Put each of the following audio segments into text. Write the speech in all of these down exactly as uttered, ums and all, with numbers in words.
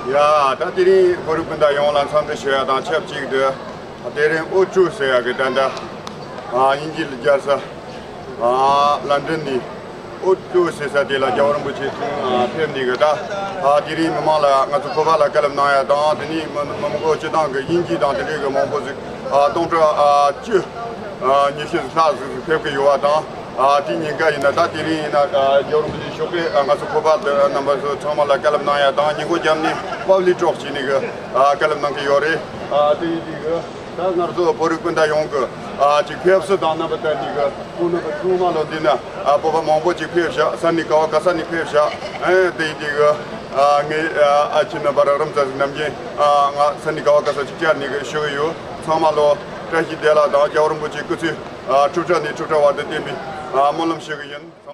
ཡ། ད་དེ་རིང་བོད་རིགས་སྤུན་ཟླ་ཡོངས་ལ་འཚམས་འདྲི་ཞུ་ཡ་དང་ཆབས་ཅིག་ཏུ། དེ་རིང་ཨོ་ཀྲུའུ་ཟེར་ཡ་གི་ད་ལྟ་ཨ་དབྱིན་ཇི་ལ་རྒྱལ་ས་ཨ་ལན་ཀྲན་ནས་ཨོ་ཀྲུའུ་ཟེར་ས་དེ་ལ་རྒྱལ་བ་རིན་པོ་ཆེ་ཐུགས་ཨ་ཕེབས་ནས་གི་ད་ཨ་དེ་རིང་མི་མང་ལ་ང་ཚོ་བོད་པ་ལ་བཀའ་སློབ་གནང་ཡ་དང་། དེ་ནས་མི་མི་མང་པོ་སྤྱི་བཏང་གི་དབྱིན་ཇི་དང་དེ་འདྲའི་གི་མང་པོ་ཟིག་ཨ་སྟོང་ཕྲག་ཨ་བཅུ་ཨ་ཉི་ཤུ་ལྷག་ཟིག་ཕེབས་གི་ཡོད་པ་དང་། ཨ་དེ་ཉིན་ཀ་ཡིན་ན། ད་དེ་རིང་ཡིན་ན་ཨ་རྒྱལ་བ་རིན་པོ་ཆེ་ཞོགས་ཀས་ཨ་ང་ཚོ་བོད་པ་དེ་རྣམ་པ་ཚོ་ཚང་མ་ལ་བཀའ་སློབ་གནང་ཡ་དང་། ཉིན་གུང་རྒྱབ་ནས་པབ་ལིག་ཊོག་བྱས་ནས་གི་ཨ་བཀའ་སློབ་གནང་གི་ཡོད་རེད། ཨ་དེ་ཡིན་དུས་གི་ད་ང་ཚོ་བོད་རིགས་སྤུན་ཟླ་ཡོངས་ཀྱི་ཨ་ཅིག་ཕེབས་བསུ་དང་རྣམ་པ་དང་ནི་གི་ཁོང་རྣམ་པ་ཚང་མ་ལོ་འདི་ན་ཨ་བོད་པ་མང་པོ་ཅིག་ཕེབས་ཤག་ས་གནས་ག་བ་ག་ས་ནས་ཕེབས་ཤག་ཨེ་དེ་ཡིན་དུས་གི་ཨ་ངའི་ཨ་ཨ་ཅེ་རྣམ་པ་རག་རམ་ཚ་ཟིག་ནམ་རྒྱུན་ཨ་ང་ས་གནས་ག་བ་ག་ས་ཅིག་བཅར་ནས་གི་ཞུ་གི་ཡོད། ཚང་མ་ལོ་བཀྲ་ཤིས་བདེ་ལེགས་དང་རྒྱལ་བ་རིན་པོ་ཆེའི་སྐུ་ཚེ་ཨ་ཁྲི་ཕྲག་ནས་ཁྲི་ཕྲག་བར་དུ་བརྟན་པའི་ཨ་སྨོན་ལམ་ཞུ་གི་ཡིན།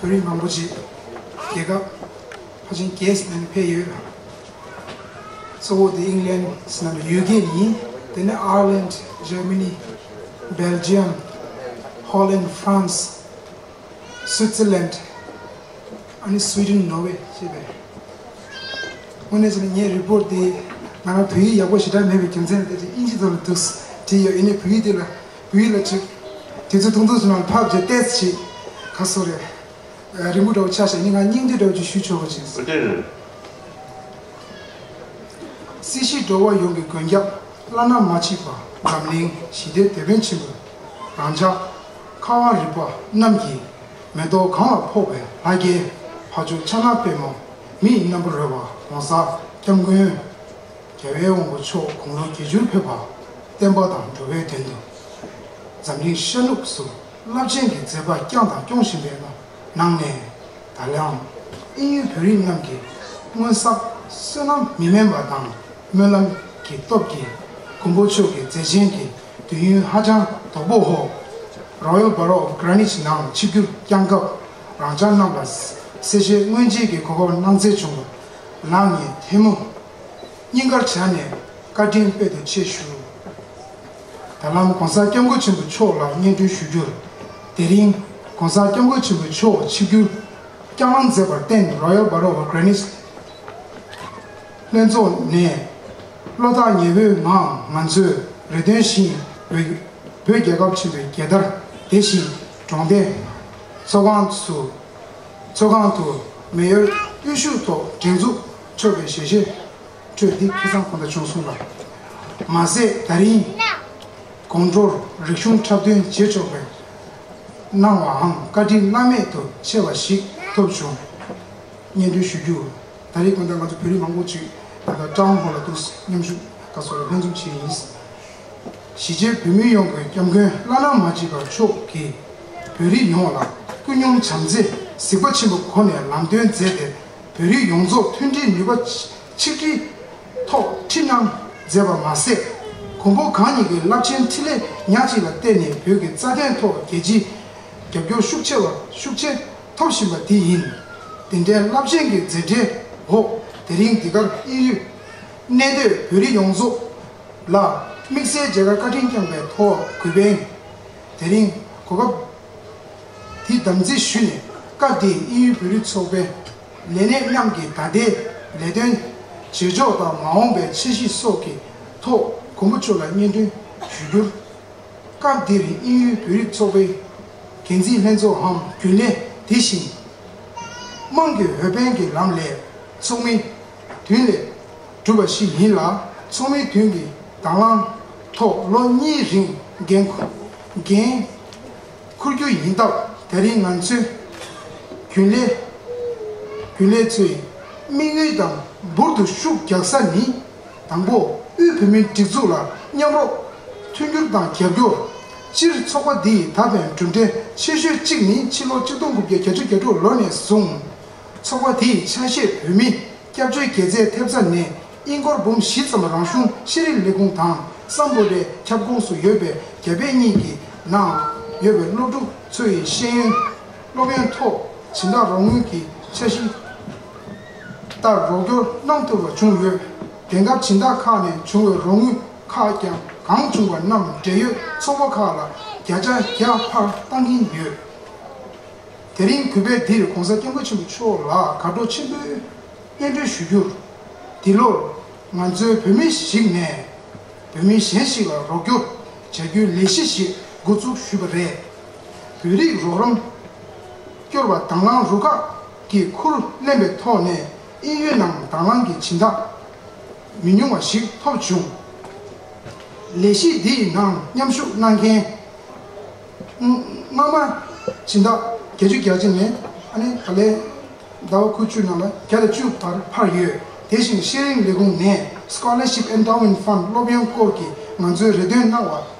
བོད་རིགས་མང་པོ་ཅིག་རྒྱལ་ཁབ་ཕལ་ཆེར་བརྒྱད་ཙམ་ནས་ཕེབས་ཡོད། གཙོ་བོ་དེ་ཨིང་ལན་ཟེར་ན་ཡུ་ཀེ་ཡིན། དེ་ནས་ཨའར་ལན། ཇར་མ་ནི། སྦེལ་ཇི་ཡམ། ཧོ་ལན། ཧྥ་རན་སི། སུའི་ཙི་ལན། ཨ་ནི་སུའི་ཌེན། ནོར་ཝེ་ཞེས་པས། དངོས་གནས་བྱས་ན་ངའི་རི་པོར་ཊི་དེ་ང་རང་བོད་ཡིག་ཡག་པོ་ཞེ་དྲག་མེད་པའི་རྒྱུ་མཚན་ལ་བལྟས་ཏེ་དབྱིན་ཇི་ཐོག་ལ་འདུག་བྲིས་ཡོད། ཡིན་ནའི་བོད་ཡིག་དེ་ལ་བོད་ཡིག་ལ་ཅིག་དུས་ཚོད་ཐུང་ཐུང་ཞིག་ནང་ལ་ཕབ་བྱས་ཏོག་ཙམ་ཅིག་ག་སོ་རེད། རིང་པོ་འདྲ་བོ་ཆགས་ཤག་ཡིན་ནའི་ང་སྙིང་བསྡུས་འདྲ་བོ་ཅིག་ཞུ་ཆོག་གི་ཅིག་འོ་དེ་རེད། སྲིད་ཞིའི་འགྲོ་བ་ཡོངས་ཀྱི་མགོན་སྐྱབས། བླ་ན་མ་མཆིས་པ་འཛམ་གླིང་ཞི་བདེའི་དེད་དཔོན་ཆེན་པོ། རང་ཅག་ཁ་བ་རི་པ་རྣམས་ཀྱི་མེ་ཏོག་གང་ལ་ཕོག་པའི་ལྷ་སྐལ་ཕ་ཇོ་ཕྱག་ན་པདྨོ་མི་ཡི་རྣམ་པར་རོལ་པ་༸གོང་ས་༸སྐྱབས་མགོན་རྒྱལ་བའི་དབང་པོ་མཆོག་དགུང་ལོ་བརྒྱད་ཅུར་ཕེབས་པ་བསྟན་པ་དང་འགྲོ་བའི་དོན་དུ་འཛམ་གླིང་ཤར་ནུབ་སུ་རླབས་ཆེན་གྱི་མཛད་པ་བསྐྱངས་དང་སྐྱོང་བཞིན་པའི་ནང་ནས། ད་ལའང་དབྱིན་ཡུལ་བོད་རིགས་རྣམས་ཀྱི་སྔོན་བསགས་བསོད་ནམས་མི་དམན་པ་དང་སྨོན་ལམ་གྱི་སྟོབས་ཀྱིས་མགོན་པོ་མཆོག་གི་མཛད་ཆེན་གྱི་དུས་ཡུན་ཧ་ཅང་དོག་པོའི་འོག Royal Borough of Greenwich ནང་ཆིབས་བསྒྱུར་བསྐྱངས་སྐབས། རང་ཅག་རྣམས་ལ་གསལ་བཤད་སྔོན་རྗེས་ཀྱི་གོ་སྐབས་གནང་སྩལ་བྱུང་བར་ལག་གཉིས་ཐལ་མོ་སྙིང་གར་བྱས་ནས་བཀའ་དྲིན་དཔལ་དུ་ཆེ་ཞུ། ད་ལམ་༸གོང་ས་༸སྐྱབས་མགོན་ཆེན་པོ་མཆོག་ལ་སྙན་སྒྲོན་ཞུ་རྒྱུར། དེ་རིང་༸གོང་ས་༸སྐྱབས་མགོན་ཆེན་པོ་མཆོག་ཆིབས་བསྒྱུར་བསྐྱངས་གནང་མཛད་པར་བརྟེན། Royal Borough of Greenwich ལྷན་ཚོགས་ནས་བློ་ཐག་ཉེ་བོའི་ངང་ང་ཚོས་རེ་འདུན་བཞིན་བོད་བོད་རྒྱལ་ཁབ་ཆེན་པོའི་རྒྱལ་དར་དེ་བཞིན་གྲོང་སྡེ། ཚོགས་ཁང་སུ། ཚོགས་ཁང་དུ་མེ་ཡར་དབུ་བཞུགས་ཐོག་སྒྲེང་འཛུགས་ཆོག་པའི་ཞལ་བཞེས་སྤྲོད་འདི་ཁེ་བཟང་ཁོང་དུ་བྱུང་སོང་ལ། མ་ཟད་ད་རིང་དགོང་དྲོར་རིག་གཞུང་འཁྲབ་སྟོན་བྱེད་ཆོག་པའི་གནང་བའང་བཀའ་དྲིན་བླ་མེད་དུ་ཆེ་བ་ཞིག་ཐོབ་བྱུང་། སྙན་སྒྲོན་ཞུ་རྒྱུ། ད་རེས་ཁོང་དང་ང་ཚོ་བོད་རིགས་མང་པོ་ཅིག་ད་ལྟ་ཀྲང་ཧོ་ལ་འདུག་མཉམ་ཞུགས་ག་སོགས་ལ་ལྷན་འཛོམས་བྱས་ཡིན། གཞིས་བྱེས་བོད་མི་ཡོངས་ཀྱི་སྐྱབས་མགོན་བླ་ན་མ་མཆིས་པ་མཆོག་གིས་བོད་རིགས་ཡོངས་ལ་ཀུན་སྙོམས་བྱམས་བརྩེ་གཟིགས་པ་ཆེན་པོའི་སྒོ་ནས་ལམ་སྟོན་མཛད་དེ། བོད་རིགས་ཡོངས་རྫོགས་མཐུན་སྒྲིལ་ནུས་པ་ཆིག་སྒྲིལ་ཐོག་ཁྲིད་གནང་མཛད་པ་མ་ཟད། མགོན་པོ་གང་ཉིད་ཀྱི་རླབས་ཆེན་ཕྲིན་ལས་ཉག་གཅིག་ལ་བརྟེན་ནས་བོད་ཀྱི་རྩ་དོན་ཐོག་རྒྱལ་སྤྱིའི་རྒྱབ་སྐྱོར་ཤུགས་ཆེ་བ་ཤུགས་ཆེ་ཐོབ་བཞིན་པ་དེ་ཡིན། དེ་འདྲའི་རླབས་ཆེན་གྱི་མཛད་འཕྲིན་འོག་ དེ་རིང་འདི་གར་དབྱིན་ཡུལ་གནས་སྡོད་བོད་རིགས་ཡོངས་རྫོགས་ལ་དམིགས་བསལ་མཇལ་ཁ་བཀའ་དྲིན་བསྐྱངས་པའི་ཐོག་གུས་པས། དེ་རིང་གོ་སྐབས་འདི་དམ་འཛིན་ཞུས་ནས། སྐབས་འདིའི་དབྱིན་ཡུལ་བོད་རིགས་ཚོགས་པའི་ལས་སྣེ་རྣམས་ཀྱི་ད་ལྟའི་ལས་དོན་བྱེད་ཕྱོགས་དང་མ་འོངས་པའི་འཆར་གཞི་སོགས་ཀྱི་ཐོག་མགོན་པོ་མཆོག་ལ་སྙན་སྒྲོན་ཞུ་རྒྱུར། སྐབས་འདིར་དབྱིན་ཡུལ་བོད་རིགས་ཚོགས་པའི་འགན་འཛིན་ལྷན་ཚོགས་འམ་རྒྱུན་ལས། དེ་བཞིན་དམངས་ཀྱི་འོས་འཕེན་གྱི་ལམ་ལས་ཚོགས་མི་བདུན་ལས་གྲུབ་པ་ཞིག་ཡིན་ལ། ཚོགས་མི་བདུན་གྱི་དང་བླངས་ཐོག་ལོ་གཉིས་རིང་འགན་འཁུར་འགན་འཁུར་རྒྱུ་ཡིན་སྟབས། དེ་རིང་ང་ཚོའི་རྒྱུན་ལས་རྒྱུན་ལས་ཚོའི་དམིགས་ཡུལ་དང་འབུར་དུ་ཤུགས་རྒྱག་ས་ནི། དང་པོ། དབུས་བོད་མིའི་སྒྲིག་འཛུགས་ལ་མཉམ་རོགས་མཐུན་འགྱུར་དང་རྒྱབ་སྐྱོར། སྤྱིར་ཚོགས་པ་འདིའི་ད་ཕན་གྲུབ་འབྲས་ཆེ་ཤོས་གཅིག་ནི་ཕྱི་ལོ་ཆིག་སྟོང་དགུ་བརྒྱ་བརྒྱད་ཅུ་གྱ་དྲུག་ལོ་ནས་བཟུང་། ཚོགས་པ་དེའི་ཆ་ཤས་བོད་མིའི་སྐྱབས་བཅོལ་དགེ་རྩའི་ཐེབས་རྩ་ནས་དབྱིན་སྒོར་འབུམ་བཞི་ཙམ་རང་གཞུང་ཤེས་རིག་ལས་ཁུངས་དང་སམ་བྷོ་ཊའི་ཁྱབ་ཁོངས་སུ་ཡོད་པའི་རྒྱ་བལ་གཉིས་ཀྱི་ནང་ཡོད་པའི་སློབ་ཕྲུག་ཚོ་ཡི་ཤེས་ཡོན་སློབ་ཡོན་ཐོག་སྦྱིན་བདག་རོགས་དངུལ་གྱི་འཆར་གཞི་ལྟར་རོགས་སྐྱོར་གནང་ཐུབ་པ་བྱུང་ཡོད། དེང་སྐབས་སྦྱིན་བདག་ཁག་ནས་བྱུང་བའི་རོགས་དངུལ་ཁག་ཀྱང་གང་བྱུང་བ་རྣམས་འབྲེལ་ཡོད་ཚོགས་པ་ཁག་ལ་བརྒྱ་ཆ་བརྒྱ་ཕར་བཏང་གིན་ཡོད། དེ་རིང་གུས་པས་འདིར་༸གོང་ས་༸སྐྱབས་མགོན་ཆེན་པོ་མཆོག་ལ་དགའ་སྤྲོ་ཆེན་པོས་སྙན་སྒྲོན་ཞུ་རྒྱུར། འདི་ལོར་ང་ཚོའི་བོད་མི་ཞིག་ནས་བོད་མི་གཞན་ཞིག་ལ་རོགས་སྐྱོར་བྱ་རྒྱུའི་ལས་གཞི་ཞིག་འགོ་འཛུགས་ཞུས་པ་རེད། བོད་རིགས་རོགས་རམ་སྐྱོར་བ་དང་བླངས་རུ་ཁག་གིས་ཁུར་ལེན་པའི་ཐོག་ནས་དབྱིན་ཡུལ་ནང་དང་བླངས་ཀྱི་སྦྱིན་བདག་མི་ཉུང་བ་ཞིག་ཐོབ་བྱུང་། ལས་གཞི་འདིའི་ནང་མཉམ་ཞུགས་གནང་མཁན་སྔོན་མ་སྦྱིན་བདག་བརྒྱད་ཅུ་གྱ་གཅིག་ནས་ཨ་ནི་ད་ལན་ཟླ་བ་ཁུ་བཅུ་ནང་ལ་བརྒྱ་དང་བཅུ་བར་འཕར་ཡོད། དེ་བཞིན་ཤེས་རིག་ལས་ཁུངས་ནས་Scholarship Endowment Fund སློབ་ཡོན་སྐོར་གྱི་ང་ཚོའི་རེ་འདུན་གནང་བ་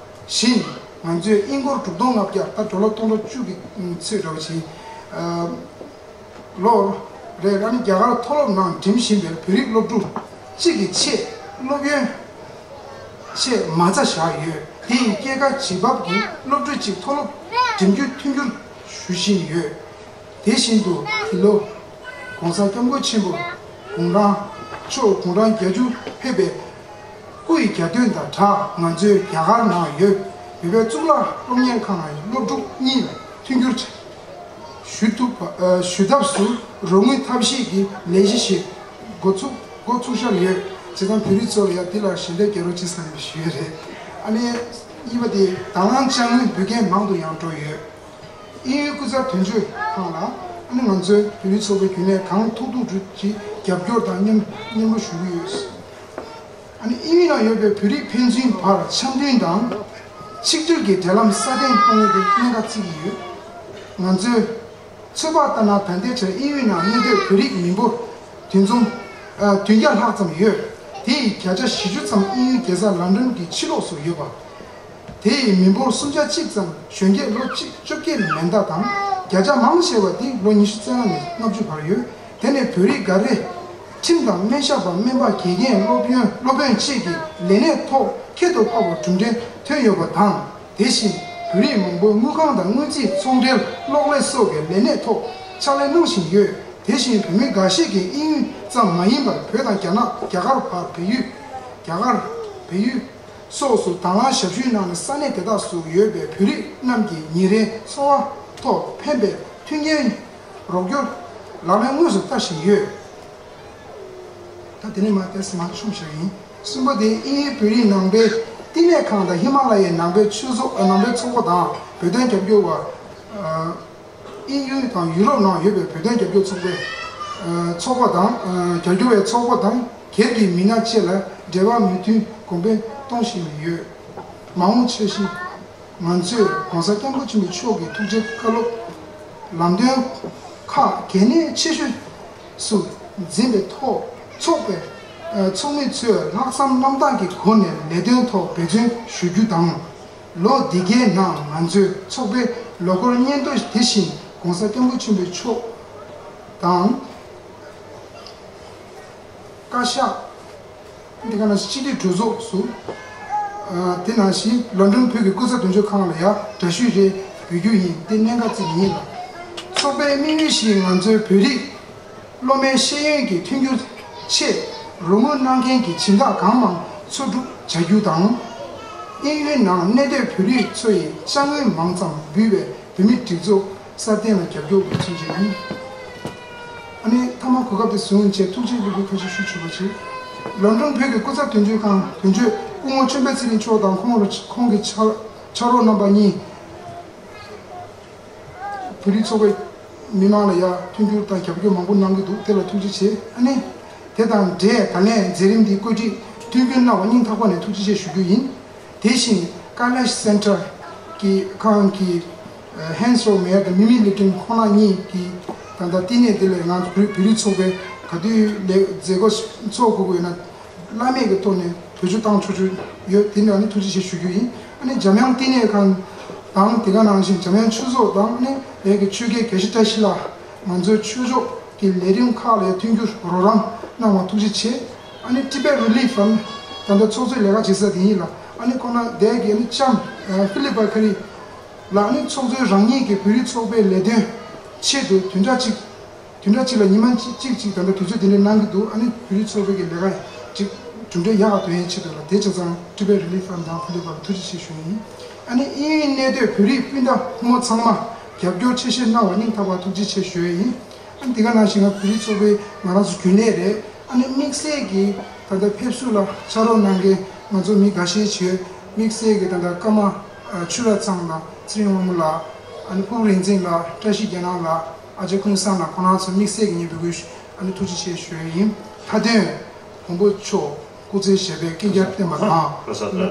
བཞིན། ང་ཚོས་དབྱིན་སྒོར་དྲུག་སྟོང་ལྔ་བརྒྱ། ད་ཌོ་ལར་སྟོང་ཕྲག་བཅུ་གི་ཚོད་འདྲ་བ་ཞིག་ལོར་རེད། ཨ་ནི་རྒྱ་གར་མཐོ་སློབ་ནང་འགྲིམ་བཞིན་པའི་བོད་རིགས་སློབ་ཕྲུག་གཅིག་གི་ཆེད་སློབ་ཡོན་ཆེད་མ་རྩ་བཞག་ཡོད། དེ་ཡི་སྐྱེད་ཀ་བྱེད་བབ་ཀྱི་སློབ་ཕྲུག་གཅིག་མཐོ་སློབ་འགྲིམ་རྒྱུ་མཐུན་འགྱུར་ཞུ་བཞིན་ཡོད། དེ་བཞིན་དུ་འདི་ལོ་༸གོང་ས་༸སྐྱབས་མགོན་ཆེན་པོ་དགུང་གྲངས་མཆོག་དགུང་གྲངས་བརྒྱད་ཅུ་ཕེབས་པའི་སྐུ་ཡི་གྱ་སྟོན་དང་སྦྲགས། ང་ཚོས་རྒྱ་གར་ནང་ཡོད་བོད་པའི་གཙུག་ལག་སློབ་གཉེར་ཁང་ནང་སློབ་ཕྲུག་གཉིས་ལ་མཐུན་འགྱུར་ཞུ་ཐུབ་པ། ཨ། ཞུ་ཐབས་སུ་རོགས་དངུལ་ཐབས་ཤེས་ཀྱི་ལས་གཞི་ཞིག་འགོ་ཚུགས་འགོ་ཚུགས་འཆར་ཡོད། བྱས་ཙང་བོད་རིགས་ཚོ་ལ་ཡང་འདི་ལ་ཞལ་འདེབས་རྒྱག་རོགས་བྱེད་ཟེར་ནས་ཞུས་ཡོད་རེད། ཨ་ནི་གཉིས་པ་དེ་དང་བླངས་དཔྱ་དངུལ་འབུལ་མཁན་མང་དུ་ཡང་འགྲོ་ཡོད། དབྱིན་ཡུལ་སྐུ་ཚབ་དོན་གཅོད་ཁང་ལ་ཨ་ནི་ང་ཚོའི་བོད་རིགས་ཚོགས་པའི་རྒྱུན་ལས་གང་ཐུབ་ཐུབ་ཀྱིས་རྒྱབ་སྐྱོར་དང་མཉམ་མཉམ་རུབ་ཞུ་གི་ཡོད། ཨ་ནི་དབྱིན་ཡུལ་ནང་ཡོད་པའི་བོད་རིགས་ཕན་ཚུན་བར་འཆམ་མཐུན་དང་ཆིག་སྒྲིལ་གྱི་འབྲེལ་ལམ་སྲ་བརྟན་གཏོང་ཡུལ་དུ་གནད་འགག་བརྩི་གི་ཡོད། ང་ཚོས་ཚོད་དཔག་ལྟར་ན། ད་ལྟའི་ཆར་དབྱིན་ཡུལ་ནང་གནས་སྡོད་བོད་རིགས་མི་འབོར་བདུན་འཛོམས་ཨ་བདུན་བརྒྱ་ལྷག་ཙམ་ཡོད། དེ་ཡི་བརྒྱ་ཆ་བཞི་བཅུ་ཙམ་དབྱིན་ཡུལ་རྒྱལ་ས་ལན་ཀྲན་གྱི་ཕྱི་ལོགས་སུ་ཡོད་པ། དེ་ཡི་མི་འབོར་སུམ་ཆ་གཅིག་ཙམ་གཞོན་སྐྱེས་ལོ་གཅིག་བཅོ་བརྒྱད་ནས་མན་དག་དང་། བརྒྱ་ཆ་མང་ཆེ་བ་དེ་ལོ་ཉི་ཤུ་རྩ་ལྔ་ནས་ལྔ་བཅུ་བར་ཡོད། དེ་ནས་བོད་རིགས་འགའ་རེས་ཁྲིམས་དང་སྨན་ཞབས་པ། སྨན་པ། དགེ་རྒན། སློབ་ཡོན། སློབ་དཔོན་བཅས་ཀྱི་ལས་གནས་ཐོག་ཁྱད་དུ་འཕགས་པའི་གྲུབ་འབྲས་ཐོན་ཡོད་པ་དང་། དེ་བཞིན་བོད་རིགས་མང་པོས་དངུལ་ཁང་དང་དངུལ་རྩིས། ཚོང་འབྲེལ། གློག་ཀླད་སོགས་ཀྱི་ལས་གནས་ཐོག་ཕྱག་ལས་གནང་བཞིན་ཡོད། དེ་བཞིན་བོད་མི་འགའ་ཤས་ཀྱིས་དབྱིན་ཡུལ་ཙམ་མ་ཡིན་པར་བོད་དང་རྒྱ་ནག་རྒྱ་གར་བར། བལ་ཡུལ། རྒྱ་གར། བལ་ཡུལ་སོགས་སུ་དང་བླངས་ཞབས་ཞུའི་ནང་ནས་ས་གནས་དེ་དག་སུ་ཡོད་པའི་བོད་རིགས་རྣམས་ཀྱི་ཉིན་རེའི་འཚོ་བ་ཐོག་ཕན་པའི་མཐུན་རྐྱེན་རོགས་སྐྱོར་ལག་ལེན་དངོས་སུ་བསྟར་བཞིན་ཡོད། ད་དེ་ནས་མར་ཏོག་ཙམ་མར་མཆོངས་བཞག་ཡིན། གསུམ་པ་དེ་དབྱིན་ཡུལ་བོད་རིགས་ནང་པའི་བསྟི་གནས་ཁང་དང་ཧི་མ་ལ་ཡའི་ནང་པའི་ཆོས་ཚོགས། ནང་པའི་ཚོགས་པ་དང་བོད་དོན་རྒྱབ་སྐྱོར་བ། དབྱིན་ཡུལ་དང་ཡུ་རོབ་ནང་ཡོད་པའི་བོད་དོན་རྒྱབ་སྐྱོར་ཚོགས་པའི་ཚོགས་པ་དང་། རྒྱབ་སྐྱོར་བའི་ཚོགས་པ་དང་སྒེར་གྱི་མི་སྣ་བཅས་ལ་འབྲེལ་བ་མོས་མཐུན་གོང་འཕེལ་གཏོང་བཞིན་ཡོད། མ་འོངས་འཆར་གཞི། ང་ཚོས་༸གོང་ས་༸སྐྱབས་མགོན་ཆེན་པོ་མཆོག་གི་ཐུགས་རྗེ་བཀའ་སློབ། ལམ་སྟོན་ཁག་གལ་གནད་ཆེ་ཤོས་སུ་འཛིན་པའི་ཐོག་ཚོགས་པའི་ཚོགས་མི་ཚོས་ལྷག་བསམ་རྣམ་དག་གི་སྒོ་ནས་ལས་དོན་ཐོག་འབད་བརྩོན་ཞུ་རྒྱུ་དང་། ལོ་འདི་གའི་ནང་ང་ཚོའི་ཚོགས་པའི་ལོ་འཁོར་སྙན་ཐོ་དེ་བཞིན་༸གོང་ས་༸སྐྱབས་མགོན་ཆེན་པོ་མཆོག་དང་། བཀའ་ཤག་འདི་ག་ནང་བཞིན་སྤྱི་འཐུས་གྲོས་ཚོགས་སུ། ཨ། དེ་ནང་བཞིན་ལོན་ཌོན་བོད་ཀྱི་སྐུ་ཚབ་དོན་གཅོད་ཁང་ལ་ཡང་འདྲ་བཤུས་རེ་འབུལ་རྒྱུ་ཡིན། དེ་གནད་འགག་ཅིག་ཡིན་ལ། ཚོགས་པའི་དམིགས་ཡུལ་ཞིག་ང་ཚོའི་བོད་རིགས་སློབ་མའི་ཤེས་ཡོན་གྱི་མཐུན་འགྱུར་ ཆེད་རོགས་དངུལ་གནང་མཁན་གྱི་སྦྱིན་བདག་གང་མང་འཚོལ་སྒྲུབ་བྱ་རྒྱུ་དང་། དབྱིན་ཡུལ་ནང་གནས་སྡོད་བོད་རིགས་ཚོ་ཡིས་ཅ་དངོས་མང་ཙམ་འབུལ་བའི་བོད་མི་སྒྲིག་འཛུགས་སྲ་བརྟན་ལ་རྒྱབ་སྐྱོར་དགོས་ཚུལ་བཅས་ཡིན། ཨ་ནི་མཐའ་མ་གོ་སྐབས་དེ་བཟུང་བྱས་ཐུགས་རྗེ་ལེགས་འབུལ་ཐུགས་རྗེ་ཞུ་ཆོག་པ་བྱེད། ལོན་ཌོན་བོད་ཀྱི་སྐུ་ཚབ་དོན་གཅོད་ཁང་དོན་གཅོད་སྐུ་ངོ་ཆོས་འཕེལ་ཚེ་རིང་མཆོག་དང་ཁོང་ར་ཁོང་གི་ཕྱག་ཕྱག་རོགས་རྣམ་པ་གཉིས། བོད་རིགས་ཚོགས་པའི་མི་མང་ལ་ཡང་མཐུན་འགྱུར་དང་རྒྱབ་སྐྱོར་མང་པོ་གནང་གི་འདུག་དེ་ལ་ཐུགས་རྗེ་ཆེ། ཨ་ནི། དེ་དང་འབྲེལ་ད་ལན་མཛད་རིམ་འདི་བཀོད་སྒྲིག་མཐུན་འགྱུར་གནང་བ་སྙིང་ཐག་པ་ནས་ཐུགས་རྗེ་ཆེ་ཞུ་རྒྱུ་ཡིན། དེ་བཞིན་ཀ་ལེཤ་སེན་ཊར་གྱི་ཁང་གི་ཧན་སོ་མེར་དང་མི་མི་ལི་ཏིན་ཁོང་རྣམ་གཉིས་ཀྱིས་ད་ལྟ་བསྟི་གནས་འདི་ལ་ང་ཚོ་བོད་བོད་རིགས་ཚོགས་པའི་ག་དུས་ལས་མཛད་སྒོ་འཚོགས་དགོས་ཀྱི་ཡོད་ན། བླ་མེད་ཀྱི་ཐོག་ནས་བེད་སྤྱོད་བཏང་ཆོག་ཆོག་ཡོད། དེ་ནས་ནི་ཐུགས་རྗེ་ཆེ་ཞུ་རྒྱུ་ཡིན། ཨ་ནི་འཇམ་དབྱངས་བསྟི་གནས་ཁང་དང་དེ་ག་ནང་བཞིན་འཇམ་དབྱངས་ཆོས་ཚོགས་དང་ནི་ལས་ཀྱི་ཆོས་དགེ་དགེ་བཤེས་བཀྲ་ཤིས་ལགས་ང་ཚོའི་ཆོས་ཕྱོགས་ཀྱི་ལས་རིམ་ཁག་ལ་མཐུན་འགྱུར་རོགས་རམ་གནང་བ་ཐུགས་རྗེ་ཆེ། ཨ་ནི་Tibet Relief Fund ད་ལྟ་ཚོགས་གཙོའི་ལས་ཀ་བྱེད་ས་དེ་ཡིན་ལ། ཨ་ནི་ཁོང་ན་དེ་གི་ཨ་ནི་ལྕམ་ཧྥི་ལི་པ་ཁ་རི་ལགས་ནི་ཚོགས་གཙོའི་རང་ཉིད་ཀྱི་བོད་རིགས་ཚོགས་པའི་ལས་དོན་ཆེད་དུ་བདུན་ཕྲག་གཅིག་བདུན་ཕྲག་གཅིག་ལ་ཉི་མ་གཅིག་གཅིག་ད་ལྟ་དུས་ཚོད་དེ་འདྲ་གནང་གི་འདུག་ཨ་ནི་བོད་རིགས་ཚོགས་པའི་གི་ལས་ཀ་ཅིག་གྲུབ་འབྲས་ཡག་ག་ཐོན་ཡས་ཆེད་དུ་ལ། དེ་བྱས་ཙང་Tibet Relief Fund དང་ཕི་ལི་པར་ཐུགས་རྗེ་ཆེ་ཞུ་ཡིན། ཨ་ནི་དབྱིན་ཡུལ་གནས་སྡོད་བོད་རིགས་སྤུན་ཟླ་ཕོ་མོ་ཚང་མ་རྒྱབ་སྐྱོར་ཆེ་བཞེས་གནང་བ་སྙིང་ཐག་པ་ཐུགས་རྗེ་ཆེ་ཞུ་ཡས་ཡིན། ཨ་ནི་དེ་ག་ནང་བཞིན་ང་བོད་རིགས་ཚོགས་པའི་ང་རང་ཚོ་རྒྱུན་ལས་རེད། ཨ་ནི་དམིགས་བསལ་གྱི་ད་ལྟ་ཕེབས་བསུ་ལ་ཕྱག་རོགས་གནང་མཁན་ང་ཚོ་མི་འགའ་ཤས་ཅིག་ཡོད། དམིགས་བསལ་གྱི་ད་ལྟ་ཀརྨ་ཆོས་གྲགས་ཚང་ལགས། ཚེ་རིང་དབང་མོ་ལགས། ཨ་ནི་ཕུར་བུ་རིག་འཛིན་ལགས། བཀྲ་ཤིས་རྒྱ་ནག་ལགས། ཨ་ཅེ་ཀུན་བཟང་ལགས། ཁོང་རྣམ་ཚོ་དམིགས་བསལ་གྱི་ངས་འབོད་སྐུལ་ཞུ། ཨ་ནི་ཐུགས་རྗེ་ཆེ་ཞུ་ཡས་ཡིན། མཐའ་དོན་མགོན་པོ་མཆོག་སྐུ་ཚེ་ཞབས་པད་བསྐལ་བརྒྱར་བརྟན་པ་དང་། ལྷ་ས་ལ་ད་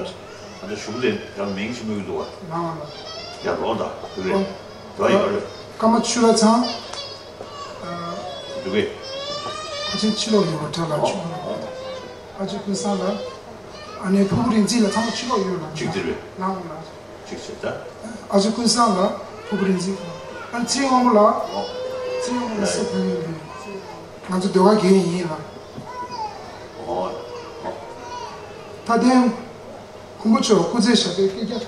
ལྟ་གཞུག་ལས་ཡང་མིང་ཞིག་སྨོས་ཀྱི་འདུག་བ། ལགས་འོང་ལགས། ཡར་ལོངས་དང་འདུག་གས། འགྲོ་ཡོད་རེད། ཀརྨ་ཆོས་གྲགས་ཚང་། འདུག་གས། ཨ་ཅེ་ཕྱི་ལོགས་ཡོད་པ་འདྲ་ལ་ཆུ། ཨ་ཅེ་ཀུན་བཟང་ལགས། ཨ་ནི་ཕུར་བུ་རིག་འཛིན་ལགས་ཚང་མ་ཕྱི་ལོགས་ཡོད་ལགས། གཅིག་དེ་རེད། ལགས་འོང་ལགས། གཅིག་བྱས་ད། ཨ་ཅེ་ཀུན་བཟང་ལགས། ཕུར་བུ་རིག་འཛིན། ཨ་ནི་ཚེ་རིང་དབང་མོ་ལགས། ཨོ། ཚེ་རིང་དབང་མོ་ལགས་སེ་བུ་ཡོད་རེད། ང་ཚོ་ཟློས་གར་དགེ་རྒན་ཡིན་ལགས། ཨོ། ཨོ། མཐའ་དོན། མགོན་པོ་མཆོག་སྐུ་ཚེ་ཞབས་པད་བསྐལ་བརྒྱར་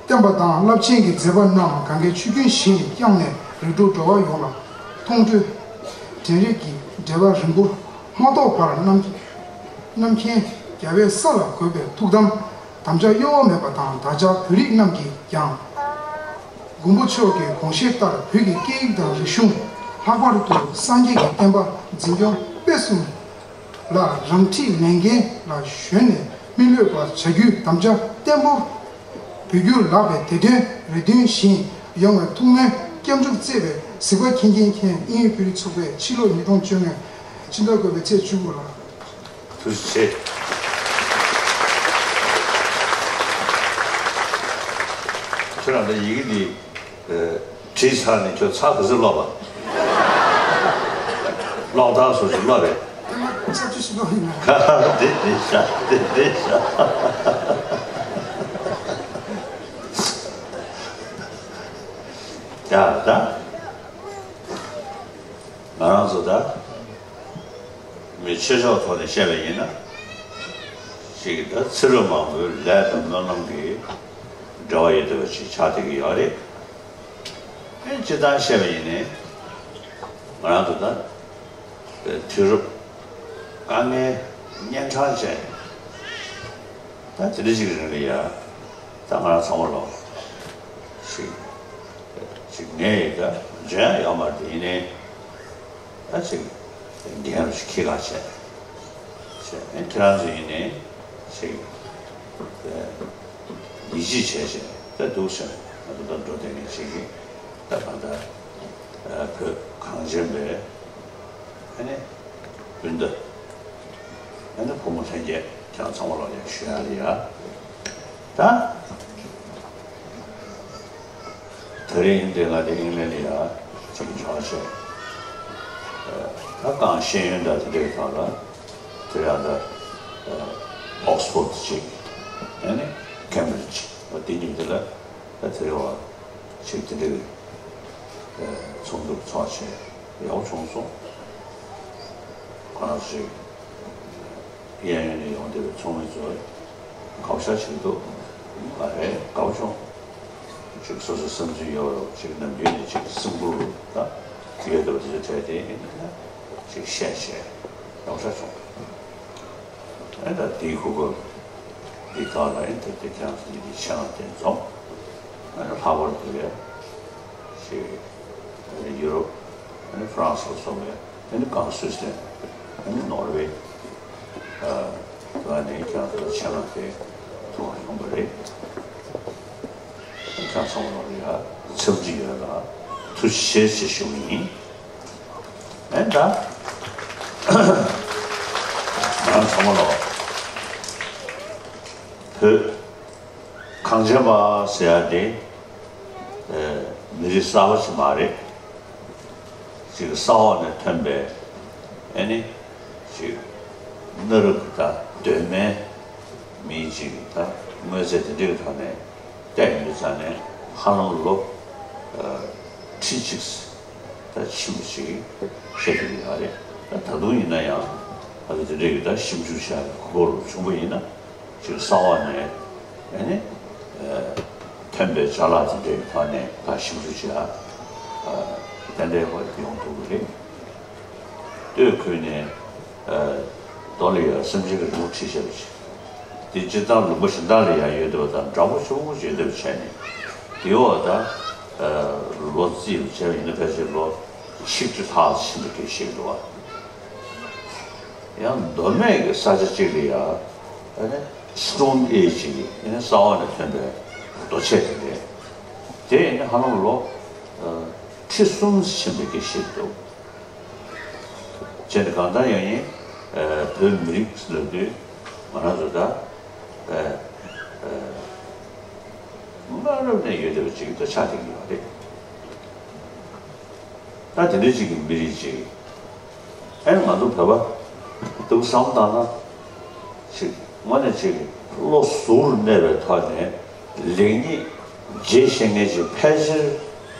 བརྟན་པ་དང་། རླབས་ཆེན་གྱི་མཛད་པ་རྣམས་གང་གའི་ཆུ་རྒྱུན་བཞིན་བསྐྱངས་ནས་རིགས་དྲུག་འགྲོ་བ་ཡོངས་ལ་མཐོང་གྲོལ་དྲན་རེག་གི་འབྲེལ་བ་རིང་པོར་མ་ཐོགས་པར་རྣམ་རྣམ་མཁྱེན་རྒྱལ་བའི་ས་ལ་འགོད་པའི་ཐུགས་དམ་དམ་བཅའ་གཡོ་བ་མེད་པ་དང་། བདག་ཅག་བོད་རིགས་རྣམས་ཀྱིས་ཀྱང་མགོན་པོ་མཆོག་གི་དགོངས་བཞེད་ལྟར་བོད་ཀྱི་སྐད་ཡིག་དང་རིག་གཞུང་། ལྷག་པར་དུ་སངས་རྒྱས་ཀྱི་བསྟན་པ་འཛིན་སྐྱོང་སྤེལ་གསུམ་ལ་རང་འཁྲིའི་ལས་འགན་ལ་ཞོན་ནས་མི་གློད་པར་བྱ་རྒྱུའི་དམ་བཅའ་བརྟན་པོར་འབུལ་རྒྱུ་ལགས་པས། དེ་དོན་རེ་འདུན་བཞིན་ཡོང་བའི་ཐུགས་སྨོན་སྐྱབས་འཇུག་བརྩེ་བའི་གཟིགས་པ་མཁྱེན་མཁྱེན་མཁྱེན། དབྱིན་ཡུལ་བོད་རིགས་ཚོགས་པས་ཕྱི་ལོ་ཉིས་སྟོང་བཅོ་ལྔ་ཕྱི་ཟླ་དགུ་པའི་ཚེས་བཅུ་དགུ་ལ། ཐུགས་རྗེ་ཆེ། ཁྱོད་རང་ད་ཡི་གེ་འདི། བྲིས་ཚར་ནས་ཁྱོད་ཚར་ག་ཚོད་ཀློག་པ། ཀློག་སྟངས་སོ་སོ་ཀློག་རེད། ད་ང་ཆབ་ཆུ་ཞིག་ཀློག་ཡིན་ན། དེ་དེ་ཤ་དེ་དེ་ཤ། ཡ་ད། ང་རང་ཚོ་ད། མི་ཆོས་ཕྱོགས་ཐོག་ནས་བཤད་པ་ཡིན་ན། ཅིག་ད་ཚེ་རབས་མང་པོའི་ལས་དང་སྨོན་ལམ་གྱི་འབྲེལ་བ་ཡོད་བསྡད་པ་ཅིག་ཆགས་བསྡད་ཀྱི་ཡོད་རེད། ཨེ་སྤྱིར་བཏང་བཤད་པ་ཡིན་ནའི། ང་རང་ཚོ་ད་དུས་རབས་དཀའ་ངལ་གཉན་འཕྲང་ཅན་ད་དེ་འདྲ་ཅིག་རིང་ལ་ཡ་ད་ང་རང་ཚང་མ་ལོ་ཞིག་ཅིག་ངས་ཡི་ད་འཇོན་ཡག་ཡོད་མ་རེད། ཡིན་ནའི། ད་ཅིག་འགན་རུ་ཞིག་འཁྱེར་ག་བྱས། བྱས་ཨེ་ཁྱེད་རང་ཚོ་ཡིན་ནའི་ཅིག་ཡིད་ཆེས་བྱས་བྱས་ད་འདུག་བྱས་ང་ཚོ་ད་འགྲོ་བསྡད་མཁན་ཅིག་གིས་ད་གང་ལྟར་བོད་གངས་ཅན་པའི་ཨ་ནི་སྤུན་ཟླ་ཨ་ནི་ཕོ་མོ་ལྷན་རྒྱས་ཁྱེད་རང་ཚང་མ་ལ་ཡང་ཞུ་ཡག་ལ་ཡ་ད། དེ་རིང་འདི་ང་འདི་ཨིང་ལན་ལ་ཡ་ཅིག་འབྱོར་བྱས། ད་གང་ཤེས་ཡོན་དང་དེ་འདྲའི་ཐོག་ལ་དེ་རིང་ད་ཨོག་སི་ཕོར་ཌི་ཅིག་ཨ་ནི་ཀེམ་བི་རི་ཇི་འདི་གཉིས་དེ་ལ་ད་དེ་རིང་བ་ཅིག་དེ་འདྲའི་ཚོགས་འདུ་ཚོགས་བྱས་ཡག་པོ་བྱུང་སོང་། ཁོ་རང་ཅིག་གཡས་གཡོན་ནས་ཡོང་བསྡད་པའི་ཚོགས་མི་ཚོ་དགའ་པོ་ཞེ་དྲག་འདུག་ང་རང་དགའ་པོ་བྱུང་། ཅིག་སོ་སོའི་བསམ་ཚུལ་ཡོད་རེད། ཅིག་ནམ་རྒྱུན་ནས་ཅིག་སེམས་ཁུར་ད་ཡོད་འདུག་དེ་ཚོ་གྲས་དེ་ཡིན་ན་ཅིག་བཤད་བྱས་ ཡོང་ས་བྱུང་། ཨེ་ད་དེའི་གོ་སྐབས་འདི་སྒང་ལ་ཨེ་ད་དེ་ཁྱེད་རང་ཚོ་ཡིན་ཆེད་མངགས་དེ་འཛོམས། ཨ་ནི་ལྷག་པར་དུ་ཡ་ཞེས་ཨ་ནི་ཡུ་རོབ། ཨ་ནི་ཧྥ་རན་སི་ལ་སོགས་པའི། ཨ་ནི་གང་སུད་སི་ལན། ཨ་ནི་ནོར་ཝེ། ཨ་ད་ནི་ཁྱེད་རང་ཚོ་ལ་ཆེད་མངགས་དེ་ཐུགས་ཡོང་པ་རེད། ཁྱེད་རང་ཚང་མ་ལ་ཡ་འཚམས་འདྲི་ཡོད་ལ་ཐུགས་རྗེ་ཆེ་ཞུ་གི་ཡིན། ཨེ་ད། ང་ཚང་མ་ལ་བོད་གངས་ཅན་པ་ཟེར་ཡ་དེ་ཨེ་མི་རིགས་གསར་པ་ཞིག་མ་རེད། ཅིག་ས་འོག་ནས་ཐོན་པའི་ཨེ་ནི་ཅིག་གནའ་རབས་ཀྱི་ད་གདོད་མའི་མིའི་ཅིག་ད་དངོས་རྫས་དེ་འདྲའི་ཐོག་ནས་བལྟས་ཡོང་དུས་ཙང་ནས་ཧ་ལམ་ལོ་ཨ་ཁྲི་གཅིག་ད་ཕྱིན་པ་ཞིག་བཤད་ཐུབ་ཀྱི་ཡོད་རེད། ད་ད་དུང་ཡིན་ན་ཡང་ཨ་ད་དེ་འདྲའི་ད་ཞིབ་འཇུག་བྱ་གོ་སྐབས་བྱུང་བ་ཡིན་ན་ཅིག་ས་འོག་ནས་ཨེ་ནི་ཨ་ཐོན་པའི་ཅ་ལག་དེ་འདྲའི་ཐོག་ནས་ད་ཞིབ་འཇུག་བྱ་ཨ་དེ་འདྲའི་ཡོང་ཐུབ་ཀྱི་རེད། སྟོད་ཁུལ་ནས་ཨ་རྡོ་ལ་ཡ་སེམས་ཅན་གྱི་རི་མོ་བྲིས་བཞག་པ་ཞིག་དེ་སྤྱིར་བཏང་ལུང་པ་གཞན་དག་ལ་ཡང་ཡོད་བསྡད་པ་དང་འདྲ་པོ་ཆུང་ངུ་ཅིག་ཡོད་བསྡད་པ་བྱས་ནས། དེའི་འོག་ད་ཨ་ལོ་རྩིས་པ་བྱས་པ་ཡིན་ན་ཕལ་ཆེར་ལོ་ཆིག་ཁྲི་ལྷག་ཕྱིན་པའི་སྐད་ཆ་ཞིག་འདུག་བ། ཡང་མདོ་སྨད་ཀྱི་ས་ཆ་གཅིག་ལ་ཡ་ཨ་ནི་སི་ཊོན་ཨེ་ཇི་ཡིན་ས་འོག་ནས་ཐོན་པའི་རྡོ་ཆས་དེ་འདྲས། དེ་ཡིན་ན་ཧ་ལམ་ལོ་ཨ་ཁྲི་གསུམ་ཕྱིན་པའི་སྐད་ཆ་ཞིག་འདུག་བྱས་ནས་གང་ལྟར་ཡང་ཡིན། ཨ་བོད་མི་རིགས་ལབ་དུས་ང་རང་ཚོ་ད་ཨ་ཨ་སྔ་རབས་ནས་ཡོད་བསྡད་པ་ཅིག་ད་ཆགས་བསྡད་ཀྱི་ཡོད་རེད། ད་དེ་འདྲ་ཅིག་གི་མི་རིགས་ཅིག་ཨ་ནི་ང་ཚོ་བོད་པ་འདུག་བསམ་བཏང་ན་ཅིག་དངོས་གནས་ཅིག་བློ་གཟུ་བོར་གནས་པའི་ཐོག་ནས་ལེགས་ཉེས་འབྱེད་ཤེས་མཁན་ཅིག་ཕལ་ཆེར་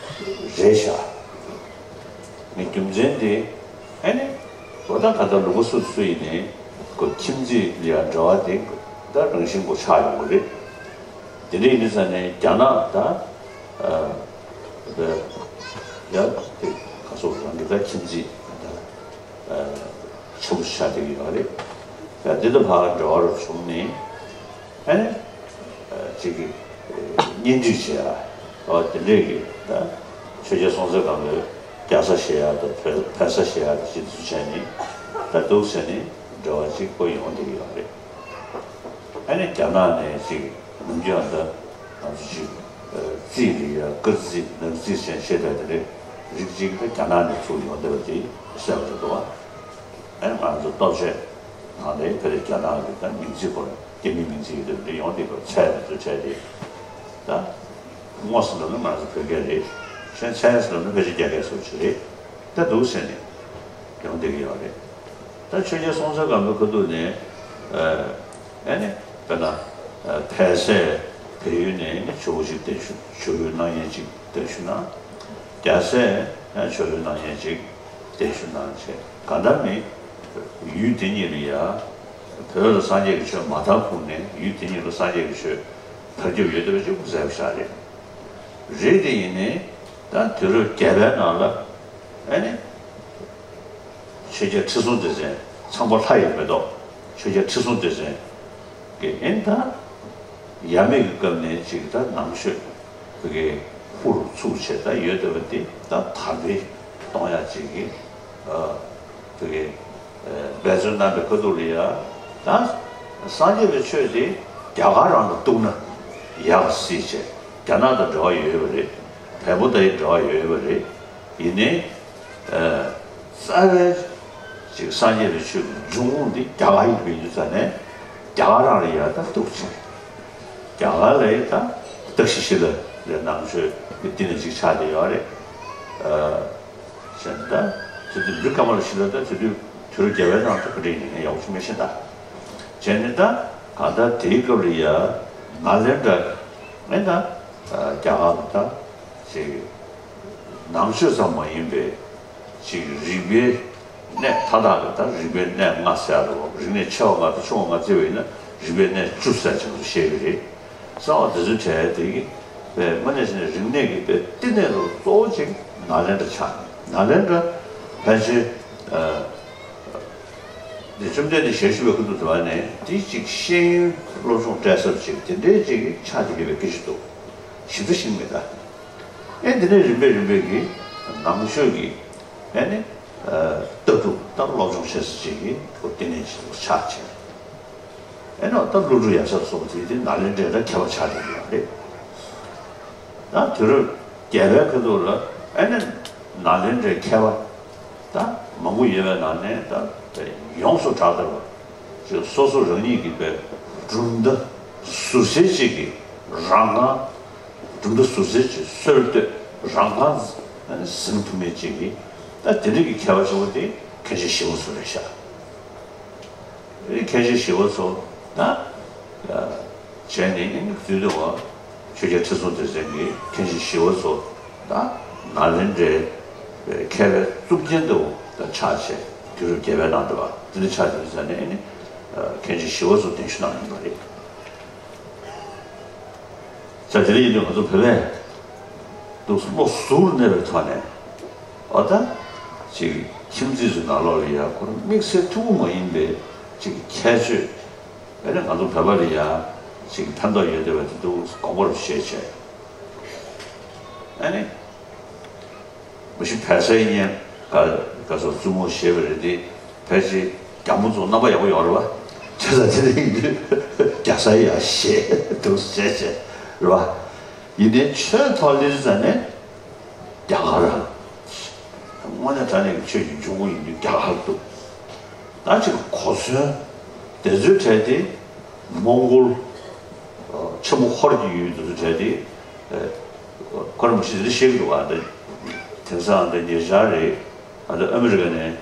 རེད་ཤག་ངས་རྒྱུ་མཚན་དེ་ཨ་ནི་འོ་ད་ག་ད་ལུང་པ་སུ་སུ་ཡིན་ནའི་ཁོ་ཁྱིམ་མཚེས་ལ་ཡང་འབྲེལ་བ་དེ་ད་རང་བཞིན་གོ་ཆགས་ཡོང་གི་རེད། དེ་འདྲ་ཡིན་དུས་ཙང་ནས་རྒྱ་ནག་ད་ཨ་ད་ཡ་དེ་ག་སོགས་རང་གི་ད་ཁྱིམ་མཚེས་ད་ཨ་ཆེན་པོ་ཆགས་བསྡད་ཀྱི་ཡོད་རེད། ཡ་དེ་དང་ཕར་འབྲེལ་བ་རུ་བྱུང་ནས། ཨ་ནི་ཨ་གཅིག་གིས་ཨ་གཉེན་སྒྲིག་བྱེད་ཡ། ཨོ་དེ་འདྲས་ཀྱི་ད་ཆོས་རྒྱལ་སྲོང་བཙན་སྒམ་པོས་རྒྱ་བཟའ་བཞེས་ཡ་དང་བོད་བོད་བཟའ་བཞེས་ཡ་དང་ཅི་ཚུལ་བྱས་ནས་ད་འདུག་ཟེར་ནས་འབྲེལ་བ་གཅིག་པོ་ཡོང་བསྡད་ཀྱི་ཡོད་རེད། ཨ་ནི་རྒྱ་ནག་ནས་ཅིག་ནམ་རྒྱུན་ཨ་ད་ང་ཚོ་ཅིག་ཨ་རྩིས་རིག་ཡ་སྐར་རྩིས་ནག་རྩིས་ཟེར་བཤད་པ་དེ་འདྲས་རིགས་གཅིག་ད་རྒྱ་ནག་ནས་ཚུར་ཡོང་བསྡད་པ་དེ་གསལ་པོ་རེད་འདུག་བ། ཨ་ནི་ང་ཚོ་ལྟོ་ཆས་ནང་ལས་ཕ་གི་རྒྱ་ནག་གི་ད་མིང་ཚིག་སྐོར་རྒྱ་མིའི་མིང་ཚིག་ཡོད་དེ་འདྲ་ཡོང་དེ་སྐོར་ཚད་དེ་ཚོ་བྱས་ཏེ། ད་དངོས་སུ་ལབ་ན་ང་ཚོ་བོད་སྐད་རེད། གཞན་ཚད་སུ་ལབ་ན་ཕལ་ཆེར་རྒྱ་སྐད་སོགས་ཅིག་རེད། ད་འདུག་ཟེར་ནས་ཡོང་བསྡད་ཀྱི་ཡོད་རེད། ད་ཆོས་རྒྱལ་སྲོང་བཙན་སྒམ་པོའི་ཁ་ཐུག་ནས་ཨ་ནི་དཔེར་ན་ཕལ་སྲས་བལ་ཡུལ་ནས་ནི་ཇོ་བོ་ཅིག་གདན་ཞུ་ཇོ་བོའི་སྣང་བརྙན་ཅིག་གདན་ཞུ་གནང་། རྒྱལ་སྲས་ཇོ་བོའི་སྣང་བརྙན་ཅིག་གདན་ཞུ་གནང་བྱས་གང་ལྟར་མིན། ཡུལ་དེ་གཉིས་ལ་ཡ་བོད་ལ་སངས་རྒྱས་ཀྱི་ཆོས་མ་དར་གོང་ནས་ཡུལ་དེ་གཉིས་ལ་སངས་རྒྱས་ཀྱི་ཆོས་དར་ཁྱབ་ཡོད་བསྡད་པ་ཅིག་མཛད་པ་ཞིག་རེད། རེད་དེ་ཡིན་ནའི་ད་དུས་རབས་བརྒྱད་པའི་ནང་ལ་ཨ་ནི་ཆོས་རྒྱལ་ཁྲི་སྲོང་ལྡེ་བཙན་ཚངས་པ་ལྷ་ཡི་མེ་ཏོག་ཆོས་རྒྱལ་ཁྲི་སྲོང་ལྡེ་བཙན་གྱིས་ཨེ་ད་ཡབ་མེས་ཀྱི་སྐབས་ནས་ཅིག་ད་ནང་ཆོས་བོད་ཀྱི་དབུ་རུ་ཚུགས་བྱས་ད་ཡོད་བསྡད་པ་འདི་ད་དར་སྤེལ་གཏོང་ཡག་ཅིག་གི་ཨ་བོད་ཀྱི་ཨ་འབད་བརྩོན་གནང་བའི་ཁ་ཐུག་ལ་ཡ་ད་སངས་རྒྱས་པའི་ཆོས་དེ་རྒྱ་གར་རང་དང་གཏུག་ན་ཡག་སྲིད་བྱས་རྒྱ་ནག་དང་འབྲེལ་བ་ཡོད་པ་རེད། བལ་པོ་དང་ཡང་འབྲེལ་བ་ཡོད་པ་རེད། ཡིན་ནའི་ཨ་རྩ་བའི་ཅིག་སངས་རྒྱས་པའི་ཆོས་ཀྱི་འབྱུང་ཁུངས་འདི་རྒྱ་གར་ཡིན་པའི་ཡུལ་ས་ནས་རྒྱ་གར་རང་ལ་ཡ་ད་གཏུག་ཅིག་རྒྱ་གར་ལ་ཡ་ད་བརྟག་ཞིབ་ཞིག་ལ་ལས་ནང་ཆོས་ཀྱི་འདི་ནས་ཅིག་ཆགས་བསྡད་ཡོད་རེད། ཨ་གཞན་ད་དེ་དུས་འབྲི་ཀ་མ་ལ་ཞིག་ལ་ད་དེ་དུས་དུས་རབས་བརྒྱད་པའི་ནང་དུ་ག་འདྲ་ཡིན་ངས་ཡག་པོ་ཞིག་མི་ཤེས་ད། བྱས་ནས་ད་གང་ལྟར་དེའི་སྐབས་ལ་ཡ་ནཱ་ལེནྡྲ་ཨེ་ད་རྒྱ་གར་ལ་ད་ཅིག་ནང་ཆོས་ཙམ་མ་ཡིན་པའི་ཅིག་རིག་པའི་གནས་མཐའ་དག་གི་ད་རིག་པའི་གནས་ལྔ་ཟེར་ཡ་རེད་བ། རིག་གནས་ཆེ་བ་ལྔ་དང་ཆུང་བ་ལྔ་བརྩིས་པ་ཡིན་ན་རིག་པའི་གནས་བཅུ་ཟེར་ཅིག་ཏུ་བཤད་ཀྱི་རེད། གསང་བ་དེ་ཚོའི་གྲས་དེ་གི་པའི་དངོས་གནས་བྱས་ན་རིག་གནས་ཀྱི་པའི་བསྟི་གནས་རུ་གཙོ་བོ་ཅིག་ནཱ་ལེནྡྲ་ཆགས་ནས་ནཱ་ལེནྡྲ་ཕལ་ཆེར་ཨ་ འདི་བཅོམ་ལྡན་འདས་ཞལ་བཞུགས་པའི་སྐུ་མདུན་དུ་བ་ནས་འདི་གཅིག་ཤེས་ཡོན་སློབ་སྦྱོང་སྤྲད་ས་གཅིག་དེ་འདྲའི་གཅིག་ཆགས་ཀྱི་ཡོད་པའི་སྐད་ཆ་འདུག་ཞིབ་ཕྲ་ཤེས་མེད་ད། ཨེ་འདི་ནས་རིམ་པས་རིམ་པས་ཀྱི་ནང་ཆོས་ཀྱི་ཨེ་ནི་ལྟ་གྲུབ་ལྟར་སློབ་སྦྱོང་བྱེད་ས་གཅིག་གི་ལྟེ་གནས་ཆགས་བྱས། ཨེ་ནོ་ད་ཀླུ་སྒྲུབ་ཡབ་སྲས་སོགས་དེ་དེ་ནཱ་ལེནྡྲའི་ད་མཁས་པ་ཆགས་བསྡད་ཡོད་རེད། ད་དུས་རབས་བརྒྱད་པའི་ཁ་ཐུག་ལ་ཨེ་ནི་ནཱ་ལེནྡྲའི་མཁས་པ་ད་མང་པོ་ཡོད་པའི་ནང་ནས་ད་ཡོངས་སུ་གྲགས་བསྡད་པ་ཅིག་སོ་སོ་རང་ཉིད་ཀྱི་པའི་གྲུབ་མཐའ་ཟུར་ཟའི་གཅིག་གི་རང་དབང་། གྲུབ་མཐའ་ཟུར་ཟའི་གཅིག་སྲོལ་གཏོད་རང་དབང་ཟིན་ཐུབ་མཁན་གཅིག་གི་ད་དེ་འདྲ་གི་མཁས་པ་ཆེན་པོ་དེ་མཁན་ཆེན་ཞི་བ་འཚོ་རེད་ཤག་མཁན་ཆེན་ཞི་བ་འཚོ་ད་བྱས་ནས་ཨེ་ནི་བརྩི་དུས་བ་ཆོས་རྒྱལ་ཁྲི་སྲོང་ལྡེ་བཙན་གྱིས་མཁན་ཆེན་ཞི་བ་འཚོ་ད་ནཱ་ལེནྡྲའི་མཁས་པའི་གཙུག་རྒྱན་དུ་ད་ཆགས་བྱས་དུས་རབས་བརྒྱད་པའི་ནང་དུ་བ་དེ་འདྲ་ཆགས་བྱས་ཟེར་ནས་ཨེ་ནི་མཁན་ཆེན་ཞི་བ་འཚོ་གདན་ཞུ་གནང་ཡོད་པ་རེད། ས་དེ་ལ་ཡིན་དུས་ང་ཚོ་བོད་པས་འདུག་བློ་གཟུར་གནས་པའི་ཐོག་ནས་འོ་ད་ཅིག་ཁྱིམ་མཚེས་ཚོའི་ནང་ལོགས་ལ་ཡ་ཁོ་རང་དམིགས་བསལ་ཐུ་བོ་མ་ཡིན་པའི་ཅིག་ཁྱད་ཆོས་ཨེ་ནི་ང་ཚོ་བོད་པ་ལ་ཡ་ཅིག་ཕན་ཐོགས་ཡོད་བསྡད་པ་དེ་འདུག་དགོངས་པ་རུ་བཞེས་བྱས་ཨེ་ནི། མ་གཞི་བལ་བཟའ་ཡིན་ཡང་ག་ག་སོགས་བཙུན་མོ་ཞེས་པ་རེད་དེ་ཕལ་ཆེར་རྒྱ་མོ་ཚོ་རྣམ་པ་ཡག་པོ་ཡོད་རེད་བ། བྱས་ཙང་དེ་འདྲ་ཡིན་དུས་རྒྱ་བཟའ་ཡ་ཞེས་འདུག་ཟེར་བྱས་རེད་བ། ཡིན་ནའི་ཆོས་ཐོག་སླེབས་ཙང་ནས་རྒྱ་གར་རང་། དངོས་གནས་དྲང་གནས་ཀྱི་ཆོས་ཀྱི་འབྱུང་ཁུངས་ཡིན་དུས་རྒྱ་གར་འདུག་ད་ཅིག་གོ་མཚོན་དེ་ཚོའི་གྲས་དེ་མོང་གོལ་ཆེན་པོ་ཧོར་གྱི་ཡུལ་དེ་ཚོའི་གྲས་དེ། ཁོ་རང་མ་གཞི་འདི་བཤད་ཀྱི་འདུག་བ། འདི་དེང་སང་འདི་ཉེ་ཆར་རེད། ཨ་འདི་ཨ་མི་རི་ཀ་ནས་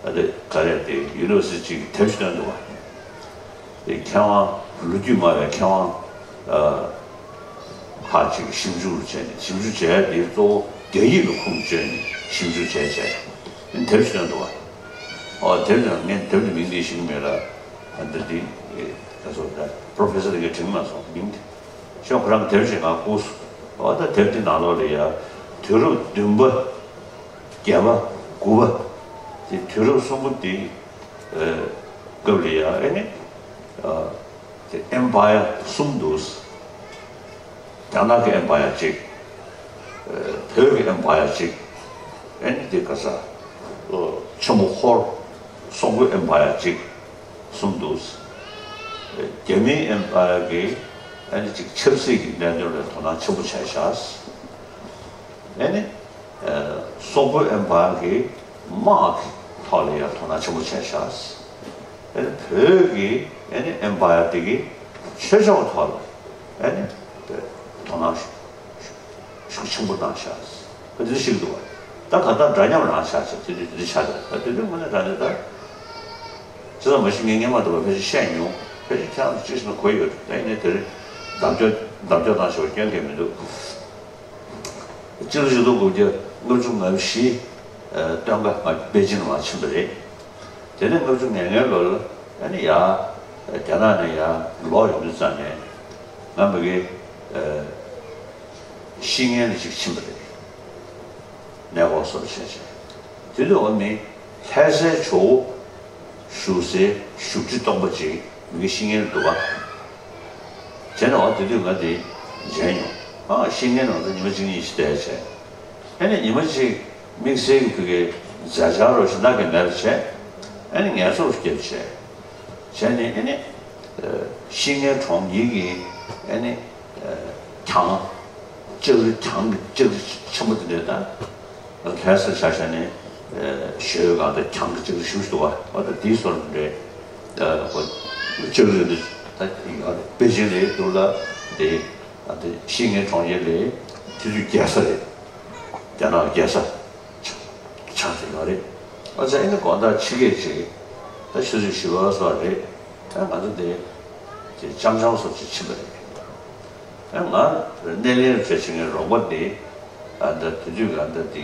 ཨ་འདི་ག་རེ་དེ་ཡུ་ནི་ཝར་སི་ཊི་ཅིག་གིས་དེབ་ཞིག་བཏོན་འདུག་བ། དེ་མཁས་དབང་ལོ་རྒྱུས་སྨྲ་བའི་མཁས་དབང་ཁག་ཅིག་གིས་ཞིབ་འཇུག་བྱས་ནས་ཞིབ་འཇུག་བྱས་དེ་གཙོ་བོ་རྒྱ་ཡིག་ལ་ཁུངས་བཅོལ་ནས་ཞིབ་འཇུག་བྱས་བྱས་དེབ་ཞིག་བཏོན་འདུག་བ། ཨོ་དེབ་དེ་ངས་དེབ་དེ་མིང་དེ་ཤེས་ཀྱི་མེད་ལ། ཨ་འདི་དེ་ད་སོ་ད་པྲོ་ཕེ་སར་གིས་དྲན་མ་སོང་མིང་དེ། ཤོག་ཁོ་རང་དེབ་ཞིག་ང་བསྐུར་སོང་། ཨོ་ད་དེབ་དེ་ནང་ལོགས་ལ་ཡ་དུས་རབས་བདུན་པ། བརྒྱད་པ། དགུ་པ། དེ་དུས་རབས་གསུམ་པོ་དེ་སྐབས་ལ་ཡ་ཨེ་ནི་དེ་ཨེམ་པ་ཡར་གསུམ་འདུག་རྒྱ་ནག་གི་ཨེམ་པ་ཡར་གཅིག་བོད་ཀྱི་ཨེམ་པ་ཡར་གཅིག་ཨེ་ནི་དེ་ག་ས་ཆེན་པོ་ཧོར་སོག་པོའི་ཨེམ་པ་ཡར་གཅིག་གསུམ་འདུག་རྒྱ་མིའི་ཨེམ་པ་ཡར་གྱིས་ཨེ་ནི་གཅིག་ཆབ་སྲིད་ཀྱི་གནད་དོན་ལ་དོ་སྣང་ཆེན་པོ་བྱས་ཤག་ཨེ་ནི། སོག་པོའི་ཨེམ་པ་ཡར་གྱིས་དམག་གི་ཐོག་ལ་ཡང་དོ་སྣང་ཆེན་པོ་བྱས་ཤག་ཨེ་ནི་བོད་ཀྱི་ཨེ་ནི་ཨེམ་པ་ཡར་དེ་གིས་ཆོས་ཕྱོགས་ཐོག་ལ་ཨེ་ནི་དོ་སྣང་ཤུགས་ཆེན་པོ་གནང་ཤག་ཁོ་འདི་ཞིག་འདུག་བ། ད་ག་ད་འདྲ་མཉམ་རང་ཆགས་ཆགས་དེ་དུས་དེ་དུས་ཆགས་དེ་ད་དེ་དུས་དངོས་གནས་དྲང་གནས་ད། ཅི་ཙམ་མ་གཞི་ངས་སྔོན་མ་དུ་བ་ཕལ་ཆེར་བཤད་མྱོང་། ཕལ་ཆེར་ཁྱེད་རང་ཚོ་ཅི་ཞིག་ན་གོ་ཡོད། ད་ཡིན་ནའི་དེ་རིང་བརྡབ་སྐྱོར་བརྡབ་སྐྱོར་བཏང་ཞེས་པ་སྐྱོན་གང་ཡང་མི་འདུག་སྤྱི་ལོ་ཆིག་སྟོང་དགུ་བརྒྱ་ལྔ་བཅུ་ང་བཞི་སྟོན་ཁ་ང་པེ་ཅིན་ལ་མར་ཕྱིན་པ་རེད། དེ་ནས་ལྔ་བཅུ་ང་ལྔའི་ལོ་ལ་ཨ་ནི་ཡར་རྒྱ་ནག་ནས་ཡར་ལོག་ཡོང་དུས་ཙམ་ནས་ང་མ་གི་ཤི་ངན་ལ་ཅིག་ཕྱིན་པ་རེད། ནད་འགོག་སོགས་བྱས་བྱས། དེ་དུས་འོ་མི་ལྷ་སའི་ཇོ་བོ་བཞུགས་སའི་བཞུགས་ཁྲི་སྟོང་པ་ཅིག་མི་གི་ཤི་ངན་འདུག་ག་བྱས་ནས་འོ་དེ་དུས་ང་དེ་མཇལ་མྱོང་། ཨ་ཤི་ངན་ནང་དུ་ཉི་མ་གཅིག་གཉིས་ཤིག་བསྡད་བྱས། ཨ་ནི་ཉི་མ་གཅིག་དམིགས་བསལ་གྱི་ཕ་གི་མཛད་འཆར་རོ་ཞིག་གནང་གི་མེད་པ་བྱས། ཨ་ནི་ངལ་གསོ་རུ་བསྐྱལ་བྱས། བྱས་ནས་ཨ་ནི་ཤི་ངན་གྲོངས་ཉིན་གྱི་ཨ་ནི་གྱང་། ལྕགས་རི་གྱང་གི་ལྕགས་རི་ཆེན་པོ་དེ་འདྲ་དང་། ལྷ་སར་ཆ་བཞག་ནས་ཞོལ་གང་དུ་གྱང་གི་ལྕགས་རི་ཞིག་འདུག་བ། འོ་ད་དེའི་སོར་འདྲ་ལྕགས་རི་འདི་ད་ཡོད་རེད། པེ་ཅིན་རེད་འདུག་ལ་དེ་ད་དེ་ཤི་ངན་གྲོངས་རྗེས་ལ་དེ་དུས་རྒྱལ་ས་རེད། རྒྱ་ནག་རྒྱལ་ས་ཆགས་ཆགས་ཏེ་ཡོད་རེད། འོ་ཙང་ཨ་ནི་དགོང་དག་ཕྱི་སྐད་ཅིག་ད་ཆུ་ཚོད་བཞི་པ་སོགས་རེད། ད་ང་ཚོ་དེ་དེ་ལྕང་སྦྱང་སོགས་ཅིག་ཕྱིན་པ་རེད། ཨ་ང་སྣེ་ལེན་རུ་བྱས་བྱེད་མཁན་རོགས་པ་དེ་ཨ་ད་དེ་དུས་ཀ་ད་དེ་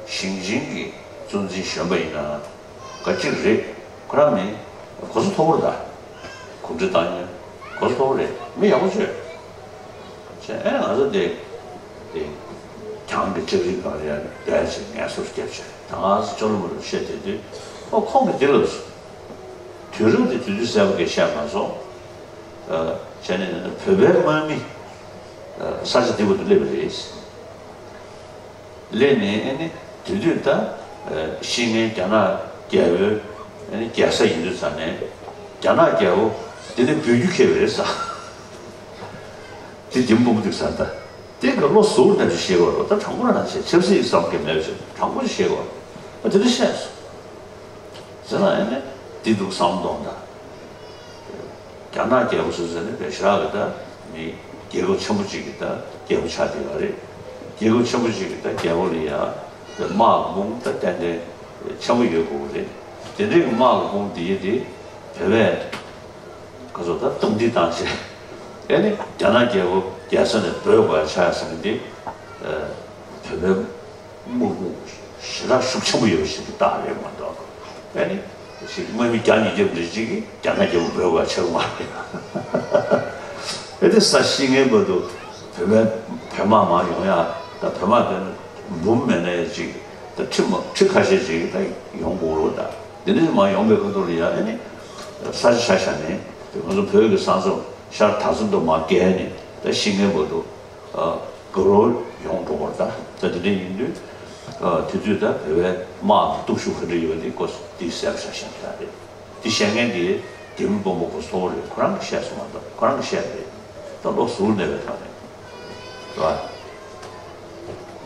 ཞིང་ཆེན་གྱི་གཙོ་འཛིན་གཞོན་པ་ཡིན་ན་ག་གཅིག་རེད། ཁོ་རང་མི་གོ་ས་མཐོ་པོ་རེད། ད་གོམས་འདྲིས་བཏང་མཁན་གོ་ས་མཐོ་པོ་རེད། མི་ཡག་པོ་བྱོས། བྱས་ཨེ་ང་ཚོ་དེ་དེ་གྱང་གི་ལྕགས་རི་སྒང་ལ་ཡར་བསྡད་བྱས་ངལ་གསོ་རྒྱབ་བྱས། ད་ང་ཚོ་ཅོ་ལོ་མོ་ལ་བཤད་དེ་དུས་ཨོ་ཁོང་གིས་འདི་ལབ་སོང་། དུས་རབས་དེ་དུས་དུས་གསལ་པོ་གིས་བཤད་མ་སོང་། ཨ། བྱས་ནས་བོད་པའི་དམག་མི། ཨ། ས་ཆ་འདི་བར་དུ་སླེབས་པ་རེད། སླེབས་ནས་ཨ་ནི་དེ་དུས་ད། ཨ། ཤི་ངན་རྒྱ་ནག་རྒྱལ་པོའི་ཨ་ནི་རྒྱལ་ས་ཡིན་དུས་ཙང་ནས་རྒྱ་ནག་རྒྱལ་པོ་འདི་ནས་འབུད་རྒྱུ་ཁེལ་བ་རེད་ཟེ། དེ་འདི་མི་འབུམ་འདུག་ས་ད། དེ་ག་བློ་གཟུར་ནས་ཅིག་ཤེས་དགོས་རེད། ད་དྲང་པོ་རང་བཤད། ཆབ་སྲིད་བསམ་གྱི་མེད་པ་ཞིག་དྲང་པོ་ཅིག་ཤེས་དགོས་རེད། ཨ། དེ་འདྲ་བཤད་སོང་། ཟེར་ན་ཨ་ནི་འདི་འདུག་བསམ་གཏོང་ད། རྒྱ་ནག་རྒྱལ་པོ་ཟེར་ཟེར་ནས་པེ་ཤ་གི་ད་མི་རྒྱལ་ཁབ་ཆེན་པོ་གཅིག་གི་ད་རྒྱལ་པོ་ཆགས་བསྡད་ཡོད་རེད། རྒྱལ་ཁབ་ཆེན་པོ་གཅིག་གི་ད་རྒྱལ་པོ་ལ་ཡ་དམག་དཔུང་ད་ཏན་ཏན་ཆེན་པོ་ཡོད་དགོས་རེད། དེ་འདྲའི་དམག་དཔུང་འདི་དེ་བོད་པས་ག་ཚོད་ད་སྟབས་འདི་བཏང་བྱས། ཨ་ནི་རྒྱ་ནག་རྒྱལ་པོ་རྒྱལ་ས་ནས་འབོད་དགོས་ཡ་ཆགས་ཡ་ཟེར་མཁན་འདི། ཨ། བོད་པའི་དམག་དཔུང་ཞེ་དྲག་ཤུགས་ཆེན་པོ་ཡོད་པ་ཞིག་གི་རྟགས་རེད་མ་གཏོགས། ཨ་ནི་ཞིག་དམག་མི་བརྒྱ་ཉིས་བརྒྱ་རེ་གཅིག་གིས་རྒྱ་ནག་རྒྱལ་པོ་འབོད་དགོས་ཡ་ཆགས་མ་རེད། ཨ་ནི་ས་ཤི་ངན་བར་དུ་བོད་པའི་བོད་དམག་མར་ཡོང་ཡ། ད་བོད་དམག་དེ་ནི་འབུམ་མེད་ན་ཡ་གཅིག་ད་ཁྲི་མ་ཁྲི་ཁ་ཤས་ཅིག་ད་ཡོང་དགོས་རེད། ད་འདི་འདྲ་མར་ཡོང་པའི་ཁ་ཐུག་ལ་ཡ་ཨ་ནི་ས་ཆ་ཆ་བཞག་ནས་ང་ཚོ་བོད་ཀྱི་ས་མཚམས་ཤར་དར་ཚུལ་དུ་མར་བརྒལ་ནས་ད་ཤི་ངན་བར་དུ། ཨ། དགའ་རབ་ཡོང་འགྲོ་བར་ད། ད་དེ་འདྲ་ཡིན་དུས། ཨ། དེ་དུས་ད་བོད་པའི་དམག་གི་སྟོབས་ཤུགས་ག་འདྲ་ཡོད་དེ་སྐོར་འདི་གསལ་པོ་ཆགས་བཞག་ཡ་རེད། འདི་བཤད་མཁན་དེ་རྒྱ་མི་དཔོན་པོ་ཁོ་ཚོ་རེད། ཁོ་རང་གིས་བཤད་སོང་མ་གཏོགས་ཁོ་རང་གིས་བཤད་རེད། ད་བློ་གཟུར་གནས་པའི་ཐོག་ནས་རེད་བ།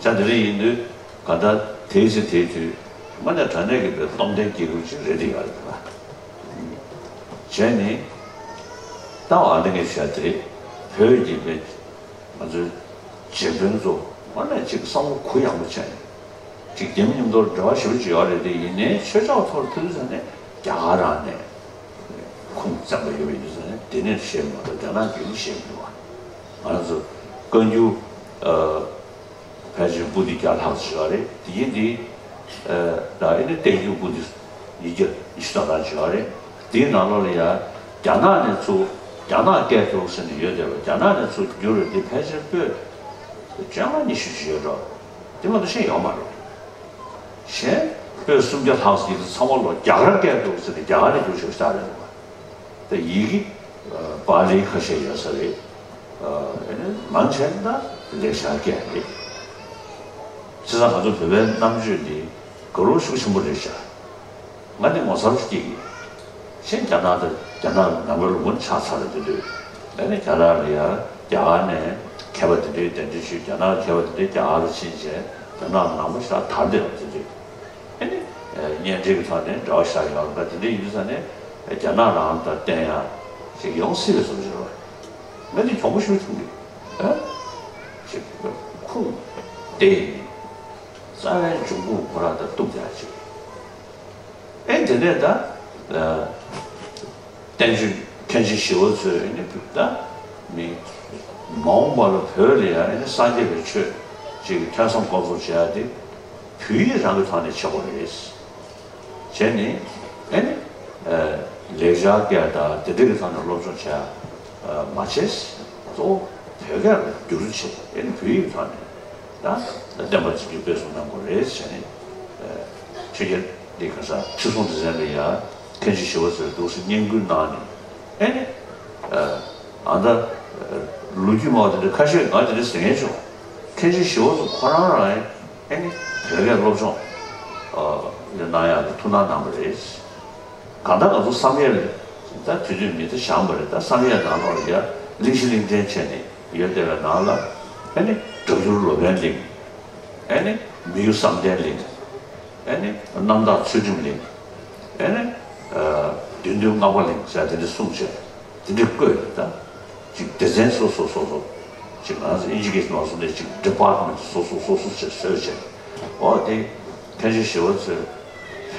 ད་དེ་འདྲ་ཡིན་དུས་ག་ད་དེའི་ཚེ་དེའི་དུས་དངོས་གནས་དྲང་གནས་ཀྱི་བོད་སྟོབས་ལྡན་རྒྱལ་ཁབ་ཅིག་རེད་དེ་ཡོད་རེད་བ། བྱས་ནས་ད་ཨ་ནི་ངས་བཤད་དེ་བོད་ཀྱི་བོད། ང་ཚོའི་བྱེད་དཔོན་ཚོ་དངོས་གནས་ཅིག་བསམ་བློ་གུ་ཡངས་པོ་བྱས། ཅིག་རྒྱ་མི་མཉམ་དུ་འབྲེལ་བ་ཞེ་པོ་ཅིག་ཡོད་རེད་དེ། ཡིན་ནའི་ཆོས་ཕྱོགས་ཐོག་ལ་ཐུག་དུས་ཙང་ནས་རྒྱ་གར་རང་ནས་ཁུངས་བཙན་པོ་ཡོད་པ་ཡིན་དུས་ཙང་ནས་དེ་ནས་བཤད་མ་གཏོགས་རྒྱ་ནག་རྒྱུན་བཤད་མི་འདུག་བ། ང་རང་ཚོ་བཀའ་འགྱུར། ཨ། ཕལ་ཆེར་པོ་ཏི་བརྒྱ་ལྷག་ཙམ་ཡོད་རེད། དེ་ཡིན་དེ། ཨ། ད་ཨེ་ནི་བསྟན་འགྱུར་པོ་ཏི་ཉིས་བརྒྱ་ཉི་ཤུ་ཙམ་ཙམ་ཡོད་རེད། དེའི་ནང་ལོགས་ལ་ཡ་རྒྱ་ནག་ནས་ཚུར་རྒྱ་ནག་སྐད་ཐོག་ཟེར་ནས་ཡོད་བསྡད་པ། རྒྱ་ནག་ནས་ཚུར་བསྒྱུར་བ་དེ་ཕལ་ཆེར་པོད་བཅོ་ལྔ་ཉི་ཤུ་ཅིག་ཡོད་འགྲོ། དེ་མ་གཏོགས་གཞན་ཡོད་མ་རེད། གཞན་པོད་སུམ་བརྒྱ་ལྷག་ཙམ་ཡིན་ཚང་མ་ལོག་རྒྱ་གར་སྐད་ཐོག་ཟེར་ནས་རྒྱ་གར་ནས་བསྒྱུར་བཞག་པ་ཞིག་རེད་འདུག་བ། ད་ཡི་གེ་པཱ་ལིའི་ཁ་ཤས་ཡོད་ས་རེད། ཨ། ཨེ་ནི་མང་ཆེ་ད་ལེགས་སྦྱར་སྐད་རེད། བྱས་ཙང་ང་ཚོ་བོད་པའི་རྣམ་དཔྱོད་འདི་དགའ་རབ་ཤུགས་ཆེན་པོ་རེད་ཤག་ང་འདི་ངོ་མཚར་སྐྱེ་གི། གཞན་རྒྱ་ནག་དང་རྒྱ་ནག་ནང་པའི་ལུང་པ་ནས་ཆགས་ཚར་རེད་དེ་དུས། ཨེ་ནི་རྒྱ་ནག་ལ་ཡ་རྒྱ་གར་ནས་མཁས་པ་དེ་འདྲའི་གདན་འདྲེན་ཞུས། རྒྱ་ནག་མཁས་པ་དེ་འདྲའི་རྒྱ་གར་ལ་ཕྱིན་བྱས་རྒྱ་ནག་ནང་པ་ཞེ་དྲག་དར་བསྡད་པ་དེ་དུས། ཨེ་ནི། ཨ། གཉེན་འབྲེལ་གྱི་ཐོག་ནས་འབྲེལ་བ་ཞིག་ཡོད་པ་དེ་འདྲ་ཡིན་དུས་ཙང་ནས་རྒྱ་ནག་རང་དང་བསྟན་ཡག་ཅིག་ཡོང་སྲིད་པའི་བཟོ་ཅིག་རེད་བ། ང་འདི་གྱོང་པོ་ཞེ་པོ་བྱུང་གི། ཨ། ཅིག་ཁུངས་བལྟས་ནས་རྩ་བའི་འབྱུང་ཁུངས་ཁོ་རང་དང་གཏུག་ཡག་ཅིག་ཨེ། དེ་ནས་ད། ཨ། བསྟན་བཅོས་མཁན་ཆེན་ཞི་བ་འཚོས་ནི་ད་མི་མ་འོངས་པ་ལ་བོད་ལ་ཡང་ཨེ་ནི་སངས་རྒྱས་པའི་ཆོས་ཅིག་གི་ཐོས་བསམ་སྒོམ་གསུམ་བྱེད་ཡ་དེ་བོད་ཡིག་རང་གི་ཐོག་ནས་བྱེད་དགོས་རེད། བྱས་ནས་ཨེ་ནི། ཨ། ལེགས་སྦྱར་སྐད་དང་དེ་འདྲ་གི་ཐོག་ནས་སློབ་སྦྱོང་བྱེད་ཡ་མ་བྱས། གཙོ་བོ་བོད་སྐད་ལ་བསྒྱུར་བཅོས་བྱེད་ཡ་ཨེ་ནི་བོད་ཡིག་གི་ཐོག་ནས། ད་བསྟན་པ་འཛིན་སྐྱོང་སྤེལ་གསུམ་གནང་དགོས་རེད་ཟེར་ནས། ཆོས་རྒྱལ་འདི་ག་ས་ཁྲི་སྲོང་ལྡེ་བཙན་ལ་ཡ་མཁན་ཆེན་ཞི་བ་འཚོས་འདུག་སེ་བསྙེན་བཀུར་གནང་ནས། ཨེ་ནི། ཨ་ད་ལོ་རྒྱུས་སྨྲ་བ་དེ་འདྲ་ཁ་ཤས་ང་དེ་འདྲ་ཟེར་མཁན་བྱུང་། མཁན་ཆེན་ཞི་བ་འཚོ་ཁོ་རང་རང་ཨེ་ནི་བོད་སྐད་སློབ་སྦྱོང་གནང་ཡག་གི་ཐུགས་སྣང་གནང་བ་རེད། གང་ལྟར་ང་ཚོ་བསམ་ཡས་ལ་ད་དུས་ཚོད་མི་ད་བཞག་པ་རེད། ད་བསམ་ཡས་ནང་ལོགས་ལ་ཡ་གླིང་བཞི་གླིང་ཕྲན་བྱས་ནས་ཡོད་བསྡད་པའི་ནང་ལ་ཨེ་ནི་སྒྲ་སྒྱུར་ལོ་པཎ་གླིང་། ཨེ་ནི་མི་གཡོ་བསམ་གཏན་གླིང་། ཨེ་ནི་རྣམ་དག་ཚུལ་ཁྲིམས་གླིང་། ཨེ་ནི་ཨ་བདུད་འདུལ་སྔགས་པ་གླིང་ཟེར་དེ་འདྲ་གསུངས་བྱས་དེ་འདྲ་བཀོད་དེ་ད། ཅིག་སྡེ་ཚན་སོ་སོ་སོ་སོ། ཅིག་ང་ཚོ་ཨིན་ཇི་སྐད་ནང་སོང་ནས་ཅིག་ཌི་པཱར་ཊི་མེན་ཊི་སོ་སོ་སོ་སོ་ཅིག་བཟོས་བྱས། འོ་དེ་མཁན་ཆེན་ཞི་བ་འཚོས་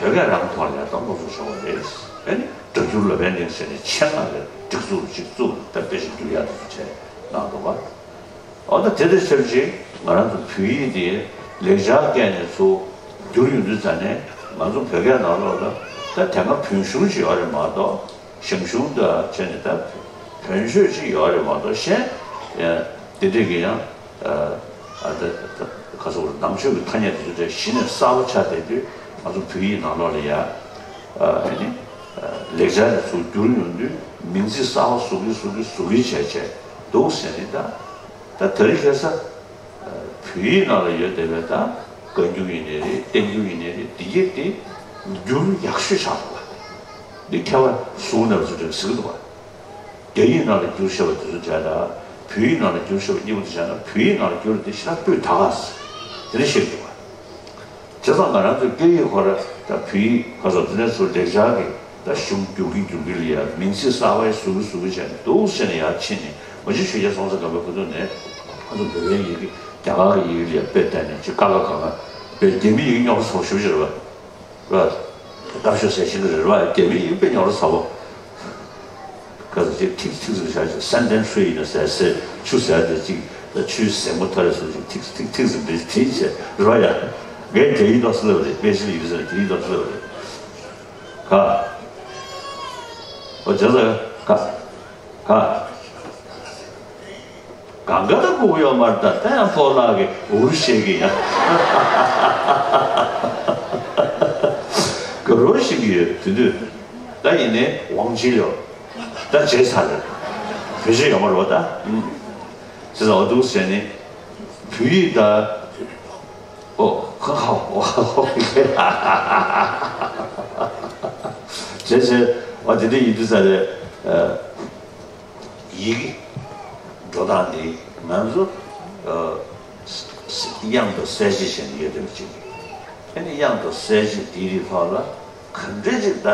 བོད་སྐད་རང་ཐོག་ལ་ཡང་ད་སློབ་གསོ་བྱུང་བ་རེད། ཨེ་ནི་སྒྲ་སྒྱུར་ལོ་པཎ་གླིང་ཟེར་ནས་ཆེད་མངགས་ཀྱི་སྒྲིག་འཛུགས་ཅིག་བཙུགས་ནས་ད་དཔེ་ཆ་བསྒྱུར་ཡག་དེ་ཚོ་བྱས་གནང་འདུག་བ། འོ་ད་དེ་དང་ཆབས་ཅིག་ང་རང་ཚོ་བོད་ཡིག་དེ་ལེགས་སྦྱར་སྐད་ནས་ཚུར་བསྒྱུར་ཡོང་དུས་ཙ་ནས་ང་ཚོ་བོད་སྐད་ནང་ལོགས་ལ་ད་དེ་སྔ་བོན་གཞུང་ཅིག་ཡོད་རེད་མ་གཏོགས། ཞང་ཞུང་དང་བྱས་ནས་ད་བོན་ཆོས་ཅིག་ཡོད་རེད་མ་གཏོགས་གཞན་ཡང་དེ་འདྲས་ཀྱི་ཡང་ཨ་ད་ད་ག་ཚོད་ནང་ཆོས་ཀྱི་ཐ་སྙད་དེ་ཚོ་དེ་གཞི་ནས་གསར་པ་ཆགས་བསྡད་དུས་ང་ཚོ་བོད་ཡིག་ནང་ལོགས་ལ་ཡ་ཨ་ནི་ ལེགས་སྦྱར་ནས་ཚུར་བསྒྱུར་ཡོང་དུས་མིང་ཚིག་གསར་པ་བཟོ་གི་བཟོ་གི་བཟོ་གི་བྱས་བྱས་འདུག་ཟེར་ནས། ད་ད་དེ་རིང་ཁ་སང་བོད་ཡིག་ནང་ལ་ཡོད་བསྡད་པའི་ད་བཀའ་འགྱུར་ཡིན་ནའི་རེད། བསྟན་འགྱུར་ཡིན་ནའི་རེད། འདི་གྱད་དེ་འགྱུར་ཡག་ཤོས་ཆགས་འདུག་བ། འདི་མཁས་པ་ཟུར་ནས་ཚུར་དྲན་ཟེར་གི་འདུག་བ། རྒྱ་ཡིག་ནང་ལ་བསྒྱུར་བཞག་པ་དེ་ཚོ་བྱས་ན། བོད་ཡིག་ནང་ལ་བསྒྱུར་བཞག་པ་གཉིས་པོ་དེ་བྱས་ན། བོད་ཡིག་ནང་ལ་བསྒྱུར་དེ་ཞེ་དྲག་སྤུས་དག་ག་ཟེར་དེ་འདྲ་བཤད་འདུག་བ། བྱས་ཙང་ང་རང་ཚོའི་སྐད་ཡིག་ཁོ་ར་ད་བོད་ཡིག་ཁ་སོགས་དེ་ནས་ཚུར་ལེགས་སྦྱར་གྱི་ད་གཞུང་བསྒྱུར་གྱིན་བསྒྱུར་གྱིན་ལ་ཡ་མིང་ཚིག་གསར་པ་ཡ་ཟུར་གྱིན་ཟུར་གྱིན་བྱས་ནས་འདུག་ཟེར་ནས་ཡར་ཕྱིན་ནས། མ་གཞི་ཆོས་རྒྱལ་སྲོང་བཙན་སྒམ་པོའི་སྐབས་དུས་ནས་ང་ཚོ་བོད་པའི་ཡི་གེ་རྒྱ་གར་གྱི་ཡི་གེ་ལ་ཡ་དཔེ་བལྟས་ནས་ཅིག་ཀ་ཁ་ག་ང་བོད་རྒྱ་མི་ཡི་གེ་རྙོག་དྲ་ཚ་པོ་ཞེ་པོ་ཅིག་རེད་པ། ར། སྐབས་ཤོག་ཟེར་ཤེས་ཀྱི་རེད་པ། རྒྱ་མི་ཡིན་པས་རྙོག་དྲ་ཚ་པོ། ཁ་ཚ་ཅིག་ཐིག་ཐིག་ཟེར་བྱ་ཅིག་སན་ཏན་ཧྲི་ཡིན་ན་ཟེར་ཟེར་ཆུ་ཟེར་དེ་ཅིག་ད་ཆུའི་ཟེ་མོ་ཐ་རེ་ཟེར་ཅིག་ཐིག་ཐིག་ཐིག་ཟེར་དེ་དེ་ཡིན་ཟེར་རོ་ཡ། ངས་རྒྱ་ཡིག་ཏོག་ཙམ་སླེབས་རེད། པེ་ཅིན་ཡིན་ཟེར་ན་རྒྱ་ཡིག་ཏོག་ཙམ་སླེབས་རེད། ག་ཨོ་བྱས་ཙང་ག་ག་གང་ག་ད་ཁུག་ཡོད་མ་རེད། ད་ཡང་ཕོ་ལགས་ཀྱི་འུར་བཤད་ཀྱི་ཡ། ག་རོ་ཞིག་ཡོད་དེ་དུས། ད་ཡིན་ནའི་ཝང་ཆི་ལོ། ད་བརྗེད་ཚར་རེད། བོད་ཆས་ཡོད་མ་རེད་པ་ད། ཨུམ། ཟེར་ཙང་འོ་འདུག་ཟེར་ནས། བོད་ཡིག་ད། ཨོ། ཁ་ཁ་ཨོ། བྱས་བྱས། ཨོ་དེ་འདྲ་ཡིན་དུས་ཙང་རེད། ཡི་གེ་འགྲོ་སྟངས་འདི་ང་ཚོ་ཨ་དབྱངས་དང་གསལ་བྱེད་ཟེར་ནས་ཡོད་བསྡད་པ་ཅིག་ཨ་ནི་དབྱངས་དང་གསལ་བྱེད་འདིའི་རིགས་ཐོག་ལ་ག་འདྲས་ཅིག་ད་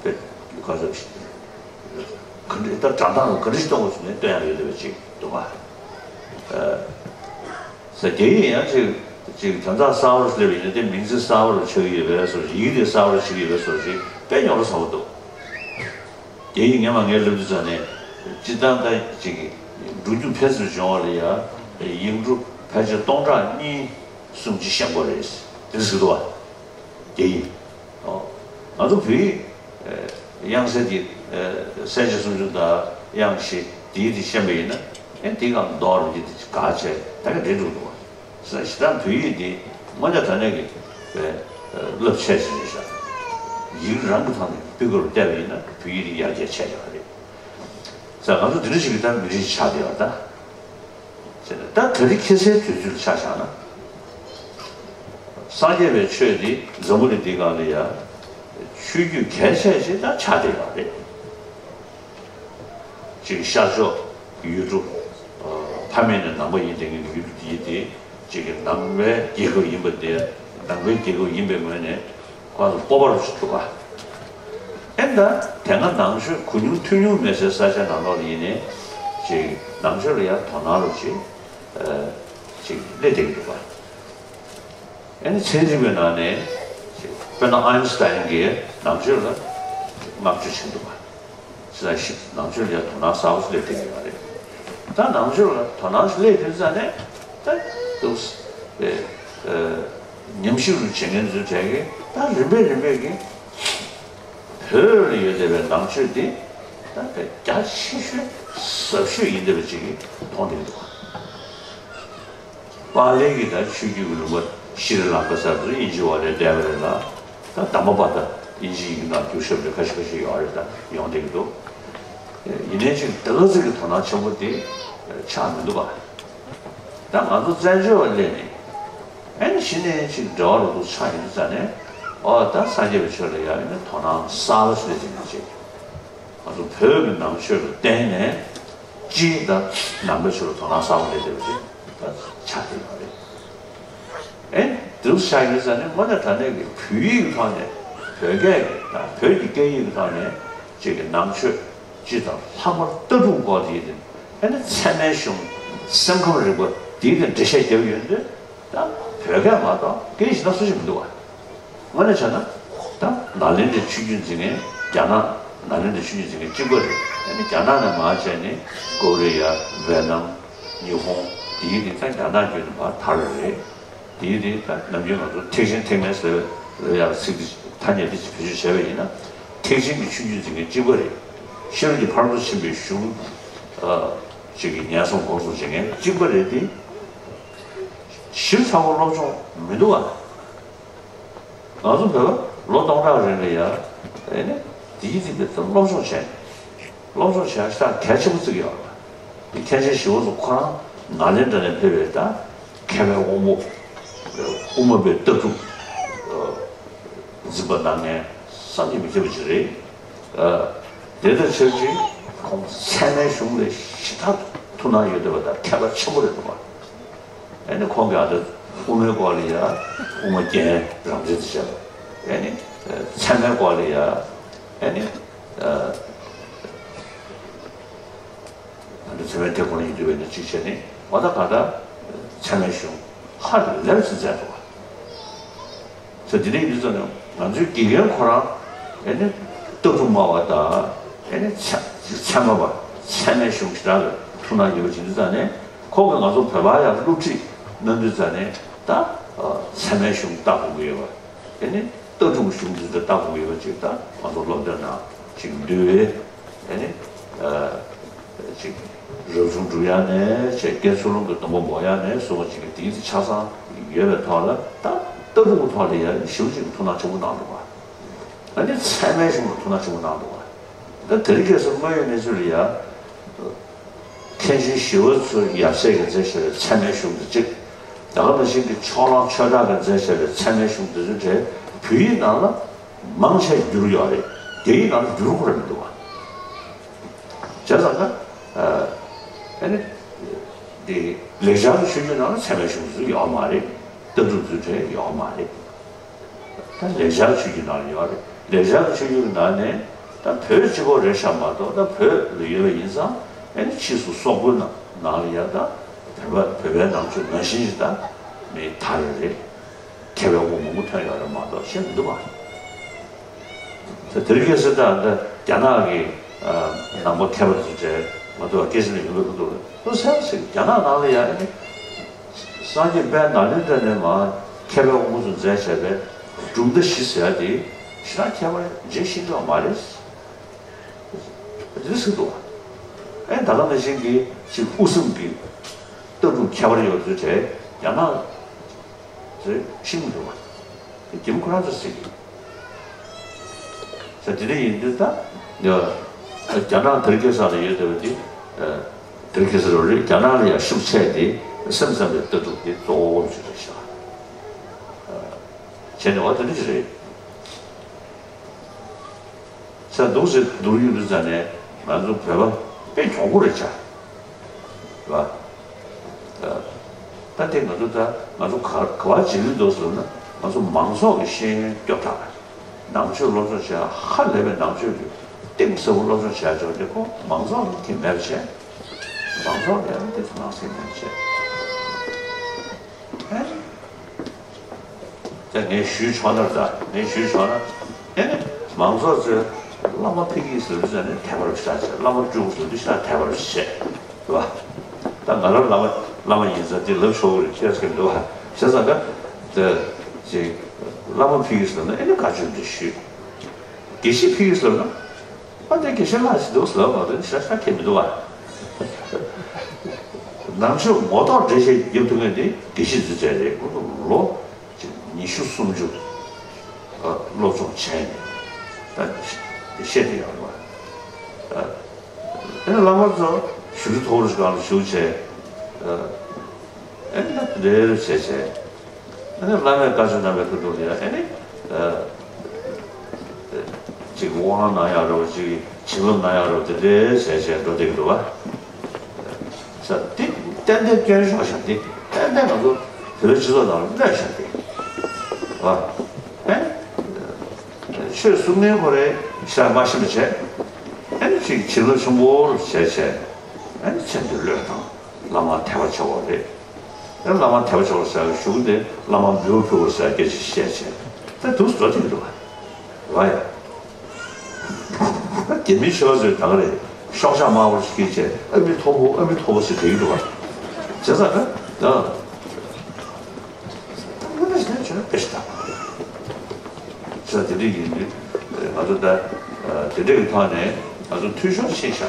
དཔེ་ག་ཚོད་ཅིག་ག་འདྲས་ད་སྒྲ་གདངས་ལ་ག་འདྲས་ཅིག་གཏོང་དགོས་ཟེར་ནས་སྟོན་ཡག་ཡོད་བསྡད་པ་ཅིག་འདུག་ག་ཨ། ཟེར། རྒྱ་ཡིག་ཡང་ཅིག་ཅིག་དོན་དག་གསར་པ་སླེབས་ཡིན་ན་དེ་མིང་ཚིག་གསར་པ་རུ་ཆགས་ཀྱི་ཡོད་པའི་བཟོ་ཞིག་ཡི་གེ་དེ་གསར་པ་རུ་ཆགས་ཀྱི་ཡོད་པའི་བཟོ་ཞིག་དཔེ་རྙོག་དྲ་ཚ་པོ་འདུག་རྒྱ་ཡིག་སྔས་མ་ངས་སླེབས་དུས་ཙང་ནས་སྤྱིར་བཏང་ད་ཅིག་འགྲོ་རྒྱུག་ཕལ་ཆེར་བྱུང་བ་ལ་ཡ་ཡིག་འབྲུ་ཕལ་ཆེར་སྟོང་ཕྲག་གཉིས་གསུམ་ཅིག་ཤེས་དགོས་རེད་དེ་ཟེར་འདུག་བ། རྒྱ་ཡིག་ཨོ། ང་ཚོ་བོད་ཡིག་ཨེ་དབྱངས་གསལ་གྱི་ཨེ་གསལ་བྱེད་སུམ་ཅུ་དང་དབྱངས་བཞི་དེའི་དེ་ཤེས་པ་ཡིན་ན་ཨེ་དེའི་སྒང་མདོ་རུ་འདི་དེ་ག་བྱས་ད་ག་འདྲེ་འགྲོ་འདུག་བ། ཟེར་ན་ཞེ་དྲག་བོད་ཡིག་འདི་དངོས་གནས་དྲང་གནས་ཀྱི་ཨེ་རླབས་ཆེ་ཞིག་རེད་ཤག་ཡིག་རང་གི་ཐོག་ནས་སྤུས་ཀ་རུ་བལྟས་པ་ཡིན་ན་བོད་ཡིག་འདི་ཡར་རྒྱས་ཆེ་ཡོད་རེད། ཟེར་ང་ཚོ་འདི་འདྲ་ཞིག་གི་ད་མི་རིགས་ཆགས་བསྡད་ཡོད་ད། ཟེར་ནས་ད་ད་རེས་ཁ་སང་དུས་ཚོད་ལ་ཆ་བཞག་ན། སངས་རྒྱས་པའི་ཆོས་འདི་འཛམ་བུ་གླིང་འདིའི་སྒང་ལ་ཡ་ཆོས་བརྒྱུད་གལ་ཆེ་ཞིག་ད་ཆགས་བསྡད་ཡོད་རེད། ཅིག་ཤར་ཕྱོགས་ཡུལ་གྲུ་ཕ་མེས་ནས་ནང་པ་ཡིན་བསྡད་མཁན་གྱི་ཡུལ་གྲུ་འདི་དེ་ཅིག་གི་ནང་པའི་རྒྱལ་ཁབ་ཡིན་པ་དེ་ནང་པའི་རྒྱལ་ཁབ་ཡིན་པའི་ངོས་ནས། ཁོ་ཚོ་སྤོབས་པ་རུ་ཞིག་འདུག་ག་ཨེ་ད་དེ་སྔ་ནང་ཆོས་གོ་མྱོང་ཐོས་མྱོང་མེད་སའི་ས་ཆ་ནང་ལོགས་ལ་ཡིན་ནའི་ཅིག་ནང་ཆོས་ལ་ཡང་དོ་སྣང་རུ་ཅིག་ཨ་ཅིག་སླེབས་བསྡད་ཀྱི་འདུག་ག་ཨེ་ནི་ཚན་རིག་པའི་ནང་ནས་ཅིག་དཔེར་ན་ཨའིན་སི་ཏཱིན་གྱིས་ནང་ཆོས་ལ་བསྔགས་བརྗོད་བྱེད་ཀྱི་འདུག་ག་ཅི་ལྟར་ཞིག་ནང་ཆོས་ལ་དོ་སྣང་གསར་པ་སླེབས་བསྡད་ཀྱི་ཡོད་རེད། ད་ནང་ཆོས་ལ་དོ་སྣང་ཞིག་སླེབས་དུས་ཙང་ནས་ད་འདུག་སེ་ཨེ་ཨེ་ཉམས་ཞིབ་རུ་བྱེད་མཁན་ཚོའི་གྲས་ཀྱིས་ད་རིམ་པས་རིམ་པས་ཀྱིས་བོད་ལ་ཡོད་བསྡད་པའི་ནང་ཆོས་འདི་ད་དཔེ་རྒྱ་ཆེ་ཤོས་ཟབ་ཤོས་ཡིན་བསྡད་པ་ཅིག་མཐོང་བསྡད་འདུག་པཱ་ལི་གི་ད་ཆོས་བརྒྱུད་ཀྱི་ལུང་པ་ཤྲི་ལང་ཀ་ཟེར་བ་དེ་དབྱིན་ཇི་འོག་ལ་བསྡད་པ་རེད་ལ། ད་དྷརྨ་པ་ད་དབྱིན་ཇིའི་ཡིག་ནང་བསྒྱུར་བཞག་པ་ཁ་ཤས་ཁ་ཤས་ཡོད་རེད། ད་ཡོང་བསྡད་ཀྱི་འདུག་ཡིན་ནའི་ཅིག་དེ་ག་ཚོད་ཀྱི་དོ་སྣང་ཆེན་པོ་དེ་ཆགས་མི་འདུག་པ། ད་ང་ཚོ་བཙན་བྱོལ་བ་སླེབས་ནས་ཨ་ནི་གཞི་ནས་ཅིག་འབྲེལ་བ་རུ་འདུག་ཆགས་ཡོང་དུས་ཙང་ནས། ཨོ་ད་སངས་རྒྱས་པའི་ཆོས་ལ་ཡང་ཨ་ནི་དོ་སྣང་གསར་པ་ཞིག་སླེབས་བྱུང་བ་ཅིག་ང་ཚོ་བོད་ཀྱི་ནང་ཆོས་ལ་བརྟེན་ནས་སྤྱིར་ད་ནང་པའི་ཆོས་ལ་དོ་སྣང་གསར་པ་སླེབས་བསྡད་པ་ཅིག་ད་ཆགས་བསྡད་ཡོད་རེད། ཨེ་འདུག་ཆགས་ཡོད་ཙང་ནས་དངོས་གནས་དྲང་གནས་ཀྱི་བོད་ཡིག་གི་ཐོག་ནས་བོད་སྐད་ཀྱི་དང་བོད་ཀྱི་སྐད་ཡིག་གི་ཐོག་ནས་ཅིག་གི་ནང་ཆོས་སྤྱི་དང་ལྷག་པར་ལྟ་གྲུབ་སྐོར་དེ་ཡིན་ཏེ། ཨེ་ནི་ཚད་མའི་གཞུང་སེམས་ཁམས་རིག་པ་དེའི་ཐད་འགྲེལ་བཤད་རྒྱབ་ཡོད་དུས་ད་བོད་སྐད་མ་གཏོགས་སྐད་ཡིག་གཞན་དག་སུ་ཞིག་མི་འདུག་བ། དངོས་གནས་བྱས་ན་ད་ནཱ་ལེནྡྲའི་ཆོས་བརྒྱུད་འཛིན་མཁན་རྒྱ་ནག་ནཱ་ལེནྡྲའི་ཆོས་བརྒྱུད་འཛིན་མཁན་གཅིག་པ་རེད། ཨེ་ནི་རྒྱ་ནག་ནས་མར་བྱས་ནས་ཀོ་རི་ཡ། ཝེ་ནམ། ཉི་ཧོང་དེའི་ནི་ད་རྒྱ་ནག་བརྒྱུད་ནས་མར་དར་བ་རེད། དེའི་རིགས་ད་ནམ་རྒྱུན་ང་ཚོ་ཐེག་ཆེན་ཐེག་དམན་ཟེར་བའི་ལ་ཡང་ཚིག་འདི་ཐ་སྙད་འདི་བེད་སྤྱོད་བྱས་པ་ཡིན་ན། ཐེག་ཆེན་གྱི་ཆོས་བརྒྱུད་འཛིན་མཁན་གཅིག་པ་རེད། ཤེས་རབ་ཀྱི་ཕ་རོལ་ཏུ་ཕྱིན་པའི་གཞུང་ཨ་ཅིག་གི་ཉན་སྲུང་སྒོམ་སྲུང་བྱེད་མཁན་གཅིག་པ་རེད་དེ། ཞིབ་ཚགས་པོ་སློབ་སྦྱོང་མི་འདུག་ཨ། ང་ཚོ་བོད་པ་ལོ་སྟོང་ཕྲག་རིང་ལ་ཡ་ཨེ་ནི་ དེའི་རིགས་ཀྱི་སློབ་སྦྱོང་བྱས་ནས། སློབ་སྦྱོང་བྱས་ཤག་གལ་ཆེན་པོ་བརྩི་གི་ཡོད་རེད། དེ་མཁན་ཆེན་ཞི་བ་འཚོ་ཁོ་རང་ནཱ་ལེནྡྲ་ནས་ཕེབས་པའི་ད་མཁས་པའི་དབང་པོ། དབུ་མ་པའི་ལྟ་གྲུབ་འཛིན་པ་གནང་མཁན་བསམ་གྱིས་མི་ཁྱབ་པ་ཅིག་རེད། དེ་དང་ཆབས་ཅིག་ཁོང་ཚད་མའི་གཞུང་ལ་ཞེ་དྲག་ཐུགས་སྣང་ཡོད་བསྡད་པ་དང་མཁས་པ་ཆེན་པོ་རེད་འདུག་པ། ཨ་ནི་ཁོང་གིས་ཨ་ད་དབུ་མའི་སྐོར་ལ་ཡ་དབུ་མ་རྒྱན་རབ་འབྲིང་དུ་བྱས་པ། ཨ་ནི་ཚད་མའི་སྐོར་ལ་ཡ་ཨ་ནི། ཨ་ནི་ཚད་མའི་ཐེག་པ་ཡིན་དུས་བས་ན་གཅིག་བྱས་ནས་འོ་ད་ག་ད་ཚད་མའི་གཞུང་ཧ་ལས་པ་ཅིག་མཛད་འདུག་པ། ཟེར་དེ་འདྲ་ཡིན་དུས་ཙམ་ནས་ང་ཚོའི་དགེ་རྒན་ཁོ་རང་ཨེ་ནི་ལྟ་གྲུབ་སྨྲ་བ་དང་ཨེ་ནི་ཚད་ཚད་མ་པ་ཚད་མའི་གཞུང་ཞེ་དྲག་ལ་ཐུགས་སྣང་ཡོད་པ་བྱེད་དུས་ཙམ་ནས་ཁོ་གིས་ང་ཚོ་བོད་པར་ཡང་སློབ་ཁྲིད་གནང་དུས་ཙམ་ནས་ད་ཚད་མའི་གཞུང་ལྟ་དགོས་ཀྱི་ཡོད་པ། ཨེ་ནི་ལྟ་གྲུབ་གཞུང་འདི་ལྟ་དགོས་ཀྱི་ཡོད་པ་ཅིག་ད་ང་ཚོ་སློབ་སྟོན་ནང་ཅིག་འདུས་པས་ཨེ་ནི། ཅིག་རབ་བྱུང་སྒྲུབ་ཡ་ནས་བྱས་དགེ་ཚུལ་སློང་གི་སྡོམ་པ་འབོག་ཡ་ནས་བཟུང་བ་ཅིག་གི་དེང་དུས་ཆ་ཚང་ཡོད་པའི་ཐོག་ལ་ད་ལྟ་གྲུབ་ཀྱི་ཐོག་ལ་ཡ་ཞེ་པོ་ཅིག་ཐུགས་སྣང་ཆེན་པོ་གནང་འདུག་པ། ཨ་ནི་ཚད་མའི་གཞུང་ལ་ཐུགས་སྣང་ཆེན་པོ་གནང་འདུག་པ། ད་དེ་རིང་ཁ་སང་དངོས་ཡོད་གནས་ཚུལ་ལ་ཡ་མཁན་ཆེན་ཞི་བ་འཚོ་ཡབ་སྲས་ཀྱིས་མཛད་བཞག་པའི་ཚད་མའི་གཞུང་དེ་གཅིག་ད་ག་ནང་བཞིན་གྱི་ཕྱོགས་གླང་ཆོས་གྲགས་ཀྱིས་མཛད་བཞག་པའི་ཚད་མའི་གཞུང་དེ་ཚོའི་གྲས་བོད་ཡིག་ནང་ལ་མང་ཆེ་བསྒྱུར་ཡོད་རེད། རྒྱ་ཡིག་ནང་ལ་བསྒྱུར་དགོས་རེད་མི་འདུག་བ། བྱས་ཙང་ཀ་ཨ་ནི་འདི་ལེགས་སྦྱར་གྱི་ཆོས་བརྒྱུད་ནང་ལ་ཚད་མའི་གཞུང་ཚུལ་ཡོད་མ་རེད། ལྟ་གྲུབ་ཚུལ་གྲས་ཡོད་མ་རེད། ད་ལེགས་སྦྱར་ཆོས་བརྒྱུད་ནང་ལ་ཡོད་རེད། ལེགས་སྦྱར་གྱི་ཆོས་བརྒྱུད་ཀྱི་ནང་ནས་ད་བོད་སྤྱི་ཁོག་རེད་ཤག་མ་གཏོགས་ད་བོད་ལ་ཡོད་པ་ཡིན་ཙང་ཨ་ནི་ཕྱིས་སུ་སོག་པོའི་ནང་ནང་ལ་ཡ་ད་བོད་པ་བོད་པའི་ནང་ཆོས་ནང་བཞིན་ཞིག་ད་མི་དར་རེད། མཁས་པའི་དབང་མང་པོ་ཐོན་ཡོད་རེད་མ་གཏོགས་ཤེས་མི་འདུག་བ། ད་དེ་རིང་ཁ་སང་ད་ད་རྒྱ་ནག་གི་ནང་པ་མཁས་པ་ཚོ་བྱས་ང་ཚོ་ལ་སྐད་ཆ་ནས་ཡོང་གི་འདུག་ཁོ་ཚོས་ཟེར་རྒྱ་ནག་ནང་ལ་ཡ་ཨ་ནི་སངས་རྒྱས་དཔལ་ནཱ་ལེནྡྲ་ནས་མར་མཁས་པའི་དབང་པོ་ཚོ་མཛད་བྱས་པའི་གྲུབ་མཐའ་བཞི་ཟེར་ཡ་དེ་ཞེ་དྲག་མཁས་པ་རྗེས་ཤེས་ཀྱི་ཡོད་མ་རེད། དེ་ཟེར་འདུག་བ། ཨེ་ད་ག་ནང་བཞིན་གྱི་ཅིག་དབུ་སེམས་ཀྱི་ལྟ་གྲུབ་ཁྱད་པར་ཡོད་ཚུལ་བྱས་རྒྱ་ནག་ཚོས་ཤེས་མི་འདུག་བ། དེ་རྒྱ་མི་ཁོ་རང་ཚོས་ཟེར་གྱི། ཟེར་དེ་འདྲ་ཡིན་དུས་ད་རྒྱ་ནག་དེ་རིང་ཁ་སང་ལ་ཡོད་བསྡད་པ་དེ་དེ་རིང་ཁ་སང་རེད། རྒྱ་ནག་ལ་ཡང་ཤུགས་ཆེ་དེ་སེམས་ཙམ་པའི་ལྟ་གྲུབ་དེ་གཙོ་བོ་ཞིག་རེད་ཤག་བྱས་ནས་འོ་དེ་འདྲ་ཞིག་རེད། ས་འདུག་ཟེར་འདུག་ཡོད་དུས་ཙ་ནས་ང་ཚོ་བོད་པ་དཔེ་གྱོང་པོ་རེད་ཆ། རེད་བ། ད་དེ་ང་ཚོ་ད་ང་ཚོ་ག་ག་བ་བྱེད་ཀྱི་འདུག་ཟེར་ན་ང་ཚོ་མང་ཚོགས་ཀྱི་ཤེས་ཡོན་སྐྱོབ་ཐབས། ནང་ཆོས་སློབ་སྦྱོང་བྱེད་ཧ་ལས་པའི་ནང་ཆོས་ཀྱི་གཏིང་ཟབ་པོ་སློབ་སྦྱོང་བྱེད་ཆོག་དེ་ཁོ་མང་ཚོགས་ཀྱི་མེད་པ་བྱས། མང་ཚོགས་ཀྱི་ཨ་ནི་དེ་ཚོ་ནང་སེམས་མེད་པ་བྱས། ཨེ། ད་ངས་ཞུས་ཆོག་ན་ད་ངས་ཞུས་ཆོག་ན་ཨེ་ནི་མང་ཚོགས་ཚོས་བླ་མ་ཕ་གི་ཟེར་དུས་ཙ་ནས་དད་པ་རུ་ཤ་ཆེ། བླ་མ་སྤྲུལ་སྐུ་ཟེར་དུས་ཤ་དད་པ་རུ་ཆེ་རེད་བ། ད་ང་རང་བླ་མ་བླ་མ་ཡིན་ཙང་དེ་ལབ་ཆོག་གི་རེད་ཁྱེད་ཟེར་འདུག་བ། བྱས་ཙང་ད་ད་ཅིག་བླ་མ་ཕ་གི་ཟེར་ན་ཨེ་ནི་བཀའ་ཆོས་འདི་ཞུས། དགེ་བཤེས་ཕ་གི་ཟེར་ན། ཨ་ནི་དགེ་བཤེས་ལྷག་ཅིག་འདུག་ཟེར་བ་དེ་ཤ་ཤ་ཁྱད་མི་འདུག་བ། ནང་ཆོས་ངོ་ཐོག་འགྲེལ་བཤད་རྒྱབ་ཐུབ་མཁན་དེ་དགེ་བཤེས་རྫུན་ཅན་རེད། ཁོ་ཚོ་ལོ་ཉི་ཤུ་སུམ་ཅུ་སློབ་སྦྱོང་བྱས་ནས་ད་བཤད་དེ་ཡོད་རེད་བ། ཨ་ནི་བླ་མ་ཚོ་བཞུགས་ཁྲི་མཐོ་པོ་ཞིག་སྒང་ལ་བཞུགས་བྱས། ཨ་ནི་ད་རེ་རེ་བྱས་བྱས། ཨ་ནི་བླ་མས་བཀའ་ཆོས་གནང་བའི་ཁ་ཐུག་ལ་ཡང་ཨ་ནི་ཅིག་དབང་གནང་ཡག་རེད་བ། ཅིག་བྱིན་རླབས་གནང་ཡག་རེད་བ། དེ་འདྲའི་བྱས་བྱས་འགྲོ་བསྡད་ཀྱི་འདུག་བ། ས་དེ་ཏན་ཏན་སྐྱོན་ཤོར་ཤག་དེ་ཏན་ཏན་ང་ཚོ་བོད་པའི་སྤྱི་ཚོགས་ནང་ལ་གནོད་ཤག་དེ་བ། ཨ་ནི་ཆོས་གསུང་མཁན་ཁོ་རེ་ཤག་མ་ཤེས་པ་བྱས། ཨ་ནི་ཅིག་བྱིན་རླབས་ཆེན་པོ་བྱས་བྱས། ཨ་ནི་མཚན་དུ་བློས་བཏང་། བླ་མ་དད་པ་ཆེ་བ་རེད། ཨ་བླ་མ་དད་པ་ཆེ་བ་ཟེར་བའི་གཞུག་དེ་བླ་མ་འབུལ་བ་ཕུལ་བ་ཟེར་སྐད་ཆ་བཤད་བྱས་ད་འདུག་སེ་འགྲོ་བསྡད་ཀྱི་འདུག་བ། རེད་བ་ཡ། ད་རྒྱ་མིའི་ཆོས་པ་ཚོས་ད་ག་རེད། ཤོག་ཆག་དམར་པོ་ཞིག་བྱས་ཨ་མི་མཐོ་པོ་ཨ་མི་མཐོ་པོ་ཟེར་བསྡད་ཀྱི་འདུག་བ། བྱས་ཙང་ད་ད། ས་དེ་འདྲ་ཡིན་དུས་ང་ཚོ་ད་དེ་འདྲ་གི་ཐོག་ནས་ང་ཚོ་འཐུས་ཤོར་ཕྱིན་ཤག་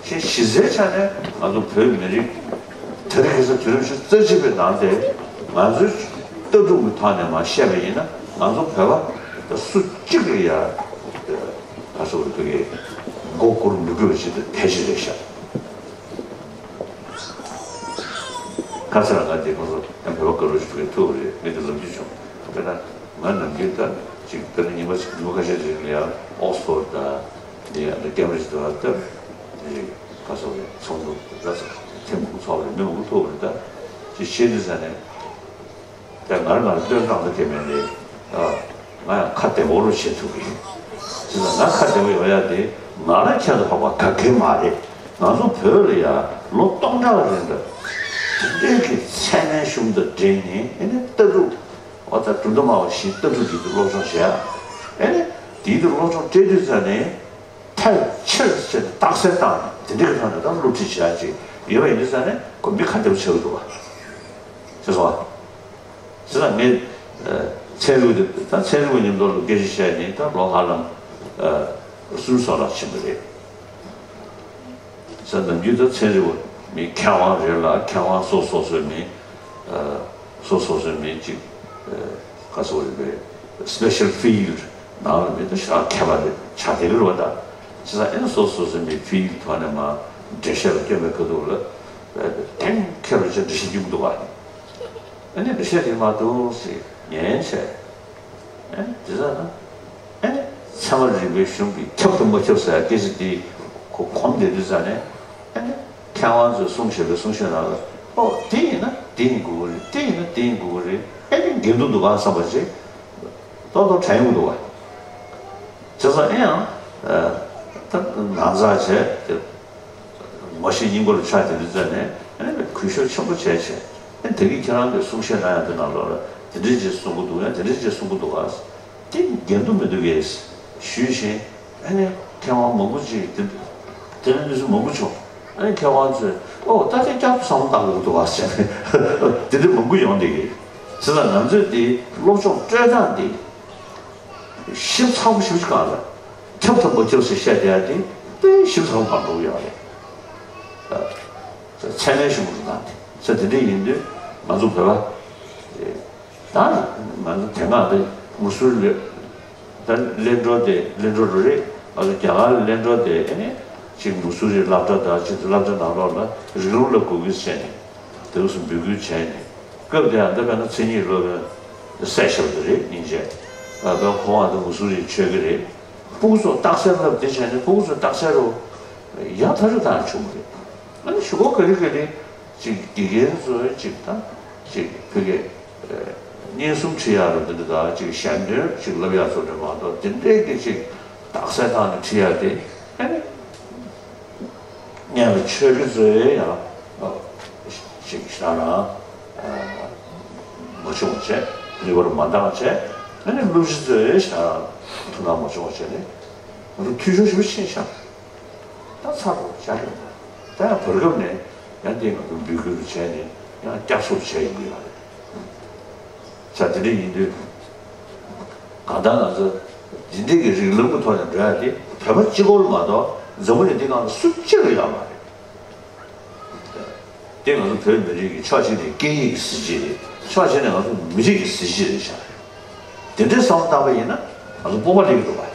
ཕྱིན་གཞི་རྩའི་ཆ་ནས་ང་ཚོ་བོད་མི་རིགས་དེ་རིང་ཁ་སང་དུས་རབས་ཉི་ཤུ་རྩ་གཅིག་པའི་ནང་དེ་ང་ཚོའི་ལྟ་གྲུབ་ཀྱི་ཐོག་ནས་མར་བཤད་པ་ཡིན་ན་ང་ཚོ་བོད་པ་ད་སུ་གཅིག་ལ་ཡ་ག་ སོགས་ཀྱི་མགོ་སྐོར་མི་དགོས་པ་ཞིག་ཏུ་ཕལ་ཆེར་རེད་ཤག་ཁ་ཚ་རང་ག་དེ་ཁོང་ཚོ་ཡང་བོད་པ་དགའ་རོགས་ཞིག་ཐུག་གི་ཐུག་གི་རེད། ངས་དེ་ལབ་རྒྱུ་བྱུང་། དཔེར་ན་ང་ནམ་རྒྱུན་ད་ཅིག་དཔེར་ན་ཉི་མ་ཉི་མ་ཁ་ཤས་རིང་ལ་ཡང་ཨོག་སི་ཕོར་ཌི་དང་དེ་ཡང་ད་ཀེམ་བྷི་རིཇ་དུ་ལ་སྟབས་རེད། ཁ་སོགས་རེད། ཚོགས་འདུ་ད་ཚོགས་ཐེངས་མང་པོ་ཚོགས་རེད། མི་མང་པོ་ཐུག་གི་རེད། ད་ཅིག་བཤད་དུས་ཙ་ནས། དེ་ང་རང་ང་རང་སྟོན་སྟངས་དེ་མེད་ནས། ཨ། ང་ཡང་ཁ་བདེ་བོ་རུ་བྱེད་ཐུབ་ཀྱི་ཡིན། བྱས་ཙང་ང་ཁ་བདེ་བོ་ཡོང་ཡ་དེ་ང་རང་ཁྱད་དུ་འཕགས་པ་ག་གེ་མ་རེད། ང་ཚོ་བོད་ལ་ཡ་ལོ་སྟོང་ཕྲག་རིང་ལ་དེ་འདྲའི་གི་ཚད་མའི་གཞུང་དང་འབྲེལ་ནས་ཨེ་ནི་ལྟ་གྲུབ། འོ་ད་གྲུབ་མཐའ་སྨྲ་བ་བཞིའི་ལྟ་གྲུབ་ཀྱི་དུ་སློབ་སྦྱོང་བྱེད་ཡ། ཨེ་ནི་དེའི་དུ་སློབ་སྦྱོང་སྤྲད་དུས་ཙ་ནས། ཕལ་ཆེར་བྱས་ཏེ་རྟགས་གསལ་བཏང་ནས་དེ་འདྲའི་གི་ཐོག་ནས་ད་སློབ་ཁྲིད་བྱེད་ཡ་ཅིག་ཡོད་པ་ཡིན་དུས་ཙང་ནས་ཁོ་མི་ཁ་བདེ་པོ་ཆགས་ཀྱི་འདུག་བ། ཤེས་སོང་བ། བྱས་ཙང་ངས་ཨ་ཚན་རིག་དེ་ད་ཚན་རིག་པ་མཉམ་དུ་ལ་སྐད་ཆ་བཤད་ནས་ད་ལོ་ཧ་ལམ་ཨ་སུམ་ཅུ་སོ་ལྷག་ཕྱིན་པ་རེད། ས་ནམ་རྒྱུན་ད་ཚན་རིག་པ་མི་མཁས་དབང་རེད་ལ། མཁས་དབང་སོ་སོ་སོའི་མི་ཨ་སོ་སོ་སོའི་མི་གཅིག་ཨ་ག་ཚོད་རེད་པས། སི་པེ་ཤལ་ཕི་ལྡ་ནང་ལ་མི་ད་ཞེ་དྲག་མཁས་པ་རེད་ཆགས་བསྡད་ཀྱི་རེད་བ། ད་བྱས་ཙང་ཨེ་ན་སོ་སོ་སོའི་མི་ཕི་ལྡ་ཐོག་ནས་མར་འགྲེལ་བཤད་ལ་སྐྱོན་པའི་ཁ་ཐུག་ལ་གཏན་འཁེལ་བ་ཅིག་འགྲེལ་བཤད་སྐྱོན་གྱི་འདུག་བ། ཨ་ནི་འགྲེལ་བཤད་རིགས་མ་འདུག་ཟེར་ཉན་བྱས། ཨེ་དེ་ཙམ་ན། ཨེ་ཚད་མ་རིག་པའི་གཞུང་གིས་ཁྱབ་དང་མ་ཁྱབ་ཟེར་ཡ་སྐད་ཆ་དེ་གོ་གོམས་བསྡད་དུས་ཙ་ནས། ཨེ་མཁས་དབང་ཚོས་གསུང་བཞིན་པའི་གསུང་བཤད་ནང་ལ། ཨོ་དེ་ཡིན་ན་དེ་ཡིན་དགོས་ཀྱི་རེད། དེ་ཡིན་ན་དེ་ཡིན་དགོས་ཀྱི་རེད། ཨེ་ནི་འགལ་འདུ་འདུག་ག་བསམ་པ་ཅིག་ཏོག་ཏོག་དྲན་ཡོང་གི་འདུག་བ། བྱས་ཙང་ཨེ་ཡང་ད་ནང་ཚགས་བྱས་ཏེ། ངོ་ཤེས་སྙིང་པོ་ལ་ཆགས་བསྡད་དུས་ཙ་ནས་ཨ་ནི་གུས་ཞབས་ཆེན་པོ་བྱས་བྱས། ཨ་ནི་ད་གིན་ཁྱེད་རང་གིས་གསུང་བཤད་གནང་ཡག་དེ་ནང་ལོགས་ལ་དེ་འདྲ་ཅིག་གསུང་གི་འདུག་ཡང་དེ་འདྲ་ཅིག་གསུང་གི་འདུག་ག་དེ་འགལ་འདུ་མི་འདུག་གས་ཞུས་ཤིང་། ཨ་ནི་མཁས་དབང་མང་པོ་ཅིག་དེ་དེ་འདྲ་གནས་ཚུལ་མང་པོ་བྱུང་། ཨ་ནི་མཁས་དབང་ཚོས་ཨོ་ད་དེ་བསྐྱར་དུ་བསམ་བློ་བཏང་དགོས་ཀྱི་འདུག་ག་ཟེར་ནས་དེ་འདྲ་མང་པོ་ཡོང་བསྡད་ཀྱི། བྱས་ཙང་ང་ཚོས་དེ་སློབ་སྦྱོང་སྤྲོད་སྟངས་དེ། ཞིབ་ཚགས་པོ་ཞེ་པོ་ཅིག་གང་ལ། ཁྱབ་དང་མ་ཁྱབ་ཟེར་བཤད་བསྡད་ཡ་དེ་དཔེ་ཞིབ་ཚགས་པོ་གང་འགྲོ་གི་ཡོད་རེད། ཚད་མའི་གཞུང་ལུགས་དང་དེ་ཚོ་དེ་འདྲ་ཡིན་དུས་ང་ཚོ་བོད་པ་ད་ང་ཚོ་དེ་སྔ་དེ་མུ་སུར་ལ་ད་གླེང་བྲོ་དེ་གླེང་བྲོ་རུ་རེད། ང་ཚོ་རྒྱ་གར་ལ་གླེང་བྲོ་དེ་ཨེ་ནས་ཅིག་མུ་སུར་རི་སློབ་གྲྭ་དང་ཅིག་སློབ་གྲྭ་ནང་ལོགས་ལ་རིགས་ལམ་ལ་གོ་གིས་བྱས་ནས། དེ་ཚོ་འབོད་སྐུལ་བྱས་ནས། སྐབས་དེ་ཡང་འདི་བས་ན་མཚན་ཉིད་སློབ་དཔོན་སྲས་ཞབས་ཏུ་རེད་སྙིང་རྗེ། ཨ་བས་ཁོང་ཨ་ད་མུ་སུ་རི་ཆོས་ཀྱི་རེད། སྤུ་གུ་ཚོ་རྟགས་གསལ་ལབ་དེ་བྱས་ནས་སྤུ་གུ་ཚོ་རྟགས་གསལ་རུ་ཡང་ཐག་ཆོད་བཏང་བྱུང་བ་རེད། ཨ་ནི་གཞུག་གུ་ག་རེ་ག་རེ་ཅིག་དགེ་རྒན་ཚོས་ཅིག་དང་ཅིག་ཕ་གི་བརྙན་གསུམ་ཁྲིད་ཡག་རུ་འདི་འདྲ་དང་ཅིག་ཞལ་འདོན་ཅིག་ལབ་ཡག་ཚོ་འདྲ་མ་གཏོགས་དེ་འདྲའི་གི་ཅིག་རྟགས་གསལ་བཏང་ནས་ཁྲིད་ཡག་དེ་ཨ་ནི། སྔོན་ལ་ཆོས་རྒྱུ་ཚོས་ཡང་ཅིག་ཞེ་དྲག་མ་བྱུང་བ་བྱས། ནུས་པར་མ་འདང་བྱས། ཨ་ནི་སློབ་སྤྱི་ཚོས་ཡང་ཞེ་དྲག་ཐུགས་སྣང་མ་བྱུང་བ་བྱས་ནས་ང་ཚོ་འཐུས་ཤོར་ཞེ་པོ་ཕྱིན་ཤག་ད་ཚར་དུ་བཞག་གི་འདུག་ད་ཡང་བར་སྐབས་ནས་ཡང་དེ་ང་ཚོ་འབོད་སྐུལ་བྱས་ནས་ཡང་བསྐྱར་གསོ་བྱས་ཡོང་གི་ཡོད་རེད། ས་དེ་འདྲ་ཡིན་དུས། གང་ལྟར་ང་ཚོ་འདི་འདྲའི་གི་རིགས་ལམ་གྱི་ཐོག་ནས་འགྲོ་ཡ་དེ་བོད་པ་གཅིག་པོ་ལ་མ་གཏོགས་འཛམ་བུ་གླིང་འདི་སྒང་ལ་སུ་གཅིག་ལ་ཡོད་མ་རེད། དེ་ང་ཚོ་བོད་མི་རིགས་ཀྱི་ཕྱོགས་གཅིག་ནས་སྐད་ཡིག་གི་གཟི་བརྗིད་རེད། ཕྱོགས་གཅིག་ནས་ང་ཚོ་མི་རིགས་ཀྱི་གཟི་བརྗིད་རེད་ཤག་དེ་འདྲའི་བསམ་བློ་བཏང་པ་ཡིན་ན་ང་ཚོ་སྤོབས་པ་སླེབས་ཀྱི་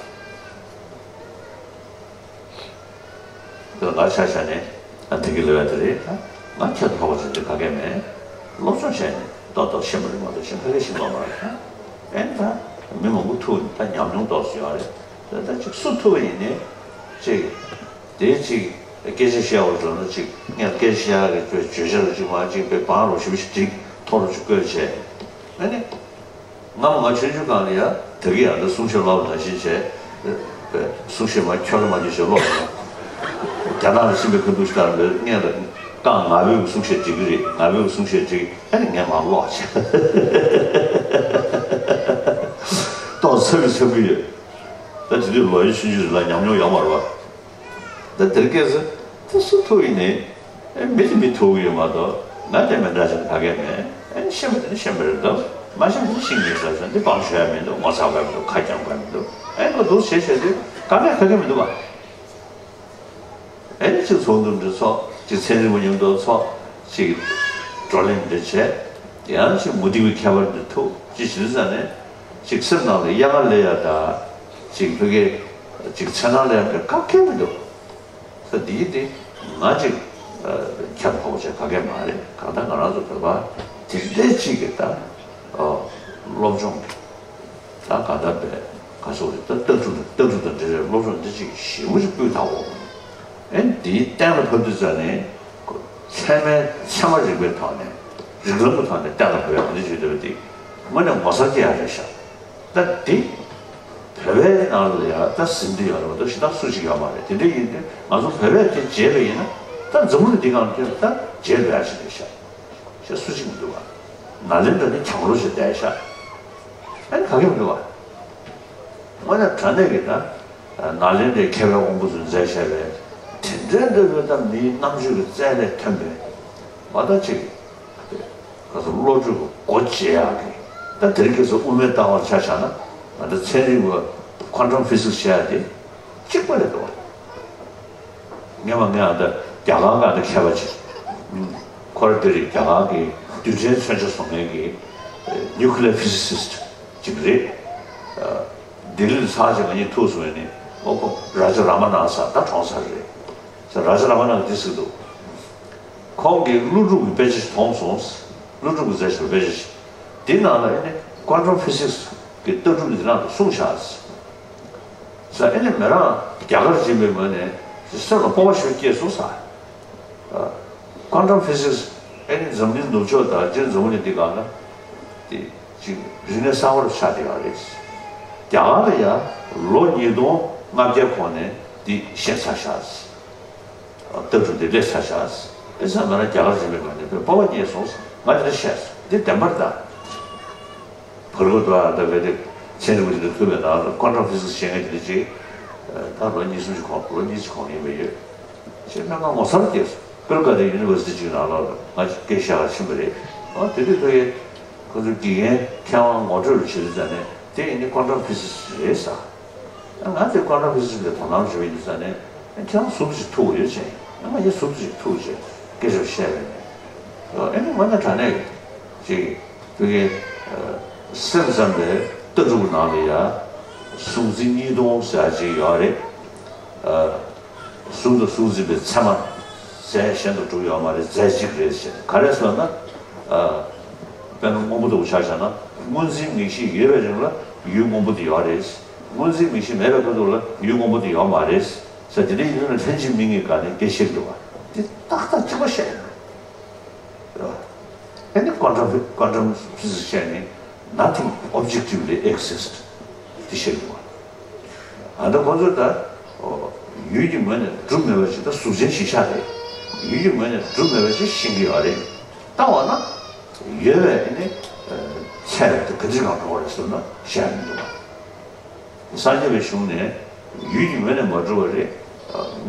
འདུག་བ། ང་ཆ་བཞག་ནས་ཨ་དེ་གི་ལོ་ཡ་དེ་རེད། ང་ཁྱད་དུ་འཕགས་པ་ཟེར་རྒྱུ་ག་གེ་མེད། སློབ་སྦྱོང་བྱས་ནས་ཏོག་ཏོག་ཤེས་པ་རེད་མ་གཏོགས་ཤེས་ཁ་ཁེ་ཤེས་མ་མ་རེད། ཨེ་ད་མི་མང་པོ་ཐུག་ནས་ད་ཉམས་མྱོང་ཏོག་ཙམ་ཡོད་རེད། ད་ད་ཅིག་སུ་ཐུག་པ་ཡིན་ནའི་ཅིག་དེ་ཅིག་སྐད་ཆ་བཤད་པར་འགྲོ་ན་ཅིག་ངས་སྐད་ཆ་བཤད་ཡག་གི་བརྗོད་བྱ་ལ་ཅིག་མ་ཅིག་པའི་བང་རོ་ཞིབ་ཞིབ་ཅིག་ཐོག་རུ་ཅིག་བཀོད་བྱས། ཨ་ནི། སྔ་མོ་ང་ཆུང་ཆུང་སྒང་ལ་ཡ་ད་གི་ཡང་ད་གསུང་བཤད་ཀློག་པ་ནང་བཞིན་བྱས། གསུང་བཤད་མ་ཁྱོད་ལ་མ་ཁྱོད་བཤད་ཀློག་པ་ན། རྒྱ་ནག་ལ་ཕྱིན་པའི་ཁ་ཐུག་ཞིག་ལྟར་ལོས་སྔོན་ལ་རྐང་ང་ཕོད་ཀྱི་གསུང་བཤད་འགྲིག་གི་རེད། ང་ཕོད་ཀྱི་གསུང་བཤད་འགྲིག་ཨ་ནི་ངས་མར་ཀློག་བྱས། ཏོག་ཙམ་ཚ་གི་ཚ་གི་ཡོད། ད་དེ་དུས་ལོ་ཡི་ཆུང་ཆུང་རེད་ལ་ཉམས་མྱོང་ཡོད་མ་རེད་བ། ད་དེར་སྐད་ཟེར་དེ་སུ་ཐུག་ཡིན་ནི། ཨེ་མི་དེ་མི་ཐུག་ཡོད་མ་གཏོགས་ང་དེ་མི་འདྲ་ཞིག་ག་གེ་མེད། ཨེ་ཤེས་པ་དེ་ནི་ཤེས་པ་རེད་འདུག་མ་ཤེས་པ་དེ་ནི་ཤེས་ཀྱི་རེད་ཟེར་འདི་སྤང་ཤོད་ཡ་མི་འདུག་ངོ་ཚ་དགོས་མི་འདུག་ཁ་རྐྱང་དགོས་མི་འདུག་ཨེ་ཁོ་འདུག་བྱེད་བྱེད་དུས་ག་གེ་ག་གེ་མི་འདུག་བ། ཨེ་ནི་ཅིག་ཚོགས་འདུ་འདྲ་ཚོགས་ཅིག་ཚན་རིག་པ་མཉམ་དུ་ཚོགས་ཅིག་བགྲོ་གླེང་འདྲ་བྱས་ཡང་ཅིག་མུ་སྟེགས་པའི་ཁྱད་པར་འདི་ཐུག་ཅིག་བྱེད་དུས་ཙ་ནས་ཅིག་སེམས་ནང་ལ་དབྱར་ཁ་སླེབས་ཡ་ད་ཅིག་ཕ་གི་ཅིག་འཚོལ་སྣང་ལ་ཡང་དཀའ་ཁེལ་མི་འདུག་ས་འདིའི་དེ་ང་ཅིག་ཁྱབ་ཁོག་བྱས་ག་གེ་མ་རེད། གང་ལྟར་ང་རང་ཚོ་བོད་པ་དེ་འདྲའི་ཅིག་གི་ད་སློབ་སྦྱོང་ད་གང་ལྟར་བས་ག་སོགས་རེད། ད་ལྟ་གྲུབ་དང་ལྟ་གྲུབ་དང་འབྲེལ་བའི་སློབ་སྦྱོང་འདི་ཅིག་ཞེ་པོ་ཅིག་སྤུས་དག་འོང་། ཨེ་འདིའི་གཏན་ལ་ཕབ་དུས་ཙ་ནས་ཚད་མའི་ཚད་མ་རིག་པའི་ཐོག་ནས་རིགས་ལམ་གྱི་ཐོག་ནས་གཏན་ལ་ཕབ་ཡག་འདི་བྱེད་འདོད་པ་འདི་དངོས་གནས་ངོ་མཚར་སྐྱེ་ཡག་རེད་ཤག་ད་འདི་བོད་པའི་ནང་ལ་ཡང་ད་ཟིན་དུ་ཡོད་རེད་མ་གཏོགས་གཞན་དག་སུ་ཞིག་ཡོད་མ་རེད། དེ་འདྲ་ཡིན་དུས་ང་ཚོ་བོད་པས་དེ་བརྗེད་པ་ཡིན་ན་ད་འཛམ་བུ་གླིང་འདི་སྒང་ལ་ཁྱོད་ད་བརྗེད་འགྲོ་ཡག་ཞིག་རེད་ཤག་ཞེས་སུ་ཞིག་མི་འདུག་བ། ནཱ་ལེནྡྲ་ནི་གྱང་རོ་ཞིག་བསྡད་ཤག་ཨ་ནི་ག་གེ་མི་འདུག་བ། དངོས་གནས་དྲང་གནས་ཀྱི་ད་ནཱ་ལེནྡྲའི་མཁས་པའི་དབང་པོ་ཚོས་མཛད་བཞག་པའི་དེ་འདྲའི་འདྲ་བའི་ད་མིའི་རྣམ་དཔྱོད་ཀྱི་རྩལ་ལས་ཐོན་པའི་མ་ད་ཅིག་ག་ཚོད་བློ་གྲོས་ཀྱི་སྒོ་འབྱེད་ཡག་གི་ད་དེ་རིང་ཁ་སང་དབུ་མའི་ལྟ་བ་ཆ་བཞག་ན་ང་ད་ཚན་རིག་པ་quantum physics་བྱེད་ཡག་དེ་གཅིག་པ་རེད་འདུག་བ། སྔོན་མ་ངས་ཨ་ད་རྒྱ་གར་ག་ད་མཁས་པ་ཅིག་ཁོ་ར་དེ་རིང་རྒྱ་གར་གྱི་རྡུལ་ཕྲན་མཚོན་ཆ་བཟོ་མཁན་གྱི་nuclear physicist་ཅིག་རེད། ལྡི་ལིར་ཚར་ཅིག་ང་གཉིས་ཐུག་སོང་བས་ནི་ཨོ་ཁོ་རཱ་ཇ་ར་མ་ན་ས་ད་གྲོངས་ཚར་རེད། ས་རཱ་ཇ་ར་མ་ན་གི་འདི་ཟེར་འདུག་ཁོང་གིས་ཀླུ་སྒྲུབ་ཀྱི་དཔེ་ཆ་ཞིག་མཐོང་སོང་། ཀླུ་སྒྲུབ་ཀྱིས་མཛད་བཞག་པའི་དཔེ་ཆ་ཞིག་དེའི་ནང་ལ་ཨེ་ནི་quantum physics་གི་ལྟ་གྲུབ་འདི་ནང་དུ་གསུངས་བཞག་ས་ཨེ་ནི་མི་རང་རྒྱ་གར་ཕྱིན་པའི་ངོས་ནས་སེམས་ལ་སྤོབས་པ་ཞིག་སྐྱེས་སོང་ས། quantum physics་ཨེ་ནི་འཛམ་གླིང་ནུབ་ཕྱོགས་དང་སྤྱིར་འཛམ་བུ་གླིང་འདི་སྒང་ལ་དེ་ཅིག་རིག་གནས་གསར་བ་ཆགས་བསྡད་ཡོད་རེད། རྒྱ་གར་ལ་ཡང་ལོ་ཉིས་སྟོང་ལྔ་བརྒྱ་གོང་ནས་འདི་ཤེས་ཚར་བཞག་ལྟ་གྲུབ་འདི་སླེབས་ཚར་བཞག་ཨེ་ས་ང་རང་རྒྱ་གར་ཕྱིན་པའི་སྒང་ནས་བོད་སྤོབས་པ་སྐྱེས་སོང་ང་དེ་འདྲ་བཤད་སོང་། འདི་བདེན་པར་གདའ། བར་སྐོར་དུ་ཨ་ད་བས་དེ་ཚན་རིག་པ་ཅིག་ཏུ་ཐུག་པའི་ནང་ལ་quantum physics་བྱེད་མཁན་དེ་འདྲ་ཅིག་ད་ལོ་གཉིས་གསུམ་ཅིག་གོང་ལོ་གཉིས་ཅིག་གོང་ཡིན་པ་ཡོད། ཅེས་སྨན་ཁང་ངོ་མཚར་སྐྱེས་སོང་། པེ་རུ་ཀ་དེ་university་ཅིག་ནང་ལོགས་ལ་ང་སྐད་བཤད་ག་ཕྱིན་པ་རེད། ཨ་དེ་དུས་ཐོག་ཡེ་ཁོ་ཚོ་དགེ་རྒན་མཁས་དབང་ངོ་སྤྲོད་རུ་བྱེད་དུས་ཙ་ནས་དེ་ཡིན་ནི་quantum physics་རེད་ཟེར། ང་དེ་quantum physics་ལ་དོ་སྣང་བྱེད་པ་ཡིན་དུས་ཙ་ནས་ཁྱེད་རང་ཟུར་དུ་ཞིག་ཐུག་ཡོད་ཅེས་ང་ཡེ་ཟུར་དུ་ཞིག་ཐུག་ཅེས་སྐད་ཆ་བཤད་པ་ཡིན། ཨ་ནི་ང་ནི་དྲང་གནས་ཅིག་བོད་ཀྱི་སེམས་ཙམ་པའི་ལྟ་གྲུབ་ནང་ལ་ཡ་གཟུང་འཛིན་གཉིས་སྟོང་ཟེར་ཅིག་ཡོད་རེད། གཟུགས་དང་གཟུགས་འཛིན་པའི་ཚད་མ་རྫས་གཞན་དུ་གྲུབ་ཡོད་མ་རེད། རྫས་གཅིག་རེད་ཟེར། ག་རེ་ཟེར་ན། དཔེར་ན་སྔོན་པོ་ལྟ་བུ་ཆ་བཞག་ན་སྔོ་འཛིན་མིག་ཤེས་ཡོད་པའི་རིང་ལ་ཡུལ་སྔོན་པོ་དེ་ཡོད་རེད། སྔོ་འཛིན་མིག་ཤེས་མེད་པའི་ཁ་ཐུག་ལ་ཡུལ་སྔོན་པོ་དེ་ཡོད་མ་རེད་ཟེར། དེ་འདྲའི་ཡུལ་ལ་ལྷན་ཅིག་དམིགས་ངེས་ག་ནས་སྐད་ཆ་བཤད་འདུག་བ། དེ་ཏག་ཏག་གཅིག་པ་བཤད་ཡོད། རེད་བ། ཨ་ནི་quantum quantum physics་བཤད་ནི་nothing objectively exists་དེ་བཤད་འདུག་བ། ཨ་ད་ཁོ་ཚོ་ད་ཡུལ་གྱི་ངོས་ནས་གྲུབ་མེད་པ་ཞིག་ད་གཟུགས་ཅན་གཞི་བཞག་རེད། ཡུལ་གྱི་ངོས་ནས་གྲུབ་མེད་པ་ཞིག་ཤེས་ཀྱི་ཡོད་རེད། ལྟ་བ་ན་ཡོད་པའི་ཨ་ནི་ཚད་དེ་ག་འདྲ་གང་འགྲོ་བ་རེད་ཟེར་ན་བཤད་མི་འདུག་བ། སངས་རྒྱས་པའི་གཞུང་ནས་ཡུལ་གྱི་ངོས་ནས་མ་གྲུབ་པ་རེད།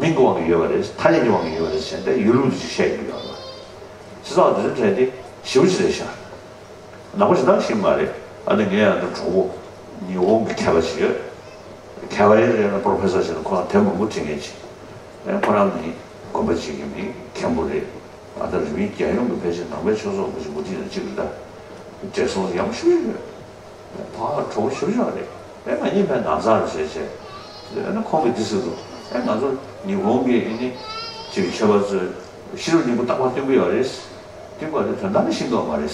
མིང་གི་དབང་གིས་ཡོད་པ་རེད། ཐ་སྙད་ཀྱི་དབང་གིས་ཡོད་པ་རེད་ཟེར་ཏེ་ཡུལ་ལུགས་ཀྱི་བཤད་ཡོང་གི་ཡོད་པ། སྤྱི་ཚོགས་འདི་ཚོ་གྲས་དེ་ཞེ་པོ་ཅིག་རེད་ཤག་ནག་པོ་ཞེ་དྲག་ཞིག་མ་རེད། ཨ་ནི་ངའི་ཨ་ནི་གྲོགས་པོ་ཉི་ཧོང་གི་མཁས་པ་ཞིག་ཡོད། མཁས་པ་ཡིན་རེད་ན་པོ་རོ་ཕེ་སར་ཞིག་ན་ཁོ་རང་དེབ་མང་པོ་བྲིས་མཁན་ཅིག་ཨེ་ཁོ་རང་ནི་དགོན་པ་ཅིག་གི་མི་མཁན་པོ་རེད། ཨ་ད་རི་པིན་རྒྱལ་ཡོངས་ཀྱི་ཕལ་ཆེར་ནང་པའི་ཆོས་ཚོགས་པ་ཞིག་འགོ་ཁྲིད་ན་གཅིག་རེད་ད། བགྲེས་སོང་ཡག་པོ་ཞེ་པོ་ཅིག་ཡོད། ཕ་གྲོགས་པོ་ཞེ་པོ་ཅིག་རེད། ཨེ་ང་གཉིས་ཕན་ནང་ཚང་རེད་བྱས་བྱས། ཨ་ནི་ཁོང་གིས་འདི་ཟེར་འདུག་ཨེ་ང་ཚོ་ཉི་ཧོང་གི་ཨེ་ནི་ཅིག་ཆོས་པ་ཚོས་ཤེས་རབ་སྙིང་པོ་རྟག་པར་སྟོན་གྱི་ཡོད་རེད། སྟོན་པ་དེ་དོན་དག་ནི་ཤེས་ཀྱི་ཡོད་མ་རེད།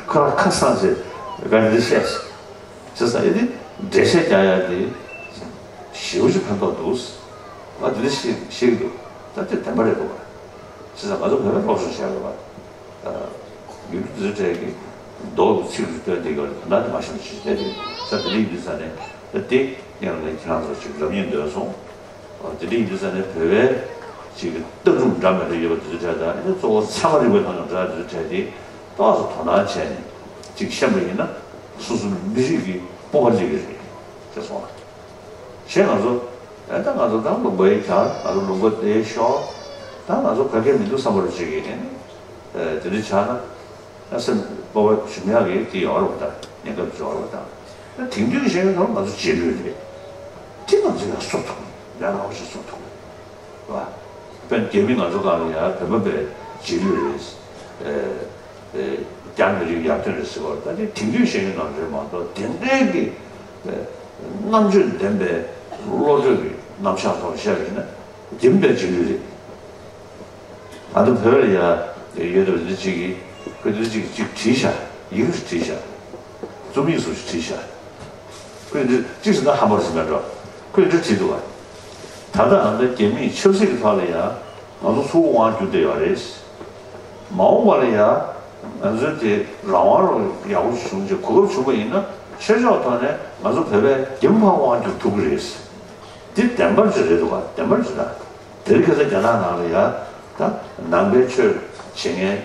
ཁོ་རང་ཁ་སང་ཟེར་ག་འདི་བཤད་སོང་། བྱས་ཙང་ཨེ་ནི་འགྲེལ་བཤད་རྒྱག་ཡ་དེ་ཞེ་པོ་ཅིག་ཕན་ཐོགས་འདུག་ང་འདི་འདྲ་ཤེས་ཤེས་ཀྱི་འདུག་ད་དེ་བདེན་པ་རེད་འདུག་བྱས་ཙང་ང་ཚོ་བོད་པའི་སློབ་གསོ་བྱས་པ་ཡུལ་དུས་ཚོད་གྲས་ཀྱི་མདོ་གི་ཚིག་རུ་སྟོན་དེ་ག་ལ་ད་ནི་མ་ཤེས་པ་ཞིག་བསྡད་དེ་ས་དེ་འདྲ་ཡིན་དུས་ས་ནས་ད་དེ་སྙན་ལ་ཁྱེད་རང་ཚོ་ཅིག་ལབ་སྙིང་འདོད་སོང་། དེ་འདྲ་ཡིན་དུས་ས་ནས་བོད་པའི་ཅིག་གི་ལྟ་གྲུབ་འདྲ་མི་འདྲ་ཡོད་པ་དེ་ཚོ་གྲས་དང་ཨེ་ནི་གཙོ་བོ་ཚད་མ་རིག་པའི་ཐོག་ནས་འདྲ་དེ་ཚོ་གྲས་དེ་ཏོག་ཙམ་དོ་སྣང་བྱས་ནས་ཅིག་ཤེས་པ་ཡིན་ན་སོ་སོ་མི་རིགས་ཀྱི་སྤོབས་པ་སླེབས་ཀྱི་རེད་ཅེས་གསུངས་པ། གཞན་ང་ཚོ་ཨེ་ད་ང་ཚོ་ད་ལུང་པ་ཡི་གར་ང་ཚོ་ལུང་པ་དེའི་ཤོག་ད་ང་ཚོ་ག་གེ་མི་འདུག་བསམ་པ་རུ་ཅིག་གི་ཨེ་ནི་དེ་འདྲ་ཆགས་ན། ཨ་སེམས་སྤོབས་པ་ཞུམ་ཡག་གི་དེ་ཡོད་རེད་པ། ད་ཉེན་ཁ་ཅིག་ཡོད་རེད་པ། ད་དེང་དུས་ཀྱི་གཞན་ཡང་ང་ཚོ་རྗེས་ལུས་རེད། དེ་ང་ཚོ་ཡང་གསོ་ཐུབ་ཡང་ནང་བཞིན་གསོ་ཐུབ་རེད་པ། དཔེར་ན་རྒྱ་མི་ང་ཚོ་སྒང་ལ་ཡང་བོད་པ་པའི་རྗེས་ལུས་རེད། ཨེ་ཨེ་རྒྱ་མི་རིགས་ཡར་ཐོན་རེད་ཟེར་བ་ད་དེ་དེང་དུས་གཞན་ཡང་ནང་རེད་མ་གཏོགས་དེ་འདྲའི་གི་ཨེ་ རྣམ་དཔྱོད་ལྡན་པའི་བློ་གྲོས་ཀྱི་རྣམ་གཞག་ཐོག་བཤད་པ་ཡིན་ན་རྒྱུན་པའི་རྗེས་ལུས་རེད། ད་ལྟ་བོད་ལ་ཡ་ཡོད་པ་འདི་གཅིག་གིས་ཁོས་འདི་གཅིག་གཅིག་བྲིས་ཤག་ཡི་གེ་ཞིག་བྲིས་ཤག་རྩོམ་ཡིག་སོགས་ཤིག་བྲིས་ཤག་ཁོས་འདི་གཅིག་ཟེར་ན་ཧམ་པ་རེད་ཟེར་མེད་འགྲོ། ཁོས་འདི་བྲིས་འདུག་ག་ད་ལྟ་ཨ་མདའ་རྒྱ་མིས་ཆབ་སྲིད་ཀྱི་ཐོག་ལ་ཡ་ང་ཚོ་ཚུར་དབང་བསྒྱུར་བསྡད་ཡོད་རེད། མ་འོངས་པ་ལ་ཡ་ང་ཚོའི་དེ་རང་དབང་ལ་ཡག་པོ་བྱུང་རྗེས་གོ་སྐབས་བྱུང་བ་ཡིན་ན་ཆོས་ཕྱོགས་ཐོག་ནས་ང་ཚོ་བོད་པས་རྒྱ་མི་ཕར་དབང་བསྒྱུར་ཐུབ་ཀྱི་རེད། འདི་བདེན་པ་ཅིག་རེད་འདུག་ག་བདེན་པ་ཅིག་ད། དེ་རིང་ཁ་སང་རྒྱ་ནག་ནང་ལ་ཡ་ད་ནང་པའི་ཆོས་བྱེད་མཁན།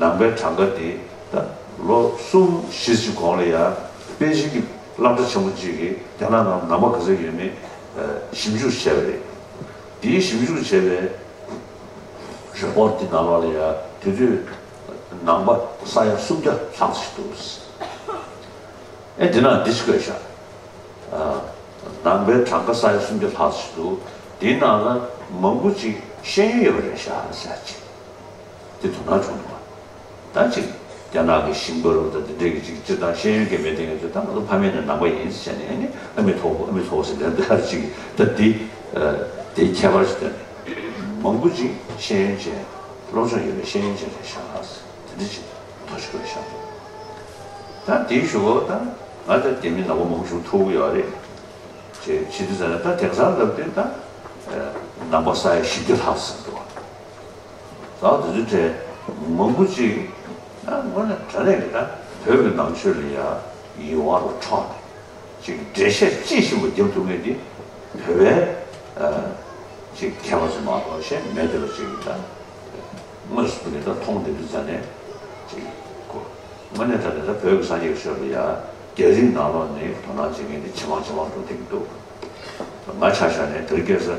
ནང་པའི་གྲངས་ཀ་དེ་ད་ལོ་གསུམ་བཞི་ཅིག་གོང་ལ་ཡ་པེ་ཅིང་གི་སློབ་གྲྭ་ཆེན་པོ་གཅིག་གིས་རྒྱ་ནག་ནང་ནང་པ་ག་ཚོད་ཡོད་མེད་ཞིབ་འཇུག་བྱས་པ་རེད། དེའི་ཞིབ་འཇུག་བྱས་པའི་རི་པོར་ཊི་དེ་ནང་ལོགས་ལ་ཡ་དེ་དུས་ནང་པ་ས་ཡ་སུམ་བརྒྱ་ལྷག་ཅིག་འདུག་ཨེ་དེ་ནང་འདི་ཅིག་བཀོད་ཤག་ནང་པའི་གྲངས་ཀ་ས་ཡ་སུམ་བརྒྱ་ལྷག་ཅིག་འདུག་དེའི་ནང་ལ་མང་པོ་ཅིག་ཤེས་ཡོན་ཡོད་པ་རེད་ཤག་ཟེར་ཅིག་དེ་དོ་སྣང་བྱུང་འདུག་ད་ཅིག་རྒྱ་ནག་གི་ཞིང་པ་རུ་དང་དེ་འདྲས་ཀྱི་ཅིག་སྤྱིར་བཏང་ཤེས་ཡོན་སྐད་མེད་དེ་ངེད་ཚོས་ད་ང་ཚོ་ཕ་མེས་ནས་ནང་པ་ཡིན་ཟེར་ནས་ཨ་ནི་ཨ་མི་ཐོག་ཨ་མི་ཐོག་ཟེར་ནས་ད་ཅིག་ད་དེ་དེའི་ཁྱད་པར་ཞིག་བསྟན་ནས་མང་པོ་ཅིག་ཤེས་ཡོན་ཅན་སློབ་སྦྱོང་ཡོད་པའི་ཤེས་ཡོན་ཅན་རེད་ཤག་ཟེར་དེ་འདྲས་ཅིག་ཐོ་ཞིག་བཀོད་ཤག་ད་དེའི་གཞུག་གུ་ད་ང་ད་རྒྱ་མི་ནང་པ་མང་པོ་ཞིག་ཐུག་གི་ཡོད་རེད། ཅེས་བྱེད་དུས་ཙམ་ན་ད་དེང་སང་ལབ་དུས་ད་ནང་པ་ས་ཡ་བཞི་བརྒྱ་ལྷག་ཟིན་འདུག་ད་དེ་ཚོའི་གྲས་མང་པོ་ཅིག་ད་དངོས་གནས་དྲང་གནས་ཀྱི་ད་བོད་ཀྱི་ནང་ཆོས་ལ་ཡ་ཡིད་དབང་རུ་འཕྲོག་ནས་ཅིག་འགྲེལ་བཤད་ཅི་ཞིམ་པོ་རྒྱབ་ཐུབ་མཁན་དེ་བོད་པའི་ཅིག་མཁས་པ་ཚོ་མ་གཏོགས་གཞན་མེད་འདུག་ཅིག་ད་དངོས་སུ་དེ་ད་མཐོང་བསྡད་དུས་ཙམ་ནས་ཅིག་གོ། དངོས་གནས་དྲང་གནས་ད་བོད་ཀྱི་སངས་རྒྱས་ཀྱི་ཆོས་ལ་ཡ་རྒྱ་རིགས་ནང་ལོགས་ནས་དོ་སྣང་བྱེད་མཁན་དེ་ཇེ་མང་ཇེ་མང་འགྲོ་བསྡད་ཀྱི་འདུག་ང་ཆ་བཞག་ནས་དེ་རིང་ཁ་སང་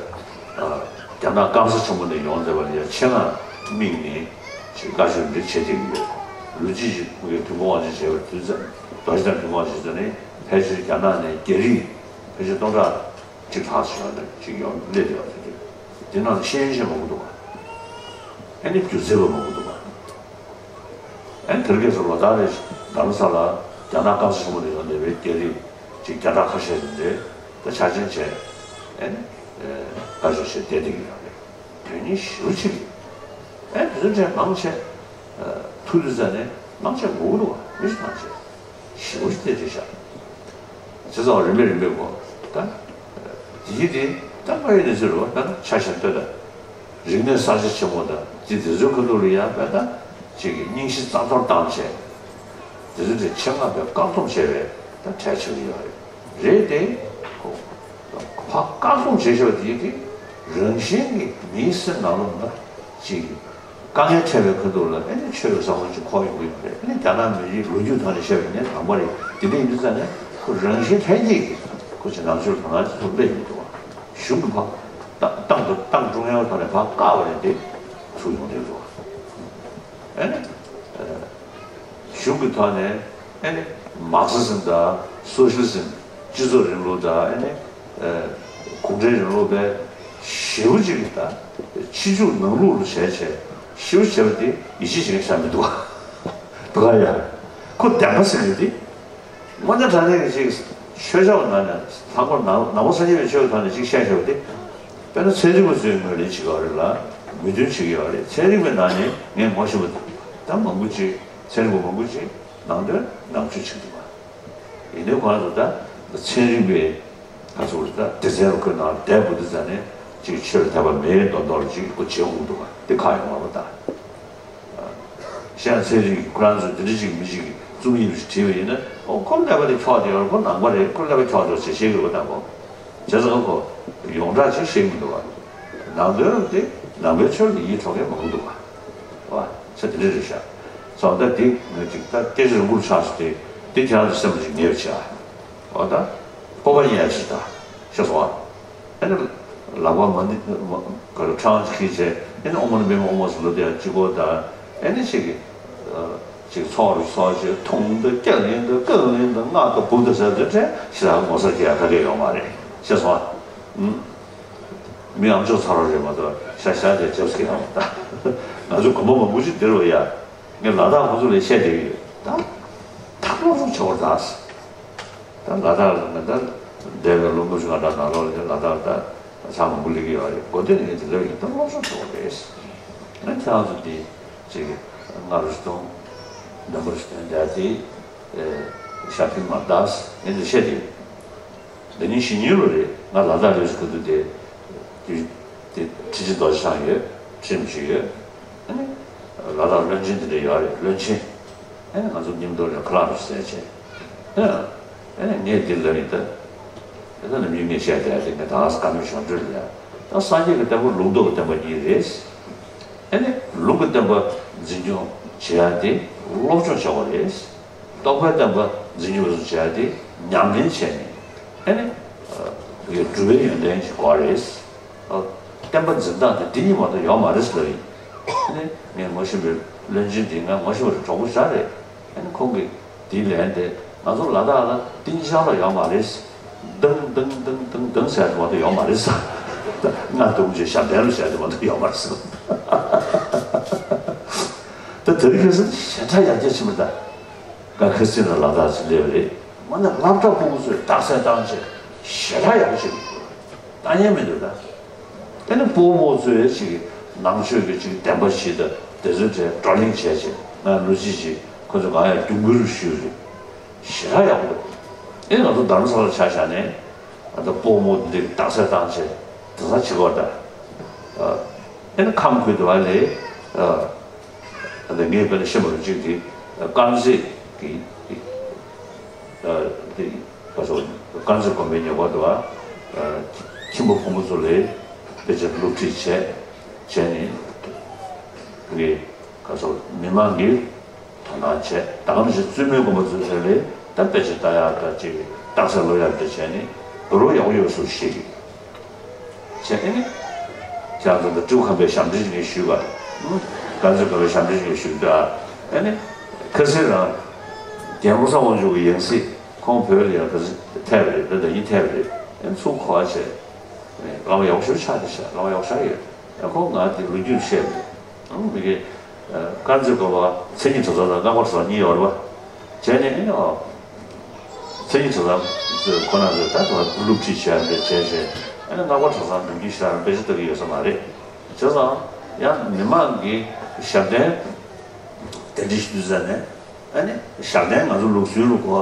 རྒྱ་ནག་སྐམ་ས་ཆེན་པོ་ནས་ཡོང་བསྡད་པ་ལ་ཡ་ཆེད་མངགས་དམིགས་ནས་ཅིག་བཀའ་ཆོས་འདི་བྱེད་བསྡད་ཀྱི་ཡོད། ལོ་གཅིག་ཅིག་ངས་ཐུན་མོང་དབང་ཆེན་བྱས་པ་དུས་ཙམ་རྡོ་རྗེ་གདན་ཐུན་མོང་དབང་ཆེན་ཟེར་ནས་ཕལ་ཆེར་རྒྱ་ནག་ནས་རྒྱ་རིགས་ཕལ་ཆེར་སྟོང་ཕྲག་གཅིག་ལྷག་ཞིག་ཡོང་ནས་ཅིག་ཡོང་སླེབས་བསྡད་པ་དེ་འདྲ། དེ་ནང་ལ་ཤེས་ཡོན་ཅན་མང་པོ་འདུག་ག་ཨ་ནི་སྒྱུ་རྩལ་པ་མང་པོ་འདུག་ག་ཨ་ནི་དེ་རིང་ཁ་སང་ལོ་ལྟར་རེ་རྡ་རམ་ས་ལ་རྒྱ་ནག་སྐམ་ས་ཆེན་པོ་ནས་ཡོང་བསྡད་པའི་རྒྱ་རིགས་ཅིག་བརྒྱ་ཕྲག་ཁ་ཤས་ཙམ་རེ་ད་ཆ་ཆེན་བྱས་ཨ་ནི་བཀའ་ཆོས་བྱས་བསྡད་བསྡད་ཀྱི་ཡོད་རེད། དོན་སྙིང་ཞེ་པོ་ཅིག་རེད། ཨ་ནི་དེ་ཚོ་གྲས་མང་ཆེ་ཐུག་དུས་ཙམ་ནས་མང་ཆེ་ངུ་གི་འདུག་ག་མི་ཞིག་མང་ཆེ། ཞེ་པོ་ཞིག་བལྟས་བྱས་ཤག་བྱས་ཙང་རིམ་པས་རིམ་པས་གོ། ད། དེ་ཡིན་དེ་ད་དངོས་ཡོད་གནས་ཚུལ་རེད་བ། ད་ཆ་བཞག་ལྟོས་དང་། རིག་གནས་གསར་བརྗེ་ཆེན་མོ་དང་དེ་དེ་ཚོའི་ཁ་ཐུག་ལ་ཡང་བས་ད་ཅིག་གི་རྙིང་ཞེན་རྩ་གཏོར་བཏང་བྱས། དེ་ཚོ་དེ་ཆེད་མངགས་པའི་བཀག་སྡོམ་བྱས་པའི་ད་གྲས་ཆགས་ཀྱི་ཡོད་རེད། རེད་དེ། གོ། ཕར་བཀག་སྡོམ་བྱས་བྱས་པ་དེ་ཡིན་དེ། རང་བཞིན་གྱི་མིའི་སེམས་ནང་ལོགས་ན་ཅིག་གི་དཀའ་ངལ་འཕྲད་པའི་ཁ་ཐུག་ལ་ཨེ་ནི་ཆོས་ཀྱི་བསམ་བློ་ཅིག་འཁོར་ཡོང་གི་ཡོད་རེད། ཨེ་ནི་རྒྱ་ནག་མི་རིགས་ལོ་རྒྱུས་ཐོག་ནས་བཤད་པ་ཡིན་ན་དང་པོ་རེད། དེ་འདྲ་ཡིན་དུས་ཙང་ནས་ཁོ་རང་བཞིན་ལྷན་སྐྱེས་ཀྱིས་ཁོ་ཅིག་ནང་ཆོས་དོ་སྣང་ཅིག་ཐོབ་སླེབས་ཡོང་གི་འདུག་བ། གཞུང་གི་ཕ། ཏང་ཏང་གི་ཏང་ཀྲུང་དབྱང་ཐོག་ནས་ཕར་བཀག་པ་རེད་དེ་ཚུར་ཡོང་བསྡད་འདུག་བ། ཨེ་ནི། གཞུང་གི་ཐོག་ནས་ཨེ་ནི་མར་ཁེ་སི་ཟིམ་དང་སོ་ཤི་ལི་ཟིམ་སྤྱི་ཚོགས་རིང་ལུགས་དང་ཨེ་ནི་གུང་ཁྲན་རིང་ལུགས་པའི་ཞེ་པོ་ཅིག་གི་ད་ཕྱི་འཇུག་ནང་ལུགས་ལ་བྱས་བྱས་ཞེ་པོ་བྱས་པ་དེ་ཡིད་ཆེས་བྱེད་མཁན་ཞིག་མི་འདུག་བ། འདུག་ག་ཡ། ཁོ་བདེན་པ་ཟེར་གི་དེ། དངོས་གནས་དྲང་གནས་ཀྱི་ཅིག་ཆོས་ཕྱོགས་ནང་ནས་ལྷག་པར་ནང་ནང་པ་སངས་རྒྱས་པའི་ཆོས་ཐོག་ནས་ཅིག་བཤད་བཤད་པ་དེ། དཔེར་ན་ཚན་རིག་པ་ཚོའི་ངོས་ནས་བྱེད་ཀྱི་ཡོད་རེད་ལ་མོས་མཐུན་བྱེད་ཀྱི་ཡོད་རེད། ཚན་རིག་པའི་ནང་ནས་ངས་ངོ་ཤེས་པ་ད་མང་པོ་ཅིག་ཚན་རིག་པ་མང་པོ་ཅིག་ནང་དོན་ནང་ཆོས་བྱེད་ཀྱི་འདུག་བ། ཡིན་ནའི་ཁོ་རང་ཚོ་ད་ཚན་རིག་པའི་ང་ཚོ་ད་སྡེ་ཚན་ལ་ཁོའི་ནང་བསྡད་དགོས་དུས་ཙང་ནས་ཅིག་ཆོས་ལ་དད་པ་མེད་མདོག་མདོག་ལ་ཅིག་ཁོ་བྱེད་འོང་འདུག་བ། དེ་ཁག་ཡོང་བ་ད། གཞན་ཚན་རིག་གི་ཁོ་རང་ཚོ་འདི་འདྲ་ཅིག་མི་ཅིག་གིས་རྩོམ་ཡིག་ཅིག་བྲིས་པ་ཡིན་ན་ཨོ་ཁོ་ཀླད་པ་དེ་འཁྱོག་བསྡད་ཡོད་རེད། ཁོ་ནང་པ་རེད། ཁོ་ཀླད་པ་འཁྱོག་འདུག་ཅེས་བཤད་ཀྱི་རེད་བ། ད་ཁོ་བྱས་ཙང་ཁོ་ཡོངས་གྲགས་ཅིག་བཤད་ཀྱི་མི་འདུག་བ། ནང་དོན་དེ་ནང་པའི་ཆོས་ལ་ཡིད་འཕྲོག་མཁན་མང་པོ་འདུག་བ། བ། ཚེ་འདི་འདྲ་རེད་ཤག་སོང་ད་འདི་ངས་ཅིག་ད་སྐད་ཆ་རིང་པོར་ཆགས་སོང་སྟེ་འདི་ཁྱེད་རང་ཚོ་སེམས་ལ་ཅིག་ངེས་པ་བྱེད་ཨ། འོ་ད་སྤོབས་པ་ཡིན་ཡ་ཞིག་ད་ཤེས་སོང་ཨ། ཨ་ནི་ལག་པ་མ་འདི་ག་རེ་ཁྲང་ཅིག་ཁྱེར་བྱས་ཨ་ནི་ཨོཾ་མ་ཎི་པདྨེ་ཧཱུྃ་ཟེར་ལབ་དེ་ཡང་གཅིག་པོ་དང་ཨ་ནི་ཅིག་གི་ཅིག་ཚོགས་རུ་ཚོགས་ཅིག་འཐུང་དང་སྐྱག་ལེན་དང་རྐང་ལེན་དང་སྔགས་དང་འབུམ་དང་ཟེར་དེ་འདྲ་ཞེ་དྲག་ངོ་མཚར་སྐྱེ་ཡ་ག་གེ་ཡོད་མ་རེད། ཤེས་སོང་ཨ། ཨུམ། མི་ཨམ་ཅོག་ཚ་རོགས་རེད་མ་གཏོགས་ཤ་ཤ་དེ་རྒྱབ་སྐྱེ་ཡ་མ་ད། ང་ཚོ་དགོན་པ་མང་པོ་ཅིག་འདིར་བ་ཡ། ངས་ལ་དྭགས་ཁོང་ཚོ་ལ་བཤད་བསྡད་ཀྱི་ཡོད་ད། ཐག་ལོག་ལོག་བྱེད་པར་གདའ། ད་ལ་དྭགས་ལ་ང་ད་འདས་པའི་ལོ་ངོ་བཅུ་ང་གྲངས་ནང་ལོགས་ལ་ལ་དྭགས་ད་ལ་ཆ་མང་པོ་སླེབས་ཀྱི་ཡོད་རེད། འགོ་དེ་ནས་ངས་དེ་ལོས་ཡིན་ད་སློབ་སྦྱོང་བྱེད་དགོས་རེད། ཨ་ཁྱེད་རང་ཚོ་འདི་ཅིག་སྔ་རུ་སྟོན་འདམ་རུ་སྟོན་བསྡད་དེ་ཞབས་ཕིང་མ་བཏགས་ངས་འདི་བཤད་དེ། འདི་ནི་ཕྱི་ཉིན་ལོ་རེད། ང་ལ་དྭགས་ལོས་སུ་ག་དུས་དེ་དེ་དེ་ཁྲི་ཆེན་རྡོ་རྗེ་འཆང་ཡོད། ཁྲིམས་ཞིག་ཡོད། ཨ་ནི་ལ་དྭགས་བློན་ཆེན་དེ་འདྲ་ཡོད་རེད། བློན་ཆེན། ཨ་ནི་ང་ཚོ་མཉམ་དུ་ལ་ཁ་ལག་རུ་ཟས་བྱས། ཨ་ནི་ངས་འདི་ལབ་ཡིན་ད། ཨ་ད་ནམ་རྒྱུན་ངས་བཤད་བསྡད་དེ་ངས་ད་ཨ་ས་ཀ་མེད་ཞང་སྤྲུལ་ལ་ཡ། ད་སངས་རྒྱས་ཀྱི་བསྟན་པ་ལུང་རྟོགས་ཀྱི་བསྟན་པ་གཉིས་རེད། ཨ་ནི་ལུང་གི་བསྟན་པ་འཛིན་སྐྱོང་བྱེད་ཡ་དེ་སློབ་སྦྱོང་བྱ་བ་རེད། རྟོགས་པའི་བསྟན་པ་འཛིན་སྐྱོང་བཟོ་བྱ་དེ་ཉམས་ལེན་བྱས་ནས་ཨ་ནི་སྒྲུབ་པའི་ཡོན་ཏན་ཞིག་དགོས་རེད། བསྟན་པ་འཛིན་སྟངས་དེ་འདི་གཉིས་མ་གཏོགས་ཡོད་མ་རེད་ཟེར་ལབ་ཡིན། ཨ་ནི་ངས་ངོ་ཤེས་པའི་བློན་ཆེན་དེ་ང་ངོ་ཤེས་པ་རེད། གྲོགས་པོ་ཞིག་རེད། ཨ་ནི་ཁོང་གིས་དེའི་ལན་དེ་ང་ཚོ་ལ་དྭགས་ལ་ཏིན་ཅང་ལ་ཡོད་མ་རེད། ལྡང་ལྡང་ལྡང་ལྡང་ལྡང་ཟེར་དེ་མ་གཏོགས་ཡོད་མ་རེད་ཟེར། ང་དུང་ཅེ་ཞབས་བརྟན་ལ་ཟེར་དེ་མ་གཏོགས་ཡོད་མ་རེད་ཟེར། ད་དེ་རིང་ཁ་སང་ཞེ་དྲག་ཡར་རྒྱས་ཕྱིན་པ་ད། ཀ་ཁ་སི་ལ་ལ་དྭགས་སུ་སླེབས་རེད། མ་ན་སློབ་གྲྭ་ཕྲུ་གུ་ཚོས་རྟགས་གསལ་བཏང་བྱས་ཞེ་དྲག་ཡག་པོ་བྱེད་ཀྱི་འདུག་ལྟ་ཉན་མི་འདུག་ད། དེ་ནི་སྤོ་རྨོ་ཚོས་ཅིག་ནང་ཆོས་ཀྱི་ཅིག་བདེན་པ་ཞིག་དང་དེ་ཚོའི་གྲས་བགྲོ་གླེང་བྱས་བྱས་ང་ལོ་གཅིག་ཅིག་ཁོ་ཚོ་གང་ཡང་རྒྱུན་འགུལ་ཞུས་རེད། ཞེ་དྲག་ཡག་པོ་འདུག་ཨེ་ང་ཚོ་རྡ་རམ་ས་ལ་ཆ་བཞག་ནས་ཨ་ད་སྤོ་རྨོ་འདི་རྟགས་གསལ་བཏང་བྱས་དེ་ཚོ་བྱེད་དགོས་ད། ཨེ་ནི་ཁམས་ཁུལ་དུ་བ་ལས་ཨ་ད་ངས་དཔེར་ན་ཤེས་པ་རུ་གཅིག་དེ་དཀར་མཛེས་ཀྱི་ཨ་དེ་ག་སོ་དཀར་མཛེས་དགོན་པའི་ཉེ་འཁོར་དུ་བ་ཨ་ཁྱིམ་པ་ཕོ་མོ་ཚོ་ལས་དཔེ་ཆ་སློབ་ཁྲིད་བྱས་བྱས་ནས་ངས་ག་སོ་མི་མང་གི་དོ་སྣང་བྱས། ད་ག་ནང་བཞིན་བཙུན་མོའི་དགོན་པ་ཚོའི་ཐད་ལས་ད་དཔེ་ཆ་ལྟ་ཡག་ད་ཅིག་རྟགས་གསལ་སློབ་ཡག་འདྲ་བྱས་ནས་དུ་རུ་ཡག་པོ་ཡོད་སུ་ཞིག་བྱས་ཨེ་ནི། ཁྱེད་རང་ཚོ་ད་སྤྲེའུ་ཁམས་པའི་ཞབས་འདྲེན་ཞིག་ངས་ཞུས་པ། ཀན་ཟི་ཁམས་པའི་ཞབས་འདྲེན་ཞིག་ངས་ཞུས་ད། ཨེ་ནི། ཁ་སང་རང་རྒན་ཀོང་ས་དབང་ཕྱུག་གི་ཡང་སྲིད་ཁོང་བོད་ལ་ཡང་ཁ་སང་ཐེབས་རེད། ད་ད་ཡིན་ཐེབས་རེད། ཨེ་ཚུར་གོ་བ་བྱས། བླ་མ་ཡག་པོ་ཞེ་པོ་ཆགས་ཀྱི་ཤག་བླ་མ་ཡག་པོ་ཆགས་ཡོད། ཨེ་ཁོང་ང་དེ་ལོ་རྒྱུས་བཤད་རེད། ཨང་མི་དགེ། ཀན་ཟི་དགོན་པ་མཚན་ཉིད་གྲྭ་ཚང་དང་སྔགས་པ་གྲྭ་ཚང་གཉིས་ཡོད་རེད་པ། བྱས་ནས་ཨེ་ནི་ཨོ། མཚན་ཉིད་གྲྭ་ཚང་ཚོས་ཁོ་རང་ཚོས་ད་དུང་སློབ་ཁྲིད་བྱས་རེད་བྱས་བྱས། ཨེ་ནི་སྔགས་པ་གྲྭ་ཚང་ནམ་རྒྱུན་ཞིག་ལ་དཔེ་ཆ་ལྟ་གི་ཡོད་ས་མ་རེད། བྱས་ཙང་ཡང་མི་མང་གི་ཞབས་བརྟན་དེ་འདྲ་ཞིག་འདུག་ཟེར་ནས། ཨ་ནི་ཞབས་བརྟན་ང་ཚོ་ལུགས་སྲོལ་ལ་གོ་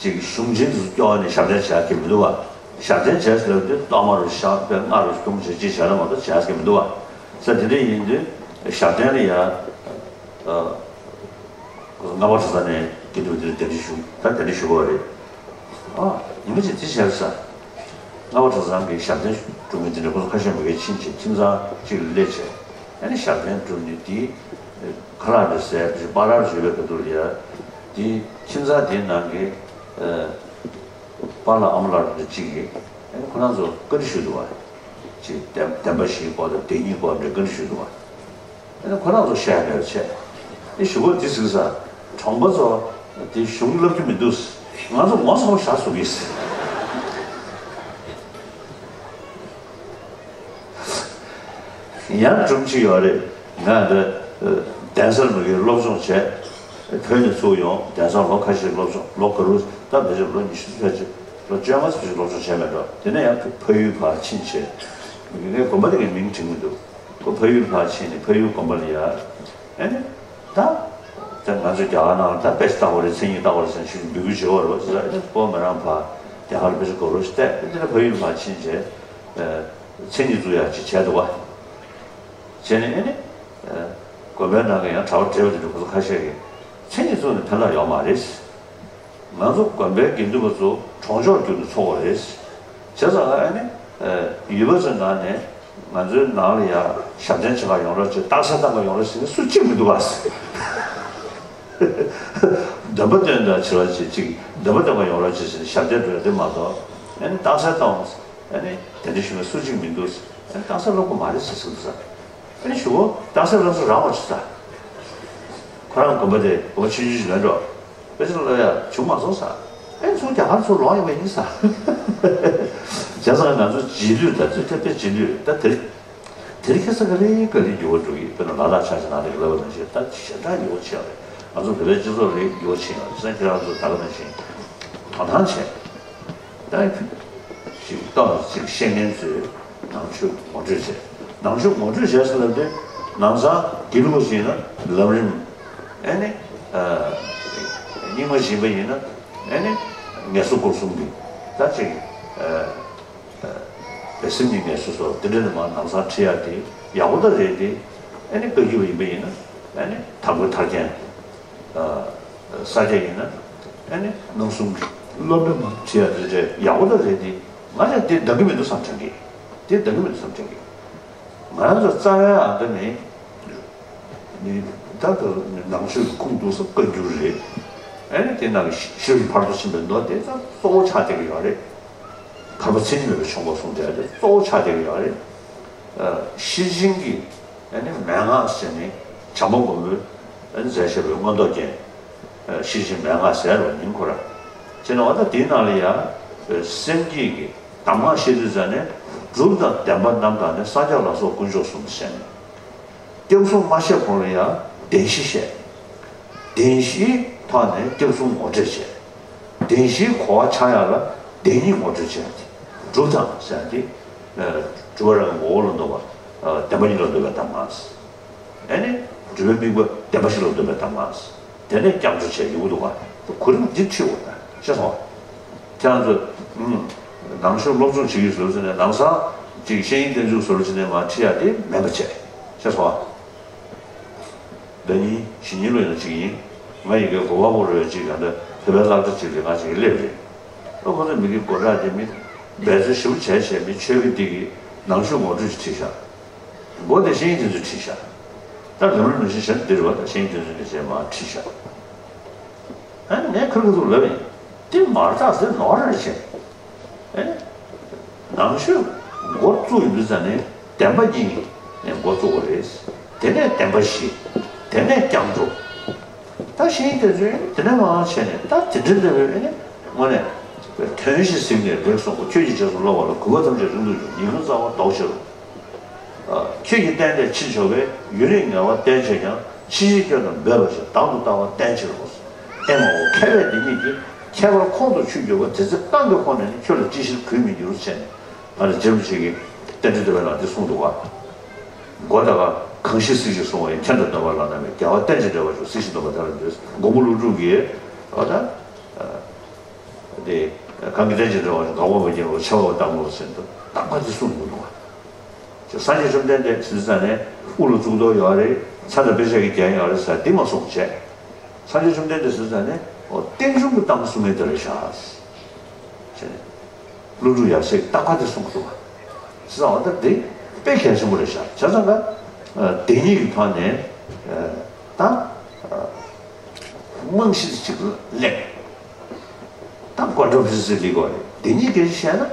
ཅིག་གཞུང་ཆེན་དུ་སྐྱོར་ནས་ཞབས་བརྟན་བྱ་གི་མི་འདུག་བ། ཞབས་བརྟན་བྱས་ཟེར་དུས་གཏོར་མ་རུ་བཞག་པའི་སྔགས་རུ་གཏོང་བྱེད་ཅིག་བྱས་ན་མ་གཏོགས་བྱས་གི་མི་འདུག་བ། ས་དེ་འདྲ་ཡིན་དུས་ཞབས་བརྟན་ལ་ཡ། ལྔ་པ་གྲྭ་ཚང་ནས་དགེ་འདུན་དེར་གདན་འདྲེན་ཞུ་ད་གདན་འདྲེན་ཞུ་དགོས་རེད། ཨ་ཉི་མ་གཅིག་དེ་བྱས་ས། ལྔ་པ་གྲྭ་ཚང་གི་ཞབས་བརྟན་སྒྲུབ་མཁན་དེ་འདྲ་ཁོ་ཚོ་ཁ་ཤས་མ་གིར་ཕྱིན་བྱས་ཁྱིམ་ཚང་གཅིག་ལ་སླེབས་བྱས། ཨ་ནི་ཞབས་བརྟན་སྒྲུབ་ནས་དེའི་ཁ་ལག་འདྲ་ཟས་པ་ར་བཟོས་པའི་ག་དུ་ལ་ཡ། དེའི་ཁྱིམ་ཚང་དེའི་ནང་གི་པཱ་ལགས་ཨ་མ་ལགས་འདྲ་གཅིག་གིས་ཨ་ནི་ཁོ་རང་ཚོ་བཀའ་འདྲི་ཞུས་འདུག་བ། ཅིག་བདེན་བདེན་པ་བཞིའི་སྐོར་དང་བདེན་གཉིས་སྐོར་འདྲ་བཀའ་འདྲི་ཞུས་འདུག་བ། ཨ་ནི་ཁོ་རང་ཚོ་བཤད་ཡ་མེད་པ་བྱས། ཨ་ནི་གཞུག་གུ་འདི་ཟེར་ས། གྲོང་པ་ཚོ་དེ་གཞུང་བསླབ་རྒྱུ་མི་འདུག་ང་ཚོ་ངོ་ཚ་པོ་ཞག་བཟོ་གི་ཟེར། ཡང་སྒྲུང་གཅིག་ཡོད་རེད། ང་འདི་གདན་སར་མ་གིར་སློབ་སྦྱོང་བྱས། བོད་ནས་ཚུར་ཡོང་གདན་སར་ལོ་ཁ་ཤས་སློབ་སྦྱོང་ལོ་ག་རུ་ད་མི་རེད་ལོ་ཉི་ཤུ་ཙམ་ཕལ་ཆེར་ལོ་བཅོ་ལྔ་ཙམ་ཞིག་སློབ་སྦྱོང་བྱས་མེད་འགྲོ། དེ་ནས་ཡང་ཕ་ཡུལ་ཕར་ཕྱིན་བྱས། ངའི་དགོན་པ་དེ་ངས་མིང་དྲན་གྱི་མི་འདུག་ཁོ་ཕ་ཡུལ་ཕར་ཕྱིན་ནས་ཕ་ཡུལ་དགོན་པ་ལ་ཡ། ཨེ་ནི། ད། ད་ང་ཚོ་རྒྱ་གར་ནང་ལ་ད་དཔེ་ཆ་ལྟ་དགོས་རེད་མཚན་ཉིད་ལྟ་དགོས་རེད་ཟེར་ནས་ཞུ་འབོད་སྐུལ་བྱེད་དགོས་རེད་བ་ཟེར་ཨེ་ནི་ཁོ་མི་རང་ཕར་རྒྱ་གར་ལ་དཔེ་ཆ་དགོས་རེད་ཟེར་ཏེ་ཨེ་ནི་ཕ་ཡུལ་ཕར་ཕྱིན་བྱས། མཚན་ཉིད་བཙུགས་ཡག་ཅིག་བྱས་འདུག་བ། བྱས་ནས་ཨེ་ནི། དགོན་པའི་ནང་གི་ཡང་གྲྭ་པ་བགྲེས་པ་དེ་འདྲ་ཁོ་ཚོ་ཁ་ཤས་ཀྱིས་མཚན་ཉིད་བཙུགས་ནས་ཕན་ཐོགས་ཡོད་མ་རེད། ང་ཚོ་དགོན་པའི་དགེ་འདུན་པ་ཚོ་གྲོང་ཆོག་བརྒྱུད་ནས་འཚོ་དགོས་རེད། བྱས་ཙང་ཨ་ནི། ཡུལ་པ་ཚོའི་ནང་ནས་ང་ཚོའི་ནང་ལ་ཡ་ཞབས་བརྟན་བྱེད་ག་ཡོང་རོགས་བྱེད་རྟགས་གསལ་བཏང་ག་ཡོང་རོགས་ཟེར་མཁན་སུ་གཅིག་མི་འདུག་ག་འདོན་པ་སྟོན་དང་བྱེད་རོགས་བྱེད་ཅིག་འདོན་པ་སྟོན་ག་ཡོང་རོགས་བྱེད་ཟེར་ནས་ཞབས་བརྟན་སྤྲོད་དེ་མ་གཏོགས་ཨ་ནི་རྟགས་གསལ་བཏང་ཨ་ནི་དེ་འདྲ་ཞུ་མཁན་སུ་གཅིག་མི་འདུག་ཨ་ནི་རྟགས་གསལ་སློབ་གི་མ་རེད་ཟེར་ཟེར་འདུག་ས། ཨ་ནི་ཞུ་གོ་རྟགས་གསལ་སློབ་ས་རག་མ་བྱུང་ས། ཁོ་རང་དགོན་པ་དེ་དགོན་པ་ཆུང་ཆུང་ཞིག་མེད་འགྲོ། དཔེ་ཆ་སློབ་ཡ་བྱུང་མ་སོང་ས། ཨེ་ཚུར་རྒྱ་གར་ཚུར་ལོག་ཡོང་བ་ཡིན་ས། བྱས་ཙང་ང་ཚོ་རྗེས་ལུས་ད་ཚོད་ཐེབས་པའི་རྗེས་ལུས་ད་དེ་དེ་རིང་ཁ་སང་ག་ལེ་ག་ལེ་འགྱུར་བ་འགྲོ་གི་དཔེར་ན་ལ་དྭགས་ཆ་ཆ་ནང་ལ་ག་ལེ་བ་ནང་བཞིན་ད་ཞེ་དྲག་འགྱུར་བ་ཆེ་བ་རེད། ང་ཚོ་བོད་པའི་སྤྱི་ཚོགས་ལ་འགྱུར་བ་ཆེ་ཡོད་རེད། བྱས་ཙང་ཁྱེད་རང་ཚོ་ད་ག་ནང་བཞིན་དོ་སྣང་བྱས། ད་ཅིག་ཏོག་ཙམ་ཅིག་ཤེས་མཁན་ཚོས་ནང་ཆོས་ངོ་སྤྲོད་བྱས། ནང་ཆོས་ངོ་སྤྲོད་བྱས་ཟེར་ལབ་དུས་ནང་ཚང་དགེ་ལུགས་པ་ཞིག་ཡིན་ན་ལམ་རིམ། ཨེ་ནི། ཨ། རྙིང་མ་ཞིག་ཡིན་པ་ཡིན་ན། ཨེ་ནི། ངལ་གསོ་སྐོར་གསུམ་གྱི་ད་ཅིག་ཨ། ཨ། སེམས་ཉིད་ངལ་གསོ་སོགས་འདི་འདྲ་ནི་མ་ནང་ཚང་ཁྲིད་ཡག་དེ་ཡག་པོ་ད་རེད་དེ། ཨེ་ནི་བཀའ་བརྒྱུད་པ་ཡིན་པ་ཡིན་ན། ཨེ་ནི་དམ་པའི་ཐར་རྒྱན། ཨ། ས་སྐྱ་ཡིན་ན། ཨེ་ནི་སྣང་གསུམ་གྱི་སློབ་གྲྭ་མ་ཁྲིད་ཡག་དེ་འདྲ་ཡག་པོ་ད་རེད་དེ། ང་ལ་དེ་འདང་གི་མི་འདུག་བསམ་དྲན་གི། དེ་འདང་གི་མི་འདུག་བསམ་དྲན་གི། ང་རང་ཚོ་རྩ་བའི་ཨ་འདི་ནི། ནི། ད་ལྟ་ནང་ཆོས་ཀྱི་ཁུངས་གཏུགས་ས་བཀའ་འགྱུར་རེད། ཨེ་ནི་དེ་ནང་གི་ཤེས་རིག་ཕར་ཚུར་ཕྱིན་པའི་མདོ་དེ་ད་གཙོ་བོ་ཆགས་བསྡད་ཀྱི་ཡོད་རེད། ཐར་པ་མཚན་ཉིད་མེད་པའི་ཆོས་འཁོར་གསུངས་བསྡད་དེ་གཙོ་བོ་ཆགས་བསྡད་ཀྱི་ཡོད་རེད། ཨ། ཤེར་ཕྱིན་གྱི་ཨེ་ནི་མན་ངག་ཟེར་ནས་བྱམས་པ་མགོན་པོས་ཨེ་ནི་མཛད་བཞག་པའི་མངོན་རྟོགས་རྒྱན། ཨ། ཤེར་ཕྱིན་མན་ངག་ཟེར་རོ་ཉིན་ཁོ་ར། བྱས་ན་འོ་ད་དེའི་ནང་ལ་ཡང་སེམས་བསྐྱེད་ཀྱི་གདམས་ངག་བཤད་དུས་ཙ་ནས་སྒྲུབ་དང་བདེན་པ་རྣམས་དང་ནི་སངས་རྒྱས་ལ་སོགས་དཀོན་མཆོག་གསུམ་ཟེར་ནས། སྐྱབས་གསུམ་མ་བཤད་གོང་ལ་ཡང་བདེན་བཞི་བཤད། བདེན་བཞིའི་ཐོག་ནས་སྐྱབས་གསུམ་ངོ་སྤྲོད་བྱས། བདེན་བཞིའི་གོ་བ་ཆགས་ཡག་ལ་བདེན་གཉིས་ངོ་སྤྲོད་བྱས་ཏེ། སྒྲུབ་དང་ཟེར་ཏེ། ཨ། སྒྲུབ་པ་རང་གི་ངོ་བོ་ལ་འདོད་པ། ཨ། བདེན་པ་གཉིས་ལ་འདོད་པའི་གདམས་ངག་ཨེ་ནི། སྒྲུབ་པའི་དམིགས་པ་བདེན་པ་བཞི་ལ་འདོད་པའི་གདམས་ངག་དེ་ནས་སྐྱབས་འགྲོ་བྱས་ཡོང་གི་འདུག་ག་གོ་རིམ་འདི་ཁྲིད་དགོས་ན་ཤེས་སོང་། ཁྱེད་རང་ཚོ། ཨུམ། ནང་ཆོས་སློབ་སྦྱོང་བྱེད་ཀྱི་བཟོ་ཟེར་ནས་ནང་སང་ཅིག་ཤེས་ཡོན་ཏན་ཚུགས་བཟོ་ལ་བྱས་ནས་མ་ཁྲིད་ཡག་དེ་མེད་པ་བྱས། ཤེས་སོང་། ཟླ་ཉིན་ཞེ་ཉིན་ལོ་ཡིན་ན་ཅིག་ཡིན། ང་ཡི་གེ་གོ་བ་བོ་རོལ་ཅིག་ག་འདྲ་བོད་པའི་སློབ་གྲྭ་ཅིག་ལ་ང་ཅིག་སླེབས་རེད། ཨ། ཁོ་ཚོ་མི་གི་སྒོ་ཁྲག་དེ་མི་འབད་རྩོལ་ཞེ་པོ་བྱས་བྱས་མི་ཆོས་གི་འདི་གི་ནང་ཆོས་ངོ་སྤྲོད་ཅིག་ཁྲིད་ཤག་མགོ་དེ་ཤེས་ཡོན་ཏན་ཚུགས་ཁྲིད་ཤག་ད་ལམ་རིམ་ནང་བཞིན་གཞན་འདིར་བ་དང་ཤེས་ཡོན་ཏན་ཚུགས་ནས་བྱས་མ་ཁྲིད་ཤག་ཨ་ནི་ངས་ཁུར་ཁུར་ལབ་ཡིན། དེ་མར་ཐག་ཟེར་ནོར་རེ་བྱས། ཨེ། ནང་ཆོས་འགོ་བཙུགས་ཡོང་དུས་ཙ་ནས་བདེན་པ་གཉིས་ནས་འགོ་བཙུགས་པ་རེད། དེ་ནས་བདེན་པ་བཞི། དེ་ནས་སྐྱབས་འགྲོ། ད་ཤེས་ཡོན་ཏན་ཚུགས་དེ་ནས་མར་བྱས་ནས་ད་དེ་འདྲ་འདྲ་བའི་ཨེ་ནས་དངོས་གནས་དོན་བཞི་གཟིགས་ནས་རིགས་གསུམ་པོ་ཁྱོད་ཀྱི་རྗེས་སུ་སློབ་པ་ལ་གུས་པ་ཐམས་ཅད་རིང་དུ་གྱུར། ཉེས་ཀུན་རྩ་བ་ཟློག་ཕྱིར་རོ། ཁྱོད་ཀྱི་བསྟན་ལས་ཕྱིར་ཕྱོགས་པའི་ཡུན་རིང་ངལ་བ་བསྟེན་བྱས་ཀྱང་། ཕྱི་བཞིན་སྐྱོན་དང་འབད་པ་ཞིག་དང་དུ་ལྟ་བ་བསྟེན་ཕྱིར་རོ། ཨེ་མ་འོ། མཁས་པས་འདི་ཉིད་ཀྱི་ཁྱད་པར་ཁོང་དུ་ཆུད་གྱུར་པ། དེ་ཚེ་རྐང་གི་ཁོང་ནས་ནི། ཁྱོད་ལ་ཅི་ཕྱིར་གུས་མི་འགྱུར་ཟེར་ནས། ཨ་ནི་རྗེ་རིན་པོ་ཆེ་གིས་བསྟན་འགྲོའི་བསྟོད་པའི་ནང་འདི་གསུངས་འདུག་ག་མགོ་ད་ག་གང་ཞིག་གཟིགས་ཤིག་གསུང་བ་ཡིས། མཁྱེན་དང་སྟོན་པ་ལ་ན་མེད། རྒྱལ་བ་བསྟན་ཅིང་འབྲེལ་བར་འགྱུར། གཟིགས་ཤིག་སྟོན་པ་དེ་ལ་འདུད། མགོན་པོ་ཀླུ་སྒྲུབ་ཀྱིས་འོ་ད། དེ་གང་གིས་བསྟན་ཅིང་འབྲེལ་བར་འགྱུར། འགག་པ་མ་སྐྱེས་པ། འཆི་བ་བར་དག་མོད་ཟེར་དུས་རྟག་པར་དེ་གསུངས་འདུག་ག་སངས་རྒྱས་བཅོམ་ལྡན་འདས་ཟེར་ཙ་ནས་དབུ་ལ་གཙུག་ཏོར་ཡོད་རེད། ཚ་དང་དཔེ་བྱད་ཀྱིས་བརྒྱན་ཡོད་རེད་ཟེར་འདི་མ་གསུངས་བྱས། སངས་རྒྱས་བཅོམ་ལྡན་འདས་ཟེར་ཙ་ནས་འོ་རྟེན་འབྱུང་གི་གཏམ་གསུང་མཁན་དེ་རེད་ཤག་ཟེར་ནས་ཀླུ་སྒྲུབ་ཡབ་སྲས་ཀྱིས་རྟག་པར་དེ་གསུངས་འདུག་ག་ཟེར་ཙང་འོ་ད་འདི་དཔེ་གལ་ཆེན་པོ་རེད་ཤག་བྱས་ཙང་ཀ་དེ་ཉིད་ཀྱི་ཐོག་ནས་ད། རྨང་གཞི་ཅིག་སླེབས། ད་ཀོན་ཊ་ཕི་ཟིག་ལི་གོ་རེད། དེ་གཉིས་སྐད་ཆ་བཤད་ན་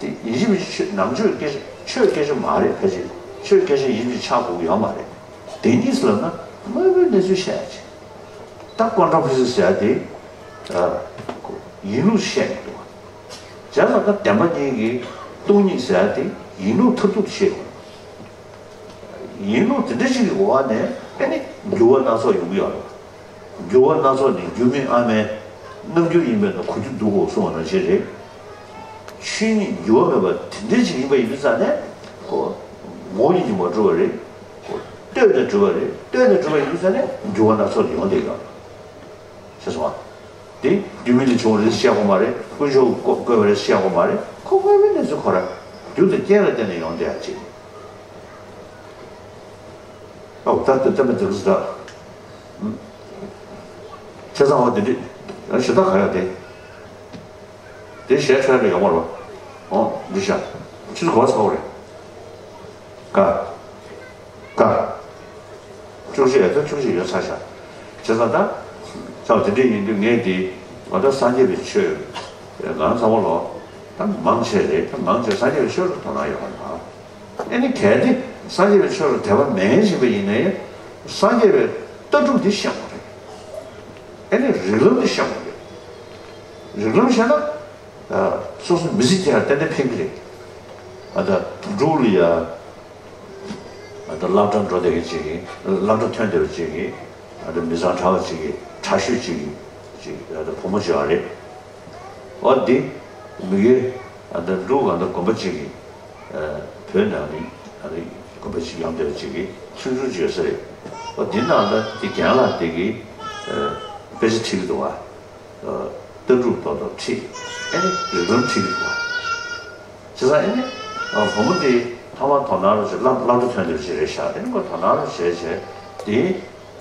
དེ་ཡིན་གཅིག་མིན་གཅིག་ཆོས་ནང་ཆོས་སྐད་ཆ་ཆོས་སྐད་ཆ་མ་རེད། ཕལ་ཆེར་ཆོས་སྐད་ཆ་ཡིན་གཅིག་ཆགས་དགོས་ཀྱི་ཡོད་མ་རེད། དེ་གཉིས་ལབ་ན་དངོས་པོའི་གནས་ཚུལ་བཤད་ཡ་ཅིག་ད་ཀོན་ཊ་ཕི་ཟིག་ཟེར་ཡ་དེ་ཡིན་ལུགས་བཤད་མི་འདུག་བ། བྱས་ཙང་ད་བདེན་པ་གཉིས་ཀྱི་སྟོང་ཉིད་ཟེར་ཡ་དེ་ཡིན་ལུགས་མཐར་ཐུག་ཏུ་བཤད་དགོས། ཡིན་ལུགས་དེ་འདྲ་ཞིག་གི་འོག་ནས་ཨེ་ནི་འགྱུར་བ་སྣ་ཚོགས་ཡོང་གི་ཡོད་རེད། འགྱུར་བ་སྣ་ཚོགས་ནི་འགྱུར་མེད་ཨ་མའི། རྣམ་འགྱུར་ཡིན་པས་ན་གོ་རྒྱུ་འདུག་གོ་གསུངས་པ་ནང་བཞིན་རེད། ཆོས་ཉིད་འགྱུར་བ་མེད་པ་དེ་འདྲ་ཞིག་ཡིན་པ་ཡིན་དུས་ཙང་ནས་ཁོ་ངོ་བོ་ཉིད་ཀྱིས་མ་གྲུབ་པ་རེད། ཁོ་ལྟོས་ནས་གྲུབ་པ་རེད། ལྟོས་ནས་གྲུབ་པ་ཡིན་དུས་ཙང་ནས་འགྱུར་བ་སྣ་ཚོགས་ཡོང་བསྡད་ཡོད་རེད། ཤེས་སོང་ཨ། དེ་རྒྱུ་མེད་ལས་བྱུང་བ་རེད་བཤད་དགོས་མ་རེད། དཀོན་མཆོག་བཀོད་པ་རེད་བཤད་དགོས་མ་རེད། ཁོ་དངོས་པོའི་གནས་ཚུལ་ཁོ་རང་རྒྱུ་དང་རྐྱེན་ལ་བརྟེན་ནས་ཡོང་བསྡད་ཡ་ཅིག་ཨོ་ད་ལྟ་བསྟན་པ་འདི་ག་ཟེར། ཆ་ཚང་བ་འདི་འདྲི་ཞུ་དག་ག་ཡོད་དེ། དེ་ཞལ་འཕྲོས་ལ་ཡོང་བ་རོ། ཨོ་འདི་ཤ་ཆུ་ཚོད་གོ་ཚ་བ་རེད། ཀ་ཀ་བཅུ་བཞི་ཡོད་ཚ་བཅུ་བཞི་ཡོད་ཚ་ཤ། བྱས་ཙང་ད། ཚ་བ་དེ་འདྲ་ཡིན་དུས་ངས་འདི་ང་ད་སངས་རྒྱས་པའི་ཆོས་ང་ཚང་མ་ལོ། ད་མང་ཆེ་རེད། ད་མང་ཆེ་སངས་རྒྱས་པའི་ཆོས་ལ་དོ་སྣང་ཡོད་པ་ན། ཨེ་ནི་གལ་ཏེ་སངས་རྒྱས་པའི་ཆོས་ལ་དད་པ་མེད་བཞིན་པ་ཡིན་ནའི་སངས་རྒྱས་པའི་ལྟ་གྲུབ་འདི་ཤེས་དགོས་རེད། ཨེ་ནི་རིགས་ལམ་འདི་ཤེས་དགོས་རེད། རིགས་ལམ་ཤེས་ན། སོ་སོ་མི་ཚེ་སྐྱེལ་ཡ་ཏན་ཏན་ཕན་གྱི་རེད། ཨ་ད་དུག་སྦྲུལ་ལ་ཡ། ཨ་ད་སློབ་གྲྭ་འགྲོ་བསྡད་མཁན་ཅིག་གིས་སློབ་གྲྭ་ཐོན་བསྡད་པ་ཅིག་གིས་ཨ་ད་མི་ཚང་གྲྭ་བ་ཅིག་གིས་ཁྲ་ཤོད་ཅིག་གིས་ཅིག་ཨ་ད་བུ་མོ་ཅིག་ཨ་རེད། འོ་འདི། མི་དགེ་ཨ་ད་འབྲུག་ག་ད་དགོན་པ་གཅིག་གི་བོད་ནང་ནས་ཨ་ནི་དགོན་པ་གཅིག་ཡོང་བསྡད་པ་གཅིག་གི་ཆུང་ཆུང་ཅིག་ཡོད་ས་རེད། ཨོ་འདི་ནང་ལ་དེ་རྒན་ལགས་དེ་གི་དཔེ་ཆ་ཁྲིད་ཀྱི་འདུག་བ། ལྟ་གྲུབ་ཐོག་ཏུ་ཁྲིད། ཨ་ནི་རིགས་ལམ་ཁྲིད་ཀྱི་འདུག་བ། བྱས་ཙང་ཨ་ནི་བུ་མོ་དེ་ཐ་མག་དོ་སྣང་རུ་བྱས། བླ་བླ་འགྲོ་ཐོན་འདིར་བྱེད་རེད་ཤག་ཨ་ནི་ཁོ་དོ་སྣང་རུ་བྱས་བྱས་དེ།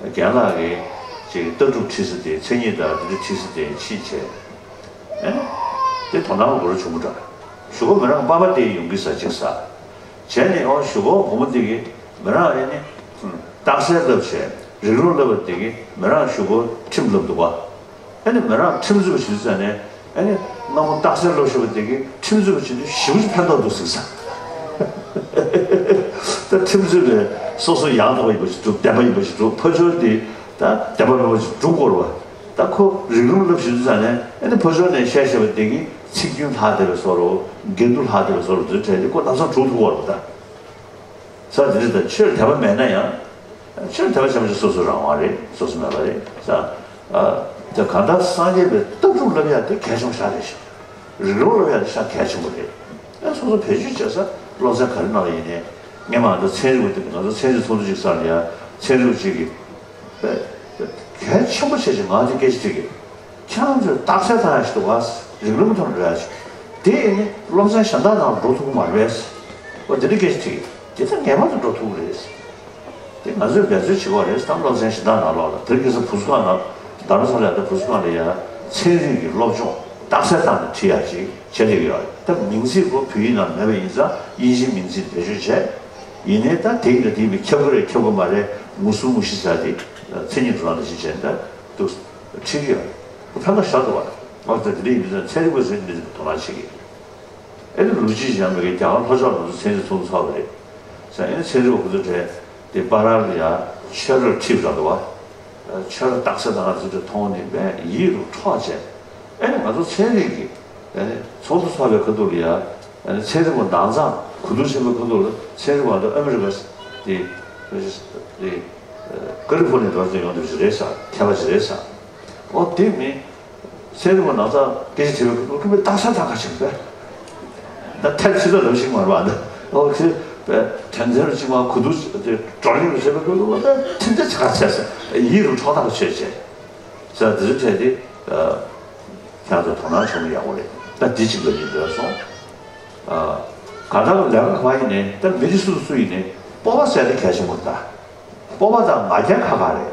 རྒན་ལགས་ཀྱིས་ཅིག་ལྟ་གྲུབ་ཁྲིད་ས་དེ་མཚན་ཉིད་དང་དེ་འདྲ་ཁྲིད་ས་དེ་ཕྱིན་བྱས། ཨེ། དེ་དོ་སྣང་མགོ་རུ་བྱུང་བ་འདྲ། གཞུག་གུ་མི་རང་པ་ཕ་དེ་ཡོང་གི་ས་ཅིག་ཟ། བྱས་ནས་ཨོ་གཞུག་གུ་བུ་མོ་དེ་གིས་མི་རང་ཨེ་ནི། རྟགས་གསལ་བསླབ་བྱས་རིགས་ལམ་བསླབ་པ་དེ་གིས་མི་རང་གཞུག་གུ་ཁྲིམས་བསླབ་འདུག་བ། ཨེ་ནི་མི་རང་ཁྲིམས་རྩོད་པ་བྱེད་དུས་ཙ་ནས་ཨེ་ནི་སྔ་མོ་རྟགས་གསལ་སློབ་ཤེས་པ་དེ་གིས་ཁྲིམས་རྩོད་པ་བྱེད་དུས་ཞེ་པོ་ཅིག་ཕན་ཐོགས་འདུག་ཟེར་ས། ད་ཁྲིམས་རྩོད་པས་སོ་སོ་ཡང་དག་པ་ཡིན་པ་ཞིག་སྒྲུབ། བདེན་པ་ཡིན་པ་ཞིག་སྒྲུབ། ཕར་ཕྱོགས་དེ་ད་བདེན་པ་མེད་པ་ཞིག་སྒྲུབ་དགོས་རེད་བ། ད་ཁོ་རིགས་ལམ་བསླབ་ཤེས་དུས་ཙ་ནས་ཨེ་ནི་ཕར་ཕྱོགས་ནས་བཤད་བཤད་པ་དེ་གིས་ཚིག་རྒྱུན་ལྷག་བསྡད་པའི་བཟོ་འདྲ། འགལ་འདུ་ལྷག་བསྡད་པའི་བཟོ་འདྲ་དེ་འདྲ་བྱས་ཏེ་ཁོ་ལམ་སང་གྲུབ་ཐུབ་ཀྱི་ཡོད་རེད་པ། ད། ས་འདི་རེད། ད་ཆོས་དད་པ་མེད་ན་ཡང་། ཆོས་དད་པ་བྱས་པ་ཅིག་སོ་སོའི་རང་དབང་རེད། སོ་སོ་མེད་པ་རེད་ས། ཨ། ད་གང་ལྟར་སངས་རྒྱས་པའི་ལྟ་གྲུབ་བསླབ་ཡག་དེ་གལ་ཆེན་པོ་ཞེ་དྲག་རེད་ཤག་རིགས་ལམ་བསླབ་ཡག་དེ་ཞེ་དྲག་གལ་ཆེན་པོ་རེད། ཨ་སོ་སོ་བེད་སྤྱོད་བྱེད་ས་སློབ་ཚན་ག་རེ་གནང་བ་ཡིན་ནའི། ངས་མ་ད་ཚན་རིག་པ་དེ། ང་ཚོ་ཚན་རིག་ཚོགས་འདུ་ཅིག་སར་ཡ་ཚན་རིག་པ་ཅིག་གིས། གལ་ཆེན་པོ་བྱས་ཅིག་ང་དེ་སྐད་ཆ་དྲིས་ཀྱི། ཁྱེད་རང་ཚོས་རྟགས་གསལ་བཏང་ཡག་ཞིག་འདུག་ག་རིགས་ལམ་ཐོག་ནས་འགྲོ་ཡག་ཞིག་དེ་ཨེ་ནི་སློབ་ཚན་གཞན་དག་ནང་འགྲོ་ཐུབ་ཀྱི་མ་རེད་པས། འོ་དེ་འདྲ་སྐད་ཆ་དྲིས་ཀྱི། དེ་ད་ངེས་པར་དུ་འགྲོ་ཐུབ་ཀྱི་རེད། དེ་ང་ཚོས་འབད་རྩོལ་བྱེད་དགོས་རེད། ད་སློབ་ཚན་གཞན་དག་ནང་ལོགས་ལ། དེ་རིང་ཁ་སང་བུ་གསོ་ཁང་ནང་། རྡ་རམ་ས་ལ་ཡ། ད་བུ་གསོ་ཁང་ལ་ཡ་ཚན་རིག་གི་སློབ་སྦྱོང་རྟགས་གསལ་བཏང་ནས་ཁྲིད་ཡག་ཅིག་བྱེད་བསྡད་ཀྱི་ཡོད་རེད། ད་མིང་ཚིག་ཁོ་བོད་ཡིག་ནང་མེད་པ་ཡིན་ཙང་དབྱིན་ཇིའི་མིང་ཚིག་བེད་སྤྱོད་བྱས། ཡིན་ནའི་ད་དེ་ཡིན་ད་དེ་ཡིན་པས་ཁྱབ་ཀྱི་རེད་ཁྱབ་ཀྱི་མ་རེད། མུ་གསུམ་མུ་བཞི་ཟེར་དེ་མཚན་ཉིད་འགྲོ་སྟངས་དེ་ཅིག་བྱས་ནས་ད་འདུག་ཁྲིད་ཀྱི་ཡོད་རེད། ཁོ་ཕན་ཐོགས་ཞེ་དྲག་འདུག་བ། ཨོ་ད་དེ་འདྲ་ཡིན་དུས་ཚན་རིག་པ་ཚོས་འདི་ཚོ་དོ་སྣང་བྱེད་ཀྱི། ཨེ་ནི་ལོ་རྒྱུས་ཀྱང་མེད་མཁན་རྒྱ་གར་ལྷོ་ཕྱོགས་ལ་ང་ཚོ་ཚན་རིག་ཚོགས་འདུ་ཚོགས་པ་རེད་ཟེར། ཨེ་ནི་ཚན་རིག་པ་ཁོ་ཚོ་གྲས་དེ་པར་ལ་ཡ་ཆོས་རར་ཁྲིད་པ་འདྲ་འདུག་བ། ཆོས་རར་རྟགས་གསལ་དང་ང་ཚོ་གྲས་མཐོང་ནས་དཔེ་ཡིད་དུ་འཕྲོག་བྱས། ཨེ་ནི་ང་ཚོ་ཚན་རིག་གི་ཨེ་ནི་ཚོགས་འདུ་ཚོགས་པའི་ཁ་ཐུག་ལ་ཡ། ཨེ་ནི་ཚན་རིག་པ་ནང་ཚང་གོ་བསྡུར་བྱེད་པའི་ཁ་ཐུག་ལ་ཚན་རིག་པ་འདི་ཨ་མི་རི་ཀ་དེ་དེ་ཀ་ལི་ཧྥོ་ནི་ཡ་འདྲ་ཅིག་ཡོང་འདུག་ཅིག་རེད་ས། མཁས་པ་ཅིག་རེད་ས། ཨོ་དེ་མིན། ཚན་རིག་པ་ནང་ཚང་སྐད་ཆ་དྲིས་པའི་སྐབས་ལ་ཁོས་རྟགས་གསལ་བཏང་ཁ་ཕྱིན་པས། ད་ཐལ་ཕྱི་ལ་ལབ་ཤིག་མ་རེད་པ། ད་ཨོ་ཁྱེད་པས་དོན་ཚན་རུ་གཅིག་མ་གོ་བསྡུར་དེ་བགྲོ་གླེང་རུ་བྱེད་པའི་སྐབས་ལ་ད་དེ་འདྲ་ཆགས་ཚར་ས། ཡིད་རུ་འཕྲོག་ཐག་ཆོད་བྱས་ས། དེ་ཚོ་འཕྲད་དེ་ཁྱེད་ཚོ་དོ་སྣང་བྱུང་ན་ཡག་པོ་རེད། ད་འདི་གཅིག་ལབ་ཡིན་འདོད་སོང་། གང་ལྟར་ལས་ཀ་ག་པར་ཡིན་ནའི་ད་མི་རིགས་སུ་སུ་ཡིན་ནའི་སྤོབས་པ་ཟེར་དེ་གལ་ཆེན་པོ་རེད་ད། སྤོབས་པ་དང་ང་རྒྱལ་ཁ་ཁ་རེད།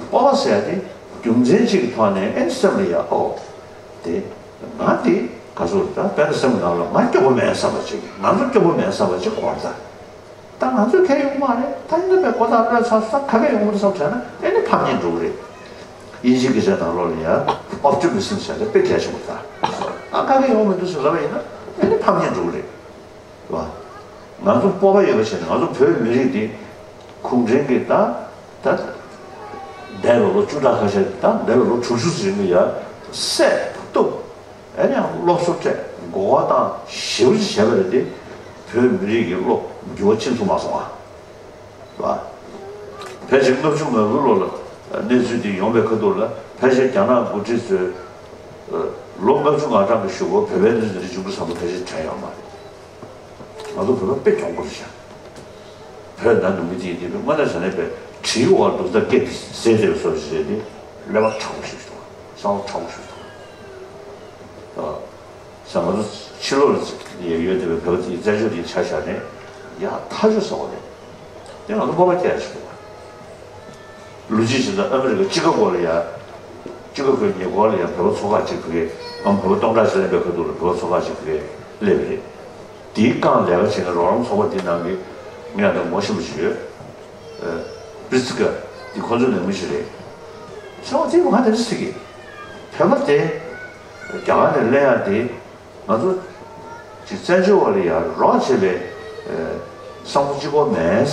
སྤོབས་པ་ཟེར་ཡ་དེ་རྒྱུ་མཚན་གཅིག་གི་ཐོག་ནས་ཨེ་སེམས་ལ་ཡ་ཨོ། དེ། ང་དེ་ག་ཚོད་ད་དཔེར་ན་སེམས་ནང་ལ་ང་སྐྱོ་པོ་མེད་བསམ་པ་ཅིག་ང་ཚོ་སྐྱོ་པོ་མེད་བསམ་པ་ཅིག་གོ་ད། ད་ང་ཚོས་གལ་ཡོང་མ་རེད། ད་ཡིན་ན་མེད་ཀོ་ད་ལོས་ཚ་ས་ད་ག་གེ་ཡོང་མི་འདུག་བསམ་བྱས་ན་ཨེ་ནི་ཕམ་ཉེས་འགྲོ་གི་རེད། དབྱིན་ཇིའི་སྐད་ཆ་ནང་ལོགས་ལ་ཡ་ཨོབ་ཊི་མི་སིམ་ཟེར་ཡ་དེ་དཔེ་གལ་ཆེན་པོ་ད། ཨ་ག་གེ་ཡོང་མི་འདུག་ཟེར་ལབ་པ་ཡིན་ན་ཨེ་ནི་ཕམ་ཉེས་འགྲོ་གི་རེད། བ། ང་ཚོ་སྤོབས་པ་ཡོད་པ་བྱས་ནས་ང་ཚོ་བོད་མི་རིགས་འདི་གུང་ཁྲན་གྱིས་ད་ད་འདས་པའི་ལོ་བཅུ་ཕྲག་ཁ་ཤས་ད་འདས་པའི་ལོ་དྲུག་ཅུ་ཙམ་རིང་ལ་ཡ་བསད་གཏུབ། ཨེ་ནས་སློབ་གསོ་སྤྲད། མགོ་སྐོར་བཏང་། ཞེ་པོ་ཅིག་བྱས་པ་རེད་དེ། བོད་མི་རིགས་ཀྱི་བློ་འགྱུར་བ་ཕྱིན་ཐུབ་མ་སོང་ཨ། བ། ཕལ་ཆེར་ལྔ་བཅུ་ང་དགུའི་ལོ་ལ་གནས་ཚུལ་འདི་ཡོང་པའི་ཁ་ཐུག་ལ་ཕལ་ཆེར་རྒྱ་ནག་འགོ་ཁྲིད་ཚོས་ལོ་ལྔ་བཅུ་ང་གྲངས་ཀྱི་གཞུག་གུ་བོད་པའི་གནས་ཚུལ་འདི་འདྲ་བྱུང་གི་བསམ་བློ་ཕལ་ཆེར་དྲན་ཡོད་མ་རེད། ང་ཚོ་བོད་པ་དཔེ་གྱོང་པོ་རེད་ཤག་བོད་ནང་གི་མི་དེ་ཡིན་དུས་དངོས་གནས་བྱས་ན་པའི་གྲིའི་འོག་ལ་འདུག་ད་སྐད་དེ་ཟེར་བསྡད་པའི་བཟོ་ཞིག་རེད་དེ། ཀླད་པ་མཁྲེགས་པོ་ཞིག་འདུག་བསམ་བློ་མཁྲེགས་པོ་ཞིག་འདུག་ས། ང་ཚོ་ཕྱི་ལོགས་ལ་ཡོད་བསྡད་པའི་བོད་པ་དེའི་བཙན་བྱོལ་དེ་ཆ་བཞག་ནས་ཡག་ཐག་ཆོད་ཟེར་བ་རེད། དེ་ང་ཚོ་སྤོབས་པ་སྐྱེ་ཡག་ཞིག་འདུག་ལོ་རྒྱུས་བྱས་ན་ཨ་མི་རི་ཀ་ཅི་ཀ་གོ་ལ་ཡ། ཅི་ཀ་གོའི་ཉེ་འཁོར་ལ་ཡ་བོད་པ་ཚོ་ཁག་ཅིག་ཕ་གིའི་ཨ་བོད་པ་སྟོང་ཕྲག་ཅིག་སླེབས་པའི་ཁ་ཐུག་ལ་བོད་པ་ཚོ་ཁག་ཅིག་ཕ་གིར་སླེབས་པ་རེད། དེའི་སྒང་ལས་ཀ་བྱེད་མཁན་རོགས་རམ་ཚོགས་པ་འདི་ནང་གི་ངས་ད་ངོ་ཤེས་པ་ཞིག་ཡོད། ཨ། པྲི་ཙི་ཀ་འདི་ཁོ་ཚོའི་ལས་ངན་ཞིག་རེད། ཚོགས་པ་དེ་ང་དེ་འདྲ་ཟེར་གི། བོད་པ་དེ་རྒྱ་གར་ནས་སླེབས་ཡ་དེ། ང་ཚོ་ཅིག་བཙན་བྱོལ་བ་ལ་ཡ་རོགས་བྱེད་པའི་ཨ་བསམ་བློ་གཅིག་པོ་མེད།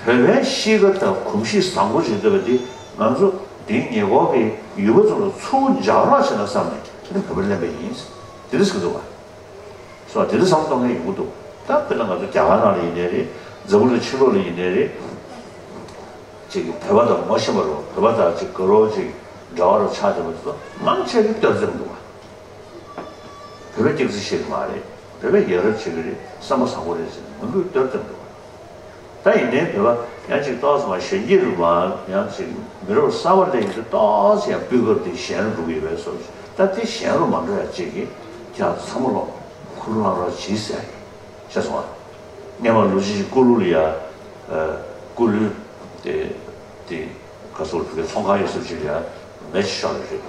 བོད་པའི་གཤིས་ཀ་དང་གོམས་གཤིས་བཟང་པོ་ཞིག་འདུག་པ་འདི་ང་ཚོ་འདིའི་ཉེ་འཁོར་གྱི་ཡུལ་པ་ཚོ་ལ་ཚུར་འཇགས་རོགས་བྱེད་ན་བསམ་ནས་དེ་ནི་བོད་པར་ལེན་པ་ཡིན། དེ་འདྲ་ཟེར་གི་འདུག་བ། སོ་དེ་འདྲ་བསམ་བློ་གཏོང་མཁན་ཡོང་གི་འདུག་ད་དཔེར་ན་ང་ཚོ་རྒྱ་གར་ནང་ལ་ཡིན་ནའི་རེད། འཛམ་བུ་གླིང་ཕྱི་ལོགས་ལ་ཡིན་ནའི་རེད། ཅིག་གི་བོད་པ་དང་ངོ་ཤེས་པ་རོ། བོད་པ་དང་ཅིག་དགའ་རོགས་ཅིག་འབྲེལ་བ་རོ་ཆགས་བསྡད་པ་དེ་ཚོ་མང་ཆེ་གི་གཏོར་བཅོམ་འདུག་བ། བོད་པའི་སྐྱག་རྫུན་བཤད་ཀྱི་མ་རེད། བོད་པས་ཡ་རབས་བྱེད་ཀྱི་རེད། བསམ་པ་བཟང་པོ་རེད་ཟེར་ནས་མི་འགུལ་གཏོར་བཏང་འདུག་ད་ཡིན་ནའི་བོད་པ་ཡང་ཅིག་ཏོག་ཙམ་གཞོན་སྐྱེས་རུ་མ་ཡང་ཅིག་མི་རབས་གསར་པ་སླེབས་ཡོད་དུས་ཏོག་ཙམ་ཡང་སྤུས་ཀ་དེ་ཞན་རུ་འགྲོ་གི་ཡོད་པའི་བཟོ་ཞིག་ད་དེ་ཞན་རུ་མ་འགྲོ་ཡ་ཅིག་གིས་ཁྱེད་ཚང་མ་ལོ་ཁུར་ལང་རོགས་གྱིས་ཟེར་ཡ་ཡིན། ཤེས་སོང་ཨ། སྔས་མ་ལོ་གཅིག་ཀོ་ལུ་ལ་ཡ། ཀོ་ལུ་དེ་དེ་ག་སོགས་ཕ་གི་ཚོང་ཁང་ཡོད་ས་ཅིག་ལ་ཡ་མེ་ཅིག་ཤོར་བ་རེད།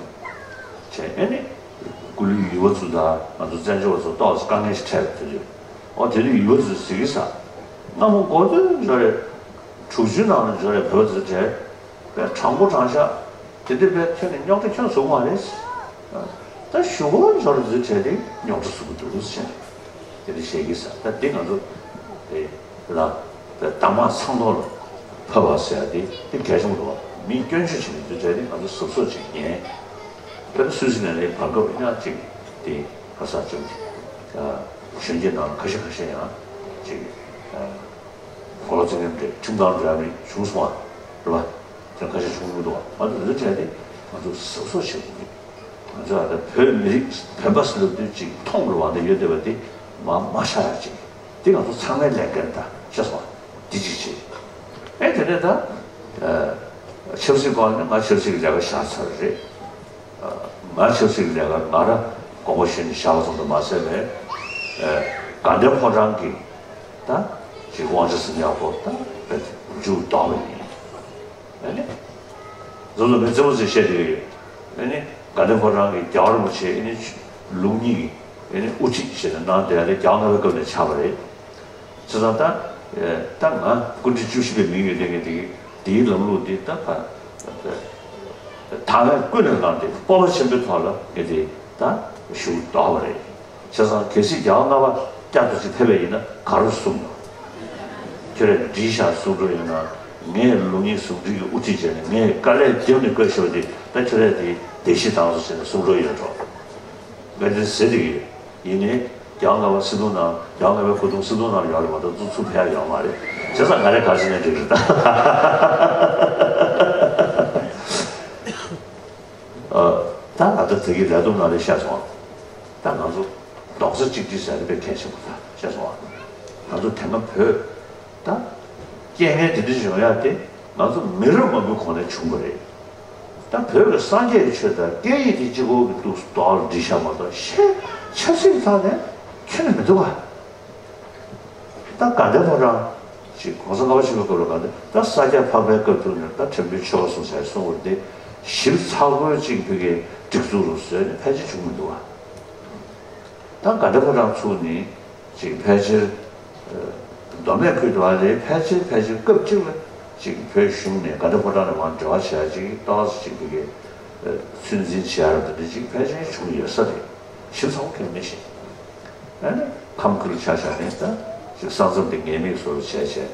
བྱས་ཨེ་ནི་ཀོ་ལུའི་ཡུལ་པ་ཚོ་དང་ང་ཚོ་བཙན་བྱོལ་བ་ཚོ་ཏོག་ཙམ་དཀའ་ངལ་ཞིག་འཕྲད་པ་དེ་དུས་ཨོ་དེ་དུས་ཡུལ་པ་ཚོས་ཟེར་གི་ས། སྔ་མོ་འགོ་སྟོད་འབྱོར་རེད། དྲུག་ཅུའི་ནང་ལ་འབྱོར་རེད་བོད་པ་ཚོ་བྲལ། པའི་དྲང་པོ་དྲང་བཞག་དེ་འདྲ་པའི་ཐོན་ནས་རྙོག་དྲ་ཁྱོན་བཟོ་གི་མ་རེད། ད་གཞུག་གུ་འབྱོར་རྫུན་བྲལ་ཏེ་རྙོག་དྲ་བཟོ་གི་འདུག་ཟེར། དེ་འདྲ་བཤད་ཀྱི་ས་ད་འདི་ང་ཚོ་དེ་ལ་དྭངས་མ་ཚང་ཐོག་ལ་ཕབ་པ་ཟེར་ཡ་དེ་དེ་གལ་ཆེན་པོ་འདུག་མི་སྐྱོན་བརྗོད་བྱེད་མཁན་རྫུན་བྲལ་ཏེ་ང་ཚོ་གཟབ་གཟབ་བྱེད་ཉན། དཔེར་ན་སུད་སི་ནས་ལས་བར་སྐབས་ཉག་ཅིག་དེ་ག་ས་ཅིག་གཞོན་སྐྱེས་ནང་ཁ་ཤས་ཁ་ཤས་ཡང་ཅིག་གོ་ལ་བཙན་ཉམས་རེད་ཁྲིམས་ཁང་འགྲོ་ཡ་མི་བྱུང་སོང་བ་རེད་བ། དེ་ཁ་ཤས་བྱུང་མི་འདུག་བ། ང་ཚོ་འདི་འདྲ་བྱས་ཏེ་ང་ཚོ་གཟབ་གཟབ་བྱེད་དགོས་ཀྱི། ང་ཚོ་ཨ་ད་བོད་མི་རིགས་བོད་པ་ཟེར་ལབ་དུས་ཅིག་མཐོང་རུ་བ་འདི་ཡོད་བསྡད་པ་འདི་མ་མ་ཤར་ཡ་ཅིག་འདི་ང་ཚོ་ཚང་མའི་ལས་འགན་ད་ཤེས་སོང་བ། འདི་ཅིག་བྱེད། ཨེ་དེ་ནས་ད་ཆབ་སྲིད་སྐོར་ནས་ང་ཆབ་སྲིད་ཀྱི་ལས་ཀ་བཞག་ཚར་རེད། ང་ཆབ་སྲིད་ཀྱི་ལས་ཀ་ང་ར་དགོངས་པ་ཞུས་ནས་བཞག་པ་ཙམ་དུ་མ་ཟད་པའི་དགའ་ལྡན་ཕོ་བྲང་གི་ད་ཅིག་དབང་ཆ་ཟིན་ཡག་པོ་ད་མཇུག་ལྡོག་པ་ཡིན། ཨ་ནི་རྫོང་དུ་མི་རྩེ་མོ་ཟེར་བཤད་དེ་ཡོད། ཨ་ནི་དགའ་ལྡན་ཕོ་བྲང་གི་རྒྱལ་བ་རིན་པོ་ཆེ་ཨ་ནི་ལུགས་གཉིས་ཀྱི་ཨ་ནི་དབུ་ཁྲིད་བྱས་ནས་གནང་བསྡད་ཡ་དེ་རྒྱལ་བ་ལྔ་པའི་སྐབས་ནས་ཆགས་པ་རེད། བྱས་ཙང་ད་ད་ང་སྐུ་ཕྲེང་བཅུ་བཞི་པའི་མིང་ཡོད་དེ་ངས་དེ་དེའི་ལམ་ལུགས་འདི་ད་ཕ་ད་ངས་ཀུན་ནས་བསླངས་ཏེ་སྤོབས་པ་ཆེན་པོའི་ཐོག་ལ་ངས་དེ་ད་ཞུ་དོགས་པ་རེད། བྱས་ཙང་གལ་སྲིད་རྒྱལ་བ་ལྔ་པ་བསྐྱར་དུ་ཅིག་ཕེབས་པ་ཡིན་ན་ག་རེ་གསུང་ཡོང་། ཁྱོད་རས་བསྒྲིལ་བཞག་གསུང་འགྲོ་ཡོད་ན་ངས་ལུགས་གཉིས་ཟུང་འབྲེལ་གྱི་དབུ་ཁྲིད་བྱས་ནས་ངས་དཀའ་ལས་བརྒྱབ་ནས་བསྐོས་བཞག་པ་དེ་ད་ཁྱོད་རས་དེ་བདེ་སྐྱིད་དང་སོ་བྱས་ནས་གསུང་འགྲོ་ཡོད་འགྲོ། ངས་དེ་ཟེར་དེ་ཡོད། ཡིན་ནའི་རྒྱལ་བ་ལྔ་པ་སྲིད་སྐྱོང་ནང་རྒྱལ་བ་ལྔ་པའི་སྐུ་གདུང་སྲིད་སྐྱོང་ནང་ཡོད་རེད་མ་གཏོགས་ཚུར་ཚུར་ཕེབས་ཡོད་མ་རེད། བྱས་ཙང་ང་རས་ག་རེ་བྱས་ནས་འགྲིག་རེད་ད། ཨ། ད་ང་ཚོ་དེ་གི་ལས་བསྡོམས་ནང་ལ་བཤད་སོང་། ད་ང་ཚོ་རྡོག་རྩ་གཅིག་སྒྲིལ་ཟེར་ཡ་དེ་དཔེ་གལ་ཆེན་པོ་རེད་བཤད་སོང་། ང་ཚོ་དེ་སྔ་བོད་ད་རྐྱེན་ངན་དེ་འདྲ་ཞིག་ཡོང་ཡ་དེ་ང་ཚོ་མི་རབས་མང་པོའི་གོང་ནས་བྱུང་བ་རེད། ད་བོད་ཀྱི་སངས་རྒྱས་ཀྱི་ཆོས་དང་སྐད་ཡིག་དེ་གཅིག་པོ་གི་འདུག་རྡོག་ལ་སྒྲིལ་བཞག་མ་གཏོགས་ཤེས་ཆབ་སྲིད་ཀྱི་ཐོག་ནས་ཁྱོན་ནས་མི་འདུག་ག་ད་དགའ་ལྡན་ཕོ་བྲང་ཅིག་གོང་ས་ལྔ་པ་ཆེན་པོའི་སྐབས་ལ་གང་འདྲ་ད་ས་སྐྱ་འཕགས་པའི་སྐབས་དུས་ནས་ད་ཕྲན་བུའི་ཆོལ་ཁ་གསུམ་ཟེར་གསུང་བར་འདི་ཞིབ་ཚགས་པོའི་ཅིག་ཕ་གིའི་སྒྲིག་འཛུགས་རུ་བཟོས་ནས་ཕལ་ཆེར་བྱུང་མི་འདུག་བ། ད་དགའ་ལྡན་ཕོ་བྲང་ཚུགས་ནི་ཅིག་ཕལ་ཆེར་མདོ་སྨད་ཁུལ་དུ་བ་ལས་ཕལ་ཆེར་ཕལ་ཆེར་སྐབས་གཅིག་ལ་ཅིག་བོད་གཞུང་ནས་དགའ་ལྡན་ཕོ་བྲང་ནས་མར་འབྲེལ་བ་བྱས་ཅིག་ཏོག་ཙམ་ཅིག་ཕ་གིའི་ཚོད་འཛིན་བྱས་ར་འདི་འདྲ་ཅིག་ཕལ་ཆེར་བྱུང་ཡོད་ས་རེད། ཞིབ་ཚགས་པོ་གང་མི་ཤེས། ཨ་ནི་ཁམས་ཁུལ་ཆ་བཞག་ནས་ད་ཅིག་ས་མཚམས་དེ་ངེས་མེད་བཟོ་འདྲ་བྱས་བྱས།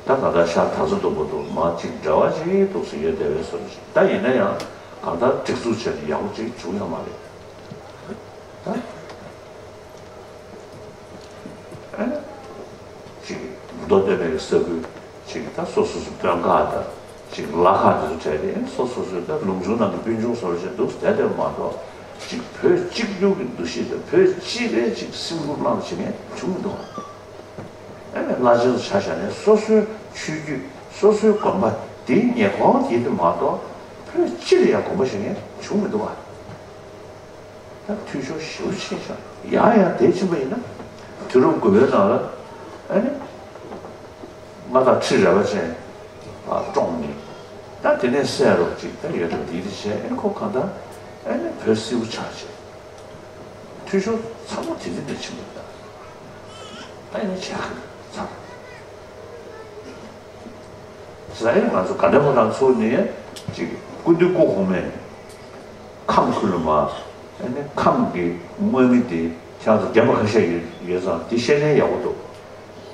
ད་གང་ལྟར་ཤར་དར་ཚོ་སྡོང་པོ་དུ་མ་ཅིག་འབྲེལ་བ་ཅིག་འདུག་སེ་ཡོད་བསྡད་པའི་བཟོ་འདྲ་ཅིག་ད་ཡིན་ན་ཡང་གང་ལྟར་སྒྲིག་འཛུགས་བྱས་ནས་ཡག་པོ་ཅིག་བྱུང་ཡོད་མ་རེད། ད་ཨ་ནི་ཅིག་མདོ་སྟོད་སྨད་ཀྱི་ས་ཁུལ་ཅིག་ད་སོ་སོ་སོ་དཔོན་ཁག་དང་ཅིག་ལ་ཁག་དེ་ཚོ་གྲས་དེ་སོ་སོ་སོའི་ད་ལུང་ཆུང་ནང་གི་སྤུན་ཆུང་སོར་བཞིན་འདུག་བསྡད་བསྡད་མ་གཏོགས་ཅིག་བོད་གཅིག་གྱུར་གྱི་འདུ་ཤེས་དང་བོད་སྤྱི་པའི་ཅིག་སེམས་ཁུར་བླངས་བྱེད་མཁན་བྱུང་མི་འདུག་ཨ་ནི་བླ་ཆེན་ཚོ་ཆ་བཞག་ནས་སོ་སོའི་ཆོས་བརྒྱུད་སོ་སོའི་དགོན་པ་དེའི་ཉེ་འཁོར་དེ་དུ་མ་གཏོགས་བོད་སྤྱི་ལ་ཡང་དགོངས་པ་བཞེས་མཁན་བྱུང་མི་འདུག་བ། ད་འཐུས་ཤོར་ཞེ་པོ་ཕྱིན་ཤག་ཡང་ཡང་དེ་ཕྱིན་པ་ཡིན་ན་དུས་རབས་དགུ་པའི་ནང་ལ་ཨ་ནི་མངའ་བདག་ཁྲི་རལ་པ་ཅན་བཀྲོངས་ནས་ད་དེ་ནས་སྲས་རོགས་ཅིག་ད་ཡོད་དོ་འདི་འདི་བྱས་ཨ་ནི་ཁོ་གང་ལྟར་ཨ་ནི་བོད་སིལ་བུ་ཆགས་བྱས། འཐུས་ཤོར་ཚང་མ་དེ་འདི་ནས་ཕྱིན་པ་རེད། ད་ཡིན་ན་བྱས་ཁ་ཚར། ཟེར་ཡང་ང་ཚོ་དགའ་ལྡན་ཕོ་བྲང་ཚུགས་ནས་ཅིག་སྐུ་མདུན་སྐུ་གོང་མས་ཁམས་ཁུལ་ལ་མ་ཨ་ནི་ཁམས་ཀྱི་དམག་མི་དེ་ཁྱེད་ཚོ་རྒན་པ་ཁ་ཤས་ཡོད་ཡོད་ཙང་དེ་བཤད་ན་ཡག་པོ་འདུག་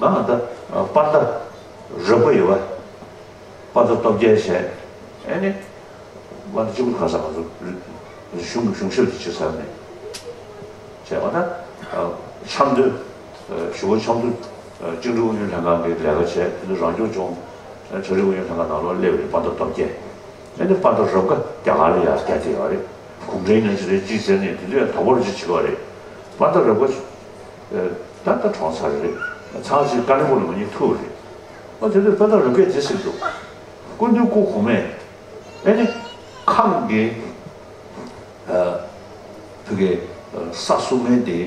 ང་ད་པ་ད་རོགས་པ་ཡོད་པ། པ་ད་སྟོབས་རྒྱལ་བྱས། ཨ་ནི། པ་ད་གཅིག་པུ་ག་ས་ང་ཚོ་རི་གཞུང་གི་གཞུང་ཞབས་དེ་བྱེད་ས་མེད། བྱས་པ་ད། འཆམ་མཐུན། ཞུ་བ་འཆམ་མཐུན། བཅིངས་འགྲོལ་དབུ་བརྙེས་ལྷན་ཁང་གི་ལས་ཀ་བྱས་དེ་ཚོ་རང་སྐྱོང་ལྗོངས། གྲ་སྒྲིག་དབུ་བརྙེས་ལྷན་ཁང་ནང་ལོགས་སླེབས་རེད་པ་ད་སྟོབས་རྒྱལ། ཨ་ནི་པ་ད་རོགས་པ་རྒྱ་གར་ལ་ཡར་བསྐྱལ་བསྡད་ཡོད་རེད། གུང་ཁྲན་ཡིན་ན་ཅི་རེད་ཅི་ཟེར་ནས་དེ་དུས་ཡང་དོགས་པ་རེ་ཅིག་བྱེད་ཀྱི་ཡོད་རེད། པ་ད་རབ་དགའ་ད་ད་གྲོངས་ཚར་རེད། ཚང་ཅིག་ཀ་ལི་པོ་ལ་མ་ཉིད་ཐུག་རེད། ཨ་དེ་དུས་པ་ད་རབ་དགའ་ཇི་ཟེར་འདུག་སྐུ་མདུན་སྐུ་གོང་མས་ཨེ་ནི། ཁམས་ཀྱི་ཨ་ཕ་གི་ས་སྲུང་མཁན་དེ་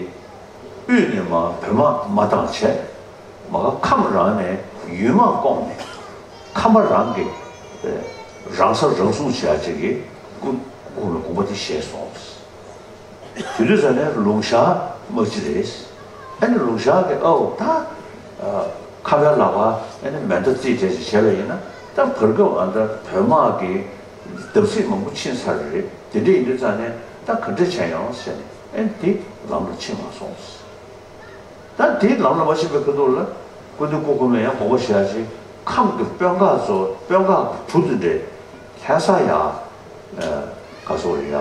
དབུས་ནས་མར་བོད་དམག་མ་བཏང་བྱས། མ་ག་ཁམས་རང་ནས་ཡུལ་དམག་བསྐོངས་ནས་ཁམས་པ་རང་གི་རང་ས་རང་སྲུང་བྱེད་ཡ་ཅིག་གི་སྐུ་སྐུ་ལ་དགོངས་པ་དེ་བཞེས་སོང་། དེ་དུས་ཙ་ནས་ལུང་ཤར་དམག་སྤྱི་རེད། ཨ་ནི་ལུང་ཤར་གྱིས་ཨའོ་ད་ཁམས་པའི་ལག་པ་ཨ་ནི་མེ་མདའ་རྩིས་སྤྲད་ཅིག་བྱས་པ་ཡིན་ན་ད་བར་སྐབས་ཨ་ད་བོད་དམག་གི་བརྡབ་གསིག་མང་པོ་ཕྱིན་ཚར་རེད། དེ་འདྲ་ཡིན་དུས་ཙ་ནས་ད་ག་འདྲ་བྱས་ཡོང་ཟེར་ནས་ཨ་ནི་དེ་ལམ་ལ་ཕྱིན་མ་སོང་། ད་དེའི་ལམ་ལ་མ་ཕྱིན་པའི་ཁ་ཐུག་ལ་སྐུ་མདུན་སྐུ་གོང་མས་ཡང་དགོངས་པ་བཞེས་ཅིང་ཁམས་ཀྱི་དཔོན་ཁག་ཚོ་དཔོན་ཁག་གི་བུ་དེ་འདྲས་ལྷ་ས་ཡ་ག་སོགས་རེད་ཡ་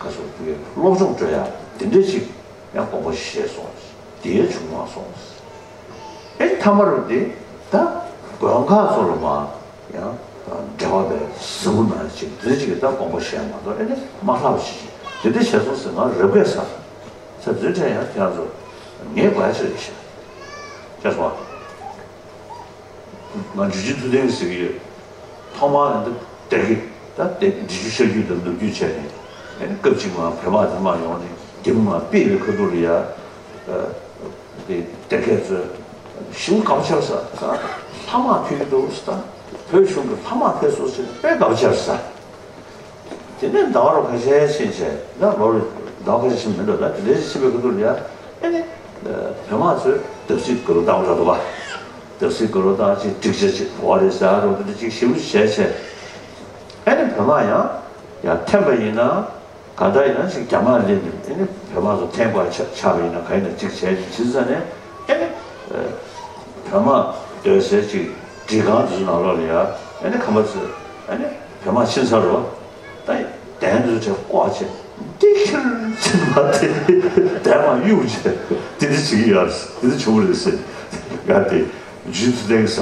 ག་སོགས་དེ་སློབ་སྦྱོང་སྤྲོད་ཡ་དེ་འདྲས་ཅིག་ཡང་དགོངས་པ་བཞེས་སོང་། དེ་བྱུང་མ་སོང་། ཨེ་མཐའ་མར་དེ་ད་དགོན་ཁག་ཚོ་ལ་མ་ཡང་འབྲེལ་བ་བས་གཟུ་བོ་ན་ཅིག་དེ་ཅིག་ད་དགོངས་པ་བཞེས་མ་གཏོགས་ཨེ་ནི་མ་ལྷག་པ་ཞིག་དེ་འདྲས་བྱས་སོང་ཟེར་ང་རབ་དགའ་ས། ས་འཛིན་ཕྲན་ཡང་ཁྱེད་རང་ཚོ་ངའི་བཀའ་ཆོས་ཤ་ཅེས་སོང་། ང་འཇུ་ཆེན་ཐུབ་བསྟན་ཟེར་གྱི་ཡོད། ཐོག་མར་ནི་འདི་སྡེ་དགེ་ད་སྡེ་འབྲི་ཆུ་ཤར་རྒྱུད་དང་ནུབ་རྒྱུད་བྱས་ནས་ཨེ་ནི་སྐབས་གཅིག་མ་བོད་དམག་དེ་མ་ཡོང་ནས་རྒྱ་མི་མ་ཕེབས་པའི་ཁ་ཐུག་ལ་ཡ་དེ་སྡེ་དགེ་ཚོས་ཞེ་པོ་དགའ་པོ་ཆགས་ས་ལྷ་དམག་ཕེབས་ཀྱི་འདུག་ཟེར། ད་བོད་གཞུང་གི་ལྷ་དམག་ཕེབས་སོང་ཟེར་ནས་དཔེ་དགའ་པོ་ཆགས་ས། དེ་ནས་ཟླ་བ་རུ་ཁ་ཤས་ཕྱིན་བྱས་ན་ལོ་རེ་ཟླ་བ་ཁ་ཤས་ཕྱིན་མི་འགྲོ་ན་དེ་འདྲའི་ཕྱིན་པའི་ཁ་ཐུག་ལ་ཡ་ཨེ་ནི་བོད་དམག་ཚོས་བརྡབ་གསིག་དགའ་ལོ་བཏང་བཞག་འདུག་པ། བརྡབ་གསིག་དགའ་ལོ་བཏང་ཅིག་འགྲིག་ཆ་ཅིག་བོ་རེད་ཟེར་རོ་དེ་འདྲ་ཅིག་ཞིབ་བྱས་བྱས་ཨེ་ནི་བོད་དམག་ཡང་ཡང་འཐེན་པ་ཡིན་ན་ག་འདྲ་ཡིན་ན་ཅིག་རྒྱ་དམག་སླེབས་ནས་ཨེ་ནི་བོད་དམག་ཚོ་འཐེན་དགོས་ཆ་ཆགས་པ་ཡིན་ན་ག་ཡིན་ན་ཅིག་བྱས་ཅིག་བྱེད་ས་ནས་ཨེ་ནི་བོད་དམག་སྡོད་སའི་ཅིག་སྒྲིག་ཁང་དེ་ཚོ་ནང་ལོགས་ལ་ཡ་ཨེ་ནི་ཁམས་པ་ཚོས་ཨེ་ནི་བོད་དམག་ཕྱིན་ཚར་རོ། ད་གདན་འདྲ་བྱས་བཀོག་བྱས་འདི་ཁྱེར་ཕྱིན་པ་དེ་གདན་མ་གཡུག་བྱས་དེ་འདྲ་བྱེད་ཀྱི་ཡོད་རེད། དེ་འདྲ་བྱུང་བ་རེད་ཟེར། ཡ་དེ་རྗེ་ཐུབ་བསྟན་གྱི་ས་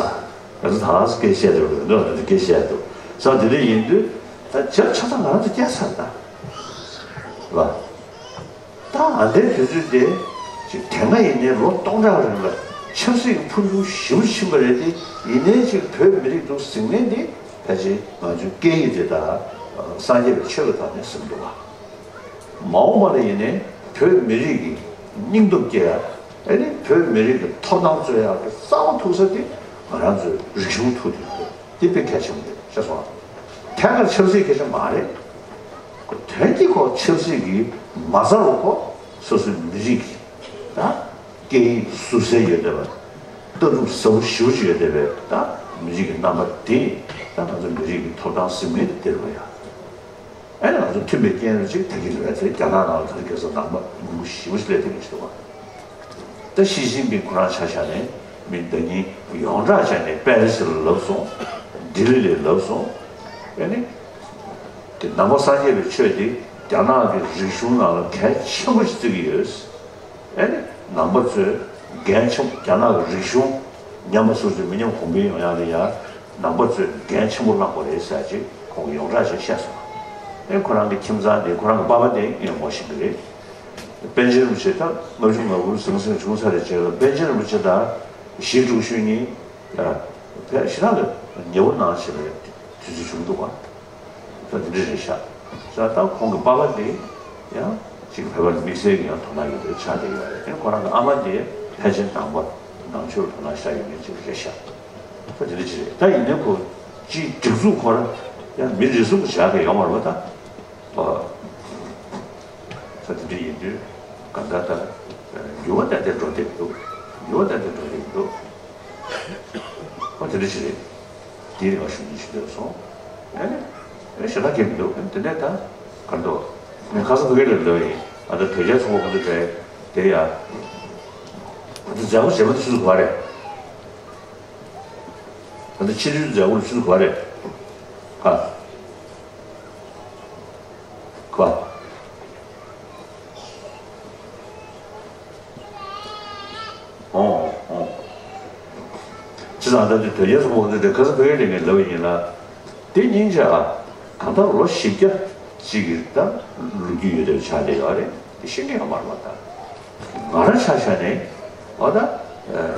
ང་ཚོ་ད་ལྟ་སྐད་བཤད་འདུག་རེད་འདུག་རེད་སྐད་བཤད་འདུག་ས་དེ་འདྲ་ཡིན་དུས་ད་ཇབ་ཆ་ཚང་ང་རང་ཚོ་སྐྱེས་ཚར་ད་ལ། ད་ཨ་འདའི་དུས་ཚོད་དེ་ཅིག་དེ་སྔ་ཡིན་ནའི་ལོ་སྟོང་ཕྲག་རིང་ལ་ཆབ་སྲིད་ཀྱི་འཕོ་འགྱུར་ཞེ་པོ་ཕྱིན་པ་རེད་དེ་ཡིན་ནའི་ཅིག་བོད་མི་རིགས་འདུག་ཟིང་ནས་དེ་ཕལ་ཆེར་ང་ཚོའི་སྐད་ཡིག་དེ་དང་སངས་རྒྱས་པའི་ཆོས་ལ་བརྟེན་ནས་ཟིན་འདུག་བ། མ་འོངས་པ་ལ་ཡིན་ནའི་བོད་མི་རིགས་ཀྱི་སྙིང་སྟོབས་སྐྱེ་ཡ་ཨ་ནི་བོད་མི་རིགས་ཀྱི་ཐོབ་ཐང་རྩོད་ཡ་གི་རྩ་བ་ཐུག་ས་དེ་ང་རང་ཚོའི་རིག་གཞུང་ཐུག་དེ་རེད། དེ་དཔེ་གལ་ཆེན་པོ་རེད་ཤེས་སོང་། ཐད་ཀར་ཆབ་སྲིད་སྐད་ཆ་མ་རེད། དོན་གྱི་ཁོ་ཆབ་སྲིད་ཀྱི་མ་རྩ་རུ་ཁོ་སོ་སོའི་མི་རིགས་ཀྱི་ད་སྐད་ཡིག་ཟུར་གསལ་ཡོད་བསྡད་པ། ལྟ་གྲུབ་ཟབ་པོ་ཞེ་པོ་ཅིག་ཡོད་བསྡད་པའི་ད་མི་རིགས་ཀྱི་རྣམ་པ་དེ་ད་ང་ཚོ་མི་རིགས་ཀྱི་ཐོབ་ཐང་ཟིན་མེད་དུ་སྟེར་དགོས་ཡ། ཨ་ནི་ང་ཚོ་མཐུན་པའི་རྐྱེན་རེ་ཅིག་ད་གིན་རེད་དེ་རྒྱ་ནག་ནང་ལ་ད་གིན་ས་ནང་པ་མང་པོ་ཞེ་པོ་ཞིག་སླེབས་བསྡད་ཀྱི་ཞིག་འདུག་བ། ད་ཞི་ཅིན་ཕིང་ཁོ་རང་ཆ་བཞག་ནས་མི་འདི་གཉིས་ཡོངས་གྲགས་བྱས་ནས་པེ་རི་སི་ལ་ལབ་སོང་། ལྡི་ལི་ལ་ལབ་སོང་། ཨ་ནི་དེ་ནང་པ་སངས་རྒྱས་པའི་ཆོས་འདི་རྒྱ་ནག་གི་རིག་གཞུང་ནང་ལ་གལ་ཆེན་པོ་ཞིག་བརྩི་གི་ཡོད། ཨ་ནི་ནང་པ་ཚོས་འགན་ཆེན་པོ་རྒྱ་ནག་གི་རིག་གཞུང་ཉམས་པ་སོར་ཆུད་མི་ཉམས་གོང་འཕེལ་ཡོང་ཡག་ལ་ཡ་ནང་པ་ཚོས་འགན་ཆེན་པོ་བླངས་པ་རེད་ཟེར་ཅིག་ཁོང་གིས་ཡོངས་གྲགས་ཅིག་བཤད་སོང་། ཨེ་ཁོ་རང་གི་ཁྱིམ་ཚང་དེ་ཁོ་རང་གི་པ་ཕ་དེ་ངས་ངོ་ཤེས་ཀྱི་རེད། པཎ་ཆེན་རིན་པོ་ཆེ་ད་ལྔ་བཅུ་ང་དགུ་ཟང་ཟིང་བྱུང་ཚར་རེད་བྱས་ལ་པཎ་ཆེན་རིན་པོ་ཆེ་དང་ཞི་ཀྲུའུ་ཞུན་གཉིས་ཕལ་ཞེ་དྲག་ལ་ཉེ་བོ་གནང་བྱས་པའི་དུས་ཚོད་བྱུང་འདུག་བ། ད་འདི་འདྲ་རེད་ཤག་ས་ད་ཁོང་གི་པ་ཕ་དེ་ཡང་ཅིག་བོད་པ་ལ་དམིགས་བསལ་གྱི་ཡང་དོ་སྣང་ཡོད་པའི་ཆ་དེ་ཡོད་རེད། ཨེ་ཁོ་རང་གི་ཨ་མ་དེ་ཕལ་ཆེར་ནང་པ་ནང་ཆོས་ལ་དོ་སྣང་ཤ་ཡོད་མཁན་ཅིག་རེད་ཤག་ད་འདི་འདྲ་ཅིག་རེད། ད་ཡིན་ནའི་ཁོ་ཅིག་སྒྲིག་འཛུགས་ཁོ་རང་ཡང་མི་རེ་ཟུང་གི་བྱ་གི་ཡོད་མ་རེད་པ་ད། ཨོ། ས་དེ་འདྲ་ཡིན་དུས་གང་ལྟར་ད་འགྱུར་བ་ཏན་ཏན་འགྲོ་བསྡད་འདུག་འགྱུར་བ་ཏན་ཏན་འགྲོ་བསྡད་འདུག་ཨོ་དེ་འདྲ་ཞིག་རེད། དེ་རིང་ང་ཞུ་རྒྱུ་ཞིག་འདོད་སོང་། ཨ་ནི་ཨ་ཞེ་དྲག་གི་མི་འདུག་ཨ་ནི་དེ་ནས་ད་ག་འདུག་ངས་ཁ་སང་ཕ་གི་ལ་ལབ་ཡིན། ཨ་ད་དོལ་རྒྱལ་ཚོགས་པ་ཁོང་ཚོ་གྲས་དེ་ཡ། ཨ་ད་མཛད་སྒོ་རྗེས་མ་དེ་ཆུ་ཚོད་ག་པར་རེད། ཨ་ད་ཕྱི་དྲོའི་མཛད་སྒོ་ལ་ཆུ་ཚོད་ག་པར་རེད། ཨ། ཁོ། ཨོ་ཨོ། བྱས་ཙང་ད་དེ་དོལ་རྒྱལ་ཚོགས་པ་དེ་ཁ་སང་ཕ་གིར་ལས་ངས་ལབ་པ་ཡིན་ལ། དེ་སྙིང་རྗེ་ཨ། གང་ལྟར་ལོ་བཞི་བརྒྱ་ཅིག་གི་ད་ལོ་རྒྱུས་ཡོད་པའི་ཆ་དེ་ཡོད་རེད། དེ་ཤེས་ཀྱི་ཡོད་མ་རེད་པ་ད། ང་རང་ཆ་བཞག་ནས་འོ་ད་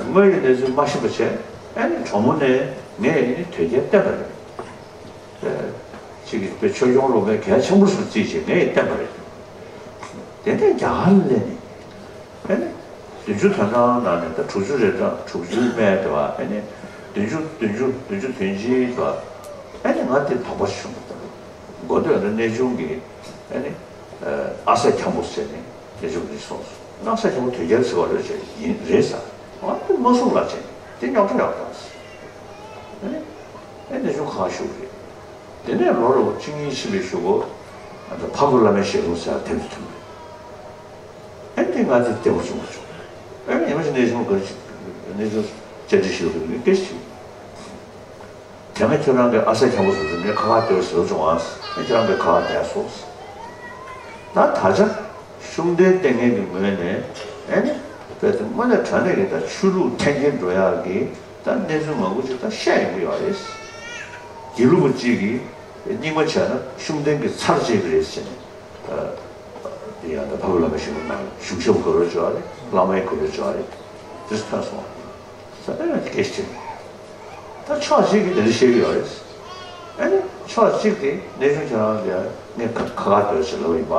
དངོས་ཡོད་གནས་ཚུལ་མ་ཤེས་པ་བྱས། ཨ་ནི་གྲོགས་མོ་ནས་ངས་ནི་དོལ་རྒྱལ་བསྟེན་པ་རེད། ཅིག་གིས་དཔེ་ཆོས་སྐྱོང་སློབ་མའི་གལ་ཆེན་པོ་སུ་བརྩིས་བྱས་ངས་བསྟེན་པ་རེད། དེ་ནས་རྒྱ་གར་ལ་སླེབས་ནས་ཨ་ནི་བདུན་ཅུ་དོན་གྲངས་ནང་ནས་ད་དྲུག་ཅུ་རེ་གྲངས་དྲུག་ཅུའི་སྨད་དེ་བ། ཨ་ནི་བདུན་ཅུ་བདུན་ཅུ་བདུན་ཅུ་དོན་གཅིག་དེ་བ། ཨ་ནི་ང་དེ་དོགས་པ་བྱུང་། འགོ་སྟོད་ན་གནས་ཆུང་གི་ཨ་ནི་ཨ་གསར་འཁྱམ་པོ་ཟེར་ནས་གནས་ཆུང་གི་སོང་སོང་། ཨ་གསར་འཁྱམ་པོ་དོལ་རྒྱལ་ཟེར་བ་རེད་ཟེར། ཡིན་རེད་ཟེར། ང་དེ་མ་གསུང་ལ་བྱས་དེ་རྙོག་དྲ་ཡོད་པ་དང་། ཨ་ནི་ཨ་གནས་ཆུང་ཁག་ཞུགས་རེད། དེ་ནས་ལོ་རེ་བ་གཅིག་གཉིས་ཕྱིན་པའི་གཞུག་གུ་ཨ་ད་འཕགས་བོད་བླ་མའི་ཞལ་ལུང་ཟེར་བ་དེ་ཚོ་ཐོན་པ་རེད། ཨ་ནི་དེ་ང་དེ་བདེ་པོ་བྱུང་བ་བྱུང་། ཨ་ནི་ཉི་མ་ཞིག་གནས་ཆུང་ག་རེ་ཞིག་གནས་ཆུང་བཅར་འདྲི་ཞུ་དགོས་ནི་སྐད་ཆ་ཞིག་དེ་སྔ་ཁྱོད་རང་གི་ཨ་གསར་འཁྱམ་པོ་ཟེར་དུས་ངས་ཁ་ཁ་སྡོད་ཟེར་བྱུང་ཨ། ཨ་ཁྱོད་རང་གི་ཁ་ཁ་བསྡད་སོང་། ད་ད་ཆ་ཤུགས་ལྡན་བསྟེན་མཁན་གྱི་ངོས་ནས་ཨ་ནི་དཔེ་དེ་དངོས་གནས་དྲང་གནས་ཀྱི་ད་ཆོས་ལུགས་འཐེན་འཁྱེར་འགྲོ་ཡག་གི་ད་གནས་ཚུལ་མང་པོ་ཅིག་ད་བཤད་ཡོང་གི་ཡོད་རེད། དགེ་ལུགས་པ་གཅིག་གིས་རྙིང་མ་བྱས་ན་ཤུགས་ལྡན་གྱི་ཚར་བཅད་ཀྱི་རེད་ཟེར་ནས། དེ་ཡང་ད་འཕགས་པའི་བླ་མའི་ཞལ་ལུང་ནང་གཞུང་ཞབས་གོ་རོ་ཅོ་རེད། བླ་མའི་གོ་རོ་ཅོ་རེད། དེ་ཐོན་སོང་། ས་ཨེ་ན་སྐད་ཆ་དྲིས། ད་ཕྱོགས་གཅིག་གིས་དེ་འདྲ་བཤད་ཀྱི་ཡོད་རེད། ཨ་ནི་ཕྱོགས་གཅིག་གིས་གནས་ཆུང་ཁྱེད་རང་ལ་ངས་ཁ་ཁ་ཁ་སྡོད་ཟེར་ལབ་ཡིན་པ།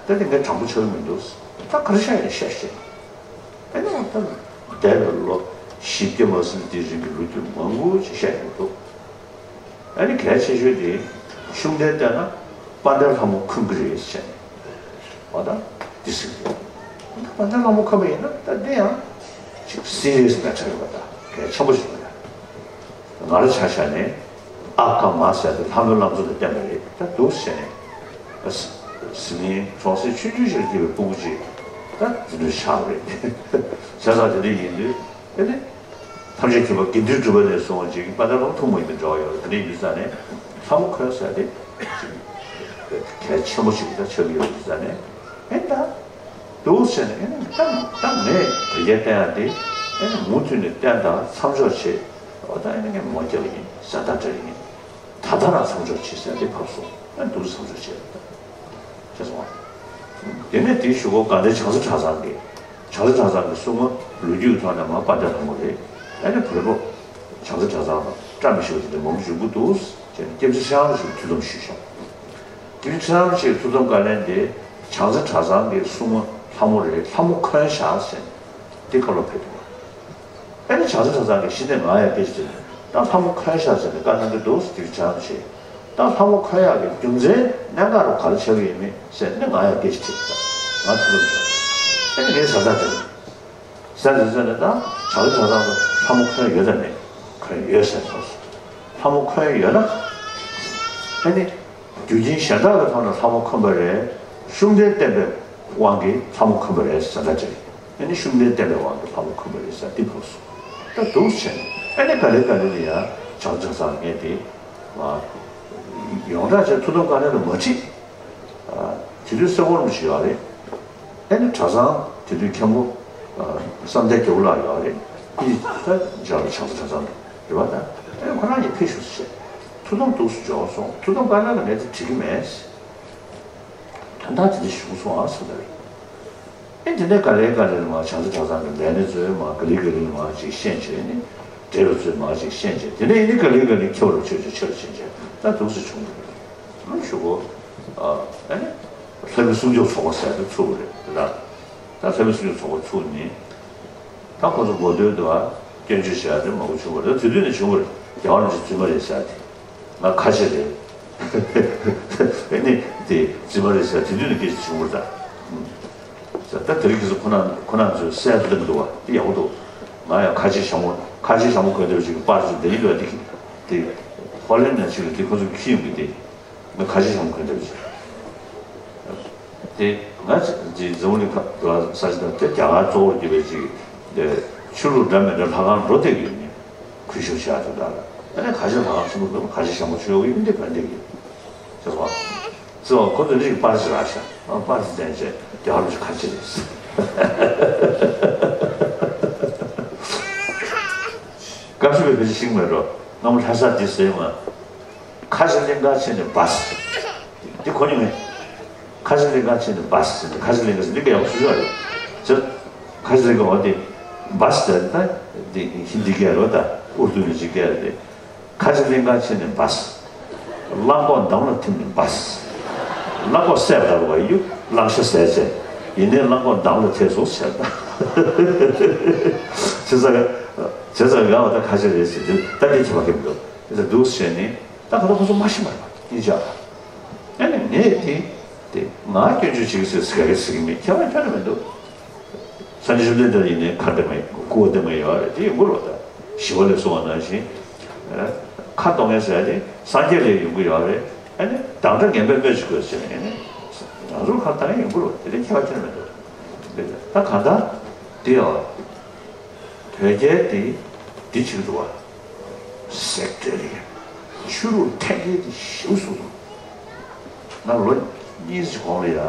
ད་དེ་ངས་དྲང་པོ་ཆགས་ཀྱི་མི་འདུག་ད་ག་རེ་བཤད་ཡིན་བཤད་ཤེས། ཨ་ནི་ད་འདས་པའི་ལོ་བཞི་བརྒྱ་མ་ཟིན་དེའི་རིང་གི་ལོ་རྒྱུས་མང་པོ་ཅིག་བཤད་ཡོང་འདུག་ཨ་ནི་གལ་ཆེ་ཤོས་དེ་ཤུགས་ལྡན་བསྟེན་ན་དཔལ་ལྡན་ལྷ་མོ་འཁོན་གྱི་རེད་ཟེར་ནས། འོ་ད་འདི་ཟེར་གྱི་འདུག་དཔལ་ལྡན་ལྷ་མོ་འཁོན་པ་ཡིན་ན་ད་འདི་ཡང་ཅིག་སི་རི་ཡས་མེ་ཊར་ཡོད་པ། ད་གལ་ཆེན་པོ་ཞིག་རེད། ང་རང་ཆ་བཞག་ནས་ཨ་ཀ་མ་ཟེར་ཏེ་ལྷ་མོའི་བླ་མཚོ་ལ་བསྟེན་པ་རེད། ད་འདུག་ཟེར་ནས་ཟི་ལིང་གྲོང་གསེབ་ཆུང་ཆུང་ཞིག་ལ་སྐྱེས་པའི་སྤུ་གུ་ཅིག་ད་འཛིན་གྲྭ་ཆགས་པ་རེད། བྱས་ཙང་དེ་འདྲ་ཡིན་དུས་ཨེ་ནི། ཐམས་ཅད་མཁྱེན་པ་དགེ་འདུན་གྲུབ་པ་ནས་བཟུང་བ་ཅིག་དཔལ་ལྡན་ལྷ་མོ་ཐུན་མོང་ཡིན་པའི་འབྲེལ་བ་ཡོད་རེད། དེ་འདྲ་ཡིན་དུས་ཙང་ནས་ལྷ་མོ་འཁོན་ཟེར་ཏེ་ཅིག་གལ་ཆེན་པོ་ཞིག་ད་ཆགས་ཀྱི་ཡོད་དུས་ཙང་ནས། ཨེ་ད་འདུག་ཟེར་ནས། ཨེ་ད་ད་ངས་དོལ་རྒྱལ་བསྟེན་ཡག་དེ་ཨེ་མུ་མཐུད་ནས་བསྟེན་དང་མཚམས་འཇོག་བྱེད། འོ་ད་ཨེ་ནི་ངས་མོ་རྒྱག་ཡིན་ཟེར། ད་འདྲ་ཡིན། ད་ལྟ་རང་མཚམས་འཇོག་བྱེད་ཟེར་ཏེ་ཕབ་སོང་། ཨ་འདུག་མཚམས་འཇོག་བྱེད་ད། ཅེས་སོང་བ། དེ་ནས་དེའི་གཞུག་གུ་དགའ་ལྡན་བྱང་རྩེ་གྲྭ་ཚང་གི། བྱང་རྩེ་གྲྭ་ཚང་གི་སྲུང་མ་ལོ་རྒྱུས་ཐོག་ནས་མ་དཔལ་ལྡན་ལྷ་མོ་རེད། ཨ་ནི་བོད་པ་བྱང་རྩེ་གྲྭ་ཚང་ལ་བཀྲ་མི་ཤིས་པ་དེ་འདྲ་མང་པོ་བྱུང་གི་འདུག་ཅེས་ནས་སྐྱབས་རྗེ་ཚེ་དབང་རིན་པོ་ཆེ་ཐུགས་དམ་ཞུས་ཤག་སྐྱབས་རྗེ་ཚེ་དབང་རིན་པོ་ཆེའི་ཐུགས་དམ་བཀའ་ལན་དེ་བྱང་རྩེ་གྲྭ་ཚང་གི་སྲུང་མ་ལྷ་མོ་རེད། ལྷ་མོ་འཁོན་ཤག་ཟེར་ནས་དེ་བཀའ་སློབ་ཕེབས་འདུག་ཨ་ནི་བྱང་རྩེ་གྲྭ་ཚང་གི་གཞི་ནས་ང་ཡང་སྐད་ཆ་དྲིས། ད་ལྷ་མོ་འཁོན་ཤག་ཟེར་ནས་བཀའ་གནང་གི་འདུག་ཟེར་དུས་བྱང་ཆེ། ད་ལྷ་མོ་འཁོན་ཡག་གི་རྒྱུ་མཚན་གནད་འགག་རུ་ག་རེ་ཆགས་ཀྱི་ཡིན་མིན་ཟེར་ནས་ང་ཡང་སྐད་ཆ་དྲིས། ང་ཐུགས་དམ་བཞག་ཨ་ནི་ངས་ཟ་ཟ་དྲིས། ཟ་ཟ་ཟ་ནས་ད་བྱང་རྩེ་གྲྭ་ཚང་དུ་ལྷ་མོ་འཁོན་ཡོད་དམ་མེད། འཁོན་ཡོད་ཟེར་སོང་། ལྷ་མོ་འཁོན་ཡོད་ན་ཨ་ནི། རྒྱུ་རྐྱེན་གཞན་དག་གི་ཐོག་ནས་ལྷ་མོ་འཁོན་པ་རེད། ཤུགས་ལྡན་བསྟེན་པའི་དབང་གིས་ལྷ་མོ་འཁོན་པ་རེད་ཟེར་ད་ཅིག་ཨ་ནི་ཤུགས་ལྡན་བསྟེན་པའི་དབང་གིས་ལྷ་མོ་འཁོན་པ་རེད་ཟེར་འདི་ཕབ་སོང་། ད་འདུག་བྱས་ནས་ཨ་ནི་ག་ལེ་ག་ལེ་ལ་ཡ་བྱང་ཆ་ཚང་ངས་དེ་ང་ཡོངས་གྲགས་བྱས་ཐུགས་དམ་བཀའ་ལན་ལ་མ་ཁྲིད། དེ་དུས་སེ་གོར་མོ་ཞིག་ཡོད་རེད། ཨ་ནི་གྲྭ་ཚང་དེ་དུས་མཁན་པོ་བསམ་གཏན་རྒྱལ་པོ་ལགས་ཡོད་རེད། ཨི་ད་འཇར་པན་བྱང་ས་གྲྭ་ཚང་དུ་རེད་བ། ད་ཨ་ནི་ཁོ་རང་གཉིས་ཕེབས་ཤོག་ཟེར། ཐུགས་དམ་འདུག་སེ་འཇོག་སོང་། ཐུགས་དམ་བཀའ་ལན་ལ་ངས་དེ་བྲིས་ཀྱི་མེད། དོན་དག་དེ་འདྲ་བྱུང་སོང་ཨ་ཟེར་ད་རེད། ཨེ་དེ་ནས་ག་ལེ་ག་ལེ་ལ་མ་བྱང་ས་གྲྭ་ཚང་གི་ལས་སྣེ་ཚོས་མ་ག་ལེ་ག་ལེ་ལ་མ་ཅིག་ཤེས་བྱས་ནས་འབྲེལ་བ་ཚོས་མ་ཅིག་ཤེས་བྱས། དེ་ནས་ཨེ་ནི་ག་ལེ་ག་ལེ་ཁྱེད་རང་ཆོས་ཆོས་ཆོས་ཆོས་ཆོས་ད་འདུག་སེ་བྱུང་གི་རེད། ཨ་ཞུ་གོ་ཨ་ཨེ་ནི་ལྷ་མི་སྲུང་སྐྱོབ་ཚོགས་པ་ཟེར་དུ་ཚུགས་པ་རེད་ད། ད་ལྷ་མི་སྲུང་སྐྱོབ་ཚོགས་པ་ཚུགས་ནས། ད་ཁོ་ཚོ་འགོ་སྟོད་དུ་ཨ་སྐྱོན་བརྗོད་བྱེད་ཡ་དེ་མང་པོ་བྱུང་བ་རེད། དེ་དུས་ནས་བྱུང་བ་རེད། རྒྱལ་བ་རིན་པོ་ཆེ་རྫུན་མ་རེད་ཟེར་ཡ་དེ། ང་ཁ་ཆེ་རེད། ཨེ་ནི་དེ་རྫུན་མ་རེད་ཟེར་དེ་དུས་ནས་སྐད་ཆ་བྱུང་བ་རེད་ད། ད་དེ་རིང་ཁྱེད་ཚོ་ཁོ་ན་ཁོ་ན་ཚོས་གསལ་དུ་བསྟན་འདུག་བ་དེ་ཡག་པོ་འདུག་ང་ཡང་ཁ་ཆེ་ཞྭ་མོ་ཁ་ཆེ་ཞྭ་མོ་གོན་བསྡད་པ་ཞིག་གི་པར་ཅིག་འདི་ཡིན་འདུག་བ་དེ་གི་དེ་ཧོ་ལན་ནས་ཅིག་རེད། དེ་ཁོ་ཚོ་གི་ཁྱི་ཡོང་གི་དེ། ང་ཁ་ཆེ་ཞྭ་མོ་གོན་བསྡད་པ་ཅིག་དེ་ང་ཅིག་འཛམ་བུ་གླིང་ཁ་ལ་ས་ཆ་དང་དེ་རྒྱ་གར་གཙོ་བོར་གྱུར་པའི་ཅིག་དེ་ཆོས་ལུགས་འདྲ་མི་འདྲ་ལྷ་ཁང་འགྲོ་བསྡད་ཀྱི་ཡོད་ནི་གུས་ཞབས་བྱ་དེ་འདྲ་ལ། ཨ་ནི་ཁ་ཆེ་ལྷ་ཁང་ཆེན་པོ་འདུག་ཁ་ཆེ་ཞྭ་མོ་མཆོད་ཡོང་གི་ཡིན་དེ་ག་འདྲ་གི་ཟེར་སོང་། ཟེར་བ་ཁོ་ཚོས་རིགས་པར་ཅིག་རག་ཤག་ཨ་པར་ཅིག་བསྟན་བྱས་རྒྱ་གར་ལ་ཁ་ཆེ་རེད། སྐབས་ཤིག་པའི་བེད་སྤྱོད་ཤིག་མེད་འགྲོ། སྔ་མོ་ལྷ་ས་འདི་ཟེར་མ། ཁ་ཆེ་གླིང་ག་ཕྱིན་ནས་བཱས། འདི་གོ་མྱོང་ངས། ཁ་ཆེ་གླིང་ག་ཕྱིན་ནས་བཱས་ཟེར་ནས་ཁ་ཆེ་གླིང་ག་ཟེར་འདི་ག་ཡག་པོ་ཞུ་ཡོད་རེད། ཟེར། ཁ་ཤས་ཀྱིས་འོ་དེ་བཱས་ཟེར་ད་དེ་ཧིན་དི་སྐད་རོ་ད་ཨུར་དུ་ནས་ཅིག་སྐད་རེད། ཁ་ཆེ་གླིང་ག་ཕྱིན་ནས་བཱས། གླང་གོག་འདམ་ལ་ཐིམ་ནས་བཱས། གླང་གོག་བསད་པ་ལྟ་བུ་ཡུ་གླང་ཤ་ཟས་བྱས། ཡིན་ནའི་གླང་གོག་འདམ་ལ་ཐེབས་སོང་ཟེར་ད། བྱས་ཙང་བྱས་ཙང་ང་བ་ད་ཁ་ཆེ་རེད་ཟེར་དུས་ད་དེ་ཁྱད་པར་གྱི་མི་འདུག་དེ་ཚོ་འདུག་ཟེར་ནས་ད་ག་ད་ཁོ་ཚོ་མ་ཤི་མ་རེད་པ་སྙིང་རྗེ་ཨ། ཨ་ནི་ངས་དེ་དེ་ང་སྐྱོན་བརྗོད་བྱེད་ཀྱི་ཟེར་ཟེར་ག་གི་ཟེར་གི་མེད་ཁྱད་པར་ཁྱོན་ནས་མི་འདུག་སངས་རྒྱས་བཅོམ་ལྡན་འདས་ཡིན་ནའི་ཁ་འདེབས་མ་ཡིན་སྐུ་འདེབས་མ་ཡོད་རེད་དེ་ཡོང་གི་རེད་ད། ཞི་བ་ལྷས་གསུངས་པ་ནང་བཞིན། ཁ་གཏོང་མཁན་ཟེར་ཡ་དེ་སངས་རྒྱས་ལས་ཡོང་གི་ཡོད་རེད། ཨ་ནི་བདག་འདྲ་ངན་པས་སྨོས་ཅི་དགོས་ཟེར་ནས་ཨ་ནི་ང་ཚོར་ཁ་བཏང་ཡ་ཡོང་གི་རེད་དེ་ལས་ཁྱད་པར་ཁྱོན་མི་འདུག་ད་གང་ལྟར་དེ་ཡོད། དོལ་རྒྱལ་དེ་འདི་བྱེད་ཀྱི་འདུག་བ། ཟེར་འདོད་རེད། ཆོས་ལུགས་འཐེན་འཁྱེར་དེ་ཞེ་པོ་བཟོ་འདུག་ང་ལོ་གཉིས་ཀྱི་གོང་ལ་ཡ།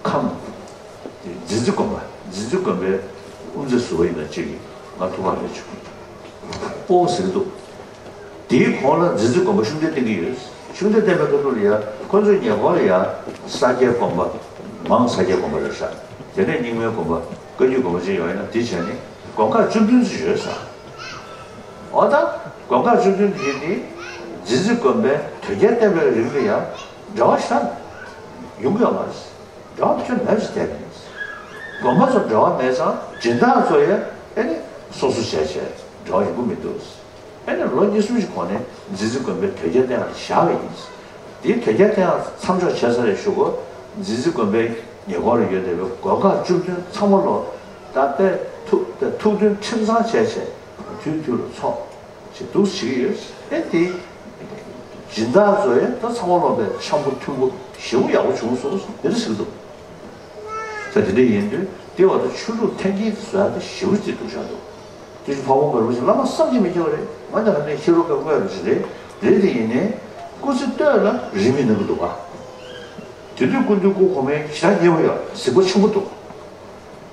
ཁམས། རྫི་རྫི་དགོན་པ་རྫི་རྫི་དགོན་པའི་དབུ་མཛད་ཟུར་པ་ཡིན་ན་གཅིག་གིས་ང་ཐུག་པ་རེད་བྱུང་། སྤོ་ཟེར་གྱི་འདུག་དེའི་གོང་ལ་རྫི་རྫི་དགོན་པ་ཤུགས་ལྡན་བསྟེན་གྱི་ཡོད། ཤུགས་ལྡན་བསྟེན་པའི་སྐབས་སུ་ལ་ཡ་ཁོ་ཚོའི་ཉེ་འཁོར་ལ་ཡ་ས་སྐྱའི་དགོན་པ། མང་ས་སྐྱའི་དགོན་པ་རེད་ཤག་དེ་ནས་རྙིང་མའི་དགོན་པ་བཀའ་བརྒྱུད་དགོན་པ་ཅིག་ཡོད་ཡིན་ན་དེ་བྱས་ནས་དགོན་ཁག་བཅུ་བདུན་ཙམ་ཡོད་ས། འོ་ད་དགོན་ཁག་བཅུ་བདུན་དེ་ནི་རྫི་རྫི་དགོན་པའི་དོལ་རྒྱལ་བསྟེན་པའི་རིང་ལ་ཡང་འབྲེལ་བ་ཞེ་དྲག་ཡོང་གི་ཡོད་མ་རེད། འབྲེལ་བ་ཁྱོན་ནས་མེད་པ་ཞིག་བསྡད་པ་ཡིན། དགོན་པ་ཚོ་འབྲེལ་བ་མེད་ཙང་སྦྱིན་བདག་ཚོ་ཡང་ཨེ་ནི་སོ་སོ་བྱས་བྱས་འབྲེལ་བ་ཡོང་གི་མི་འདུག་ཨེ་ནི་ལོ་གཉིས་གསུམ་ཞིག་གོང་ནས་རྫི་རྫི་དགོན་པའི་དོལ་རྒྱལ་བསྟེན་ཡག་བཞག་པ་ཡིན། དེའི་དོལ་རྒྱལ་བསྟེན་ཡག་མཚམས་འཇོག་བྱས་ཚར་རེད་ཞུ་གོ་རྫི་རྫི་དགོན་པའི་ཉེ་འཁོར་ལ་ཡོད་བསྡད་པའི་སྒོ་ཁག་བཅུ་བདུན་ཚང་མ་ལོ་ད་དཔེ་ཐུགས་ཐུགས་མཐུན་ཁྲིམས་གཙང་བྱས་བྱས་དུས་དུས་ལ་ཚོགས་ཞེས་འདུག་བྱེད་ཀྱི་ཡོད། ཨེ་དེ་སྦྱིན་བདག་ཚོ་ཡང་ད་ཚང་མ་ལོ་པའི་འཆམ་པོ་མཐུན་པོ་ཞེ་པོ་ཡག་པོ་བྱུང་སོང་དེ་འདྲ་ཟེར་གྱི་འདུག་ད་དེ་འདྲ་ཡིན་དུས་དེ་བར་དུ་ཆོས་ལུགས་འཐེན་འཁྱེར་བཟོ་ཡག་དེ་ཞེ་པོ་ཅིག་འདུག་བཞག་འདུག་དེ་བཞིན་འཕགས་པ་མགོན་རིན་པོ་ཆེ་བླ་མ་བསམ་གྱིས་མི་ཁྱབ་པ་རེད། ང་འདི་ག་ནས་ཤེས་རབ་ཀྱི་དངོས་རུ་ཅིག་རེད། རེད་དེ་ཡིན་ནའི་སྐུ་ཚེ་སྟོད་ལ་རིས་མེད་གནང་གི་འདུག་ག་དེ་དུས་སྐུ་མདུན་སྐུ་གོང་མའི་ཞེ་དྲག་མཉེས་པོ་ཡོད་གཟིགས་པོ་ཆེན་པོ་འདུག་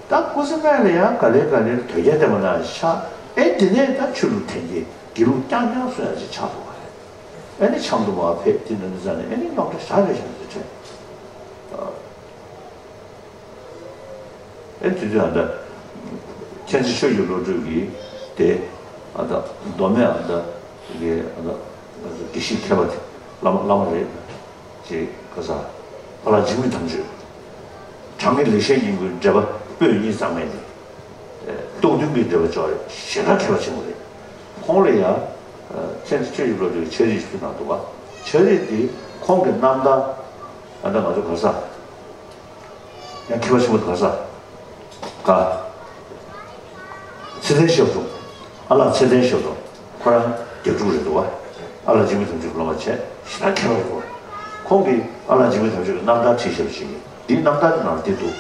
ད་སྐུ་ཚེ་སྨད་ལ་ཡང་ག་ལེ་ག་ལེར་དོལ་རྒྱལ་བསྟེན་པ་ནང་ཆགས། ཨེ་དེ་ནས་ད་ཆོས་ལུགས་འཐེན་འཁྱེར་དགེ་ལུགས་རྐྱང་རྐྱང་བཟོ་ཡག་ཅིག་ཆགས་འདུག་ག་རེད། ཨེ་ནི་ཆབ་མདོ་མར་ཕེབས་དེ་ནང་དུ་ཙང་ནས་ཨེ་ནི་རྙོག་དྲ་ཞེ་དྲག་རེད་ཤག་ཟེར་དྲན། ཨེ་དེ་དུས་ཨ་ད་མཁྱེན་བརྩེ་ཆོས་ཀྱི་བློ་གྲོས་ཀྱིས་དེ་ཨ་ད་མདོ་སྨད་ཨ་ད་དེ་གའི་ཨ་ད་དགེ་བཤེས་མཁས་པ་དེ་བླ་མ་བླ་མ་རེད། ཅེས་ཁ་ས་ཨ་ལགས་འཇིགས་མེད་དམ་ཆོས། དྲང་ངེས་ལེགས་བཤད་སྙིང་པོའི་འགྲེལ་པ་པོད་གཉིས་གཙང་མའི་ནི། རྟོགས་ལྡན་གྱི་འགྲེལ་པ་ཅོག་རེ་ཞེ་དྲག་མཁས་པ་ཆེན་པོ་རེད། ཁོང་ལ་ཡ། མཁྱེན་བརྩེ་ཆོས་ཀྱི་བློ་གྲོས་ཀྱི་ཕྱག་བྲིས་ཤིག་ཕུལ་གནང་འདུག་ག་ཕྱག་བྲིས་འདི་ཁོང་གི་རྣམ་ཐར། ཨ་ད་ང་ཚོ་ག་ས། ཡང་མཁས་པ་ཆེན་པོ་ག་ས། ག་ཚེ་བརྟན་ཞབས་དྲུང་། ཨ་ལགས་ཚེ་བརྟན་ཞབས་དྲུང་། ཁོ་རང་རྒྱག་ཕྲུག་རེད་འདུག་བ། ཨ་ལགས་འཇིགས་མེད་དམ་ཆོས་ཀྱི་སློབ་མ་བྱས་ཞེ་དྲག་མཁས་པ་རེད་འདུག་བ། ཁོང་གིས་ཨ་ལགས་འཇིགས་མེད་དམ་ཆོས་ཀྱི་རྣམ་ཐར་བྲིས་བཞག་པ་ཞིག་ཡིན། འདིའི་རྣམ་ཐར་འདི་ནང་འདི་འདུག་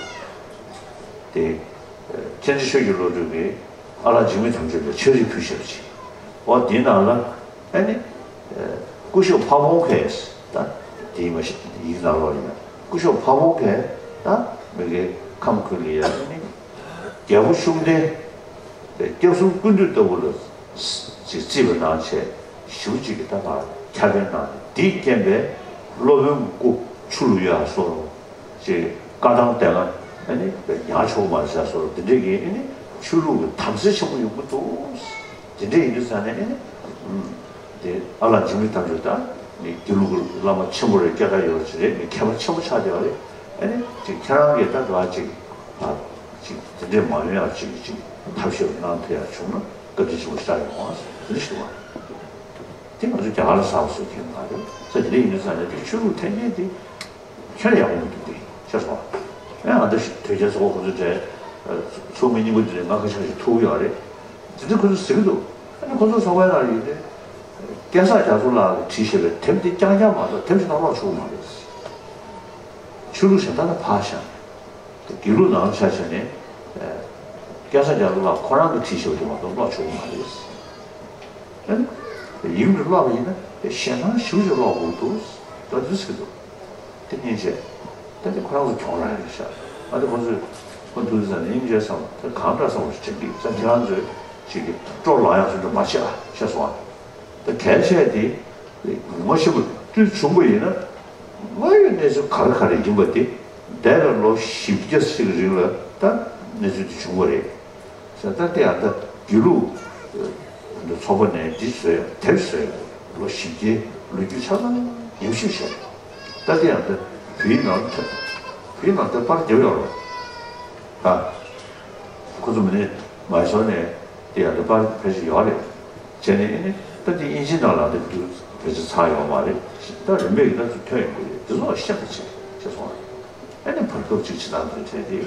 དེ། མཁྱེན་བརྩེ་ཆོས་ཀྱི་བློ་གྲོས་ཀྱིས་ཨ་ལགས་འཇིགས་མེད་དམ་ཆོས་ལ་ཕྱག་བྲིས་ཕུལ་བཞག་པ་ཞིག་འོ་འདིའི་ནང་ལ། ཨ་ནི། སྐུ་ཞབས་ཕ་བོང་ཁས་ད། དེའི་མ་ཤི་ཡིག་ནང་ལོགས་ཡིན་ན་སྐུ་ཞབས་ཕ་བོང་ཁས་ད་མི་གའི་ཁམས་ཁུལ་ལ་ཡ་ཨ་ནི། རྒྱལ་པོ་ཤུགས་ལྡན། སྐྱབས་གསུམ་ཀུན་འདུས་ལྟ་བུ་ལ་ཅིག་བརྩིས་པ་གནང་བྱས་ཞེ་པོ་ཅིག་གི་ད་ག་ཁྱབ་སྤེལ་གནང་ནས་དེའི་རྐྱེན་པས་སློབ་དཔོན་གྱི་སྐུ་ཆུ་ལུ་ཡ་སོགས། ཅེས་བཀའ་ཐང་དེ་ལ་ཨ་ནི་ཉར་ཆོག་མ་བྱ་སོགས་དེ་འདྲས་ཀྱི་ཨ་ནི་ཆོས་ལུགས་ཀྱི་དམ་ཟབ་ཆེན་པོ་ཡོང་གི་འདུག་དེ་འདྲས་ཡིན་དུས་ཙང་ནས་ཨ་ནི་དེ་ཨ་ལགས་འཇིགས་མེད་དམ་ཆོས་དང་ནི་དགེ་ལུགས་ཀྱི་བླ་མ་ཆེན་པོ་རེད། སྐྱེས་སྐར་ཡོད་རེད། མཁས་པ་ཆེན་པོ་ཆགས་བསྡད་པ་རེད། ཨ་ནི་ཅིག་ཁྱེད་རང་གིས་ད་འགྲོ་བ་ཅིག་ཅིག་དེ་འདྲས་མ་ཡོང་ཡག་ཅིག་ཅིག་ཐབས་ཤེས་གནང་ཐུབ་ཡག་བྱུང་ན་བཀའ་དྲིན་ཆེན་པོ་ཞེ་དྲག་ཡོང་བ་དེ་འདྲ་ཞུ་བ། དེ་ང་ཚོ་རྒྱ་གར་ལ་གསར་པ་བཟོ་མཁན་མ་རེད། ས་དེ་འདྲས་ཡིན་དུས་ཙང་ནས་དེ་ཆོས་ལུགས་འཐེན་འཁྱེར་དེ། ཁྱོན་ཡག་པོ་མི་འདུག་སྟེ་ཤེས་སོང་ཨ། ཨ་ད་དོལ་རྒྱལ་ཚོགས་པ་ཁོ་ཚོའི་གྲས་ཚོགས་མི་རྙིང་པ་འདི་ནས་ང་ཁ་ཤས་ཤིག་ཐུག་ཡོད་རེད། དེ་ཚོས་ཁོ་ཚོས་ཟེར་གྱི་འདུག་ཨ་ནི་ཁོ་ཚོ་ཚོགས་པའི་ནང་ཡོད་དེ། སྐལ་བཟང་རྒྱ་མཚོ་ལགས་ཀྱིས་བྲིས་བཞག་པའི་དེབ་འདི་རྐྱང་རྐྱང་མ་གཏོགས་དེབ་ཞིག་ནང་ཀློག་ཆོག་གི་མ་རེད། ཆོས་ལུགས་གཞན་དག་ལ་ཕར་བཞག་ནས། དགེ་ལུགས་ནང་ཆ་བཞག་ནས། སྐལ་བཟང་རྒྱ་མཚོ་ལགས་ཁོ་རང་གིས་བྲིས་བཞག་པ་དེ་མ་གཏོགས་ཀློག་ཆོག་གི་མ་རེད། ཨ་ནི། ཡིག་འབྲུ་ཀློག་པ་ཡིན་ན་ཞེད་སྣང་ཞེ་པོ་ཅིག་ཀློག་དགོས་འདུག་ད་འདི་ཟེར་འདུག་དེ་སྙིང་རྗེ། ད་དེ་ཁོ་རང་ཚོ་གྱོང་རག་ཡོད་ཤག་ཨ་དེ་ཁོ་ཚོས་ཁོ་འདུག་ཟེར་ནས་སྙིང་རྗེ་བསམ་ད་གང་འདྲ་བསམ་པ་ཞིག་དྲན་གི་ད་ཁྱེད་རང་ཚོས་ཅིག་གི་སྤྲོ་ལངས་ཡག་ཚོ་འདྲ་མ་བྱེད་ཨ་ཤེས་སོང་ཨ། ད་གལ་ཆེ་དེ་ངོ་ཤེས་པ་དུས་བྱུང་པ་ཡིན་ན་དངོས་ཡོད་གནས་ཚུལ་ག་རེ་ག་རེ་ཡིན་པ་དེ་འདས་པའི་ལོ་བཞི་བརྒྱ་ཞིག་རིང་ལ་ད་ གནས་ཚུལ་དེ་བྱུང་བ་རེད། ཟེར་ད་ལྟ་ཡང་ད་དགེ་ལུགས་ཚོགས་པ་ནས་འདི་བཟོས་ཡང་དེབ་བཟོས་ཡང་ལོ་བཞི་བརྒྱའི་ལོ་རྒྱུས་ཆ་ཚང་ཉམས་ཞིབ་བྱས། ད་ལྟ་ཡང་ད་བོད་ཡིག་ནང་ད་བོད་ཡིག་ནང་ད་པར་རྒྱབ་ཡོད་རེད། ད་ཁོ་ཚོ་མི་ནི་མ་ཤོར་ནས་དེ་ཡང་ད་པར་ཕལ་ཆེར་ཡོད་རེད། བྱས་ནས་ཨེ་ནི་ད་དེ་དབྱིན་ཇིའི་ནང་ལ་ད་དུ་ཕལ་ཆེར་ཚར་ཡོད་མ་རེད། ད་རིམ་པས་ཀྱི་ད་ཚུར་ཐོན་ཡོང་གི་རེད། དེ་ཚོ་ཤེས་པ་བྱས་བྱས་སོང་བ། ཨ་ནི་བར་སྐབས་གཅིག་ཕྱི་ནང་དུ་བྲལ་ཏེ།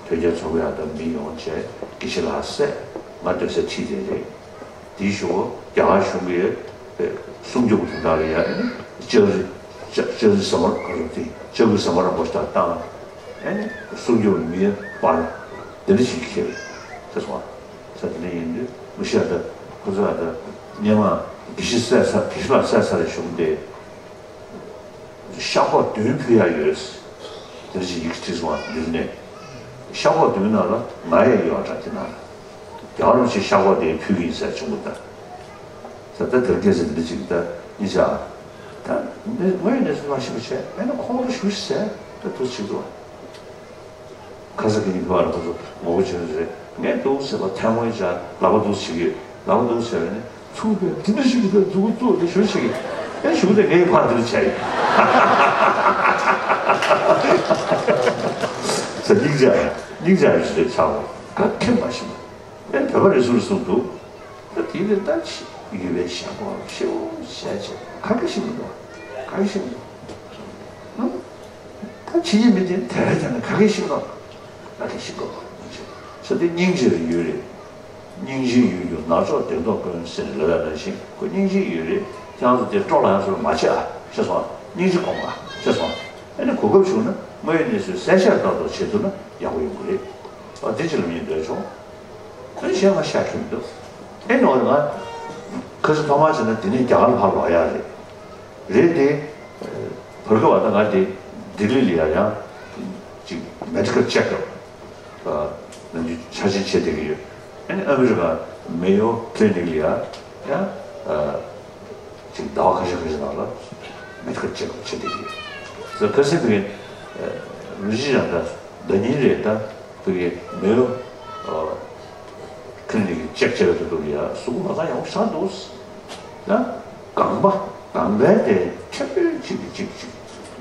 ཐོན་རྒྱ་ཚོགས་པའི་ཨ་ད་མི་ཡོང་བྱས་དགེ་བཤེས་ལགས་སེ་ང་སྡོད་ས་ཁྲིད་དེ་རེད། དེའི་ཞོར་རྒྱ་གར་གཞུང་གིས་སྲུང་སྐྱོབ་དོན་དག་ལ་ཡ་ཨ་ནི་ལྕགས་རི་ལྕགས་ལྕགས་རི་ཟམ་པ་ག་རེ་དེ་ལྕགས་རི་ཟམ་པ་རིན་པོ་ཆེ་དང་བཏང་། ཨ་ནི་སྲུང་སྐྱོབ་མི་སྤར་དེ་འདྲ་ཞིག་ཁྱེར་ཟེར་སོང་བ། ས་དེ་འདྲ་ཡིན་དུས་མི་ཤེས་ད་ཁོ་ཚོ་ཨ་ད་སྔས་མ་དགེ་བཤེས་སེ་ས་དགེ་བཤེས་ལགས་སེ་ས་རེ་གཞུང་དེ། ཤ་ཁོག་བདུན་ཕུལ་ཡ་ཡོད། དེ་ཅི་ཡིག་བྲིས་སོང་བ་འདིར་ནས། ཤ་ཁོག་བདུན་ནང་ལ་ང་ཡང་ཡོད་འདྲ་དེ་ནང་ལ། རྒྱལ་བ་རིན་པོ་ཆེ་ཤ་ཁོག་དེ་ཕུལ་གི་ཡིན་ཟེར་བྱུང་བ་ད། ད་ལྟ་དེར་སྐད་ཆ་འདི་ཅིག་ད་གཉིས་ཆ། ད་ངས་ངས་ནས་མ་ཤེས་པ་བྱས་ཨེ་ན་ཁོང་ཁྲོ་ཞུ་ཟེར་ད་དུ་ཅིག་འདུག་ཁ་ས་གི་ནི་ཕ་བར་ཁོ་ཚོ་ངོ་རྒོལ་བྱེད་ནི་རེད། ངས་འདུག་ཟེར་བ་ཐལ་མོ་ཡིན་ཅག་ལག་པ་འདུག་བྱེད་ཀྱི་ལག་པ་འདུག་ཟེར་བས་ནི་ཚུགས་པའི་དེ་འདྲ་ཞིག་གི་ཕ་མཛུ་གུ་བཙུགས་ནས་ཞུ་བྱེད་ཀྱི་ཨེ་ཞུ་དེ་ངའི་ཕ་འདིར་བྱས་ཡིན། ཟེར་སྙིང་རྗེ་ཡ་སྙིང་རྗེ་ཡ་ཞིག་རེད་ཆག་གོ་ག་ཁེམ་པ་ཞིག་ཨེ་བོད་པ་རེད་ཟུར་གསུངས་འདུག་ད་དེ་ནི་ད་ཡུལ་བའི་ཞྭ་མོ་ཤེའུ་བྱས་བྱས་ག་གེ་ཞིག་མི་འདུག་ག་གེ་ཞིག་མི་འདུག་ད་ཕྱི་ཡི་མི་དེ་དེ་རེད་དེ་ནི་ག་གེ་ཞིག་ལོ། ག་གེ་ཞིག་གོ་ས་དེ་སྙིང་རྗེ་བའི་ཡུལ་རེད། སྙིང་རྗེའི་ཡུལ་གྱི་ནག་ཕྱོགས་བདེན་མཐོང་ཀུན་ཟེར་ནས་ལབ་ཡ་ནང་བཞིན་ཁོ་སྙིང་རྗེའི་ཡུལ་རེད། ཁྱེད་རང་ཚོ་དེ་སྤྲོ་ལ་ཡང་ཚོར་མ་བྱེད་ཨ་ཤེས་སོང་། སྙིང་རྗེ་སྒོམ་ཨ་ཤེས་སོང་། ཨ་ནི་གོ་སྐབས་བྱུང་ན་དངོས་ཡོད་གནས་ཚུལ་གསལ་བཤད་ཏག་ཏག་བྱེད་ཐུབ་ན་ཡག་པོ་ཡོང་གི་རེད། ཨ་དེ་ཅི་ལ་མིན་འདོད་ཆོག་ཨ་ནི་གཞན་ང་ཤ་ཁྱིམ་འདུག་ཨེ་ནོར་ང་ཁ་སི་ཐོག་མ་བྱས་ན་དེ་ནས་རྒྱ་གར་ལ་ཕར་ལོག་ཡ་རེད། རེད་དེ། བར་སྐབས་བ་ད་ང་དེ་ལྡི་ལི་ལ་ཡ་ཡང་ཅིག་མེ་ཌི་ཀལ་ཆེག་ཨབ་ནང་རྒྱུ་ཆ་ཆེན་བྱེད་བསྡད་ཀྱི་ཡོད། ཨ་ནི་ཨ་མི་རི་ཀ་མེ་ཡོ་ཀི་ལི་ནིག་ལ་ཡ་ཡང་ཅིག་ཟླ་བ་ཁ་ཤས་ཁ་ཤས་ནང་ལ་མེ་ཌི་ཀལ་ཆེག་ཨབ་བྱེད་བསྡད་ཀྱི་ཡོད། ཁ་སང་དེ་རིང་རུ་ཇི་ཡང་ད་ཟླ་ཉིན་རེད་ད། ཕ་གི་མེའོ་ཁི་ལི་ནིག་གི་ཅེག་བྱས་པའི་ཐོག་ཏུ་ཡ་གཟུགས་པོ་ཧ་ཅང་ཡག་པོ་ཆགས་འདུག་ཡ་གངས་པ་གངས་པའི་དེ་ཁྱབ་སྤེལ་གཅིག་གིས་གཅིག་གཅིག་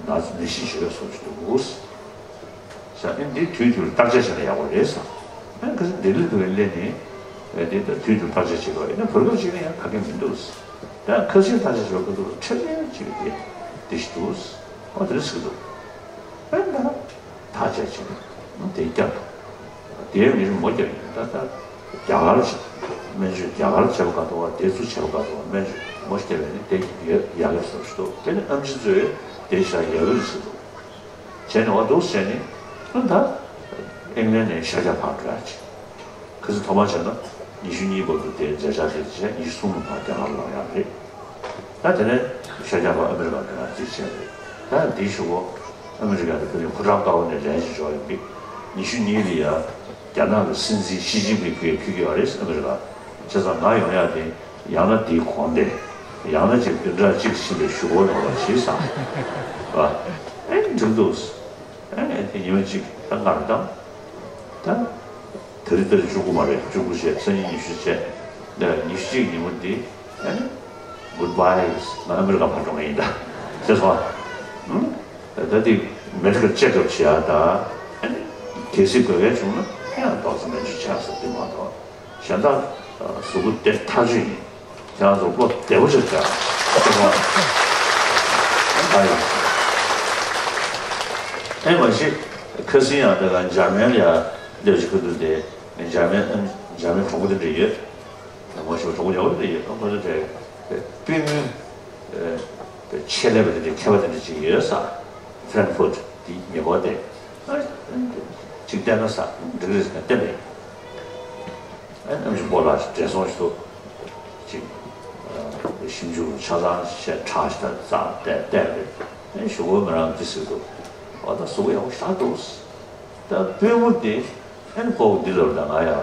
ན་ནད་གཞི་བྱེད་པའི་བཟོ་ཞིག་འདུག་ས་ཨེ་འདི་དུས་དུས་ལ་བརྟག་དཔྱད་བྱས་ན་ཡག་པོ་རེད་ས། ཨེ་ཁ་སང་ལྡི་ལི་དུ་བའི་སླེབས་ནས་ཨེ་འདི་ལྟར་དུས་དུས་བརྟག་དཔྱད་བྱེད་དགོས་ཡིན་ན་བར་སྐབས་ཅིག་ལ་ཡང་ག་གེ་མི་འདུག་ས། ད་ཁ་སང་བརྟག་དཔྱད་བྱེད་དགོས་འདུག་ཁྱབ་སྤེལ་གཅིག་གིས་དེ་འདི་ཞིག་འདུག་ས། ཨོ་དེ་འདྲ་ཞིག་འདུག་ཨེ་ད། ཐག་བཅད་བྱས་དེ་བརྒྱབ་འདུག་དེའི་མི་རིགས་མོ་བརྒྱབ་ཡིན་ད་ལྟ་རྒྱ་གར་སྨན་བཅོས་རྒྱ་གར་བྱས་པ་ག་དུ་བ་དེ་ཚུར་བྱས་པ་ག་དུ་བ་སྨན་བཅོས་མོ་བརྒྱབ་ཡིན་དེ་ཡག་ཡག་གི་བཟོ་ཞིག་འདུག་དེ་ནི་ཨམ་ཆི་ཚོས་དེ་བྱས་ཡག་གི་ཞིག་འདུག་བྱས་ནས་འོ་འདུག་བྱས་ནས་ཨ་ད་ཨིང་ལན་ནས་ཤར་རྒྱག་ཕར་འགྲོ་ཡ་ཅིག་ཁ་སང་ཐོག་མ་བྱས་ན་ཉི་ཤུ་གཉིས་བར་དུ་དེ་མཛད་འཆར་དེ་བྱས་ཉི་ཤུ་གསུམ་ལ་ཕར་རྒྱ་གར་ལ་ཡོང་ཡ་རེད། ད་དེ་ནས་ཤར་རྒྱག་པ་ཨ་མི་རི་ཀ་གི་ང་ཅིག་བྱས་རེད། ད་འདིའི་གཞུག་གུ་ཨ་མི་རི་ཀ་དེ་ཕུ་ནས་ཕོ་བྲང་དཀར་པོ་ནས་ལན་ཞིག་འབྱོར་ཡོང་གི་ཉི་ཤུ་གཉིས་ལ་ཡ་རྒྱ་ནག་གི་སྲིད་འཛིན་ཞི་ཅིན་ཕིང་ཕུལ་ཕུལ་གྱི་ཡོད་རེད་ཨ་མི་རི་ཀ་བྱས་ཙང་ང་ཡོང་ཡ་དེ་ཡང་ན་དེའི་གོང་དེ་ཡང་ན་ཅིག་བདུན་ཕྲག་གཅིག་ཕྱིན་པའི་གཞུག་གུ་ཡོང་བ་ཞིག་བསམ། ཨ་ཨེ་འགྲིག་འདུག་ཨ་ནི་དེ་ཉི་མ་གཅིག་ད་སྔར་དང་། ད་དེ་རིང་ད་རེས་བཅུ་དགུ་མ་རེད། བཅུ་དགུ་བྱས་སང་ཉིན་ཉི་ཤུ་བྱས། ད་ཉི་ཤུ་གཅིག་ཉིན་མོ་འདི་ཨ་ནི་གུཌ་བྷའི་ང་ཨ་མི་རི་ཀ་ཕར་འགྲོ་ངེས་ཡིན་ད་ཟེར་སོང་ཨ། ད་དེ་མེ་ཌི་ཀལ་ཅེག་ཨབ་བྱེད་ཡ་ད་ཨ་ནི་གལ་སྲིད་དགོས་མཁན་བྱུང་ན་ཡང་ཏོག་ཙམ་སྨན་བཅོས་བྱ་ཟེར་དེ་མ་གཏོགས། གཞན་དག་གཟུགས་པོ་བདེ་ཐག་ཆོད་ཡིན། ཁྱེད་རང་ཚོ་བློ་བདེ་པོ་ཞིག་བྱ། ཨེ་མ་གཞི་ཁ་སང་ཡང་དེ་ག་འཇར་མན་ལ་ཡ་སླེབས་ཀྱི་ཁུ་ཐུག་དེ་འཇར་མན་འཇར་མན་གྲོགས་པོ་དེ་འདྲ་ཡོད། ངོ་ཤེས་པ་གྲོགས་པོ་ཡག་པོ་དེ་འདྲ་ཡོད། ཁོ་ཚོ་དེ་པུས་མོའི་ཆེད་ལས་པ་དེ་འདྲ་མཁས་པ་དེ་འདྲ་ཅིག་ཡོད་ས། ཧྥ་རན་ཧྥུར་ཊི་དེ་ཉེ་འཁོར་དེ་ཅིག་བལྟས་ན་ས་འགྲིག་རེད་ཟེར་ན་བལྟས་པས། ཨ་ནམ་ཞིག་སྤོ་ལགས་ཤིག་བགྲེས་སོང་ཞིག་འདུག་ཅིག་ཞིབ་འཇུག་ཆ་ཚང་བྱས་ཁྲག་ཞིག་དང་རྩ་བལྟས་བལྟས་རེད། ཨ་ནི་གཞུག་གུ་ང་རང་འདི་ཟེར་འདུག་ཨོ་ད་གཟུགས་པོ་ཡག་པོ་ཞེ་དྲག་འདུག་ད་པུས་མོ་དེ་ཨ་ནི་སྤོ་བོ་འདི་ལབ་ད་ང་ཡང་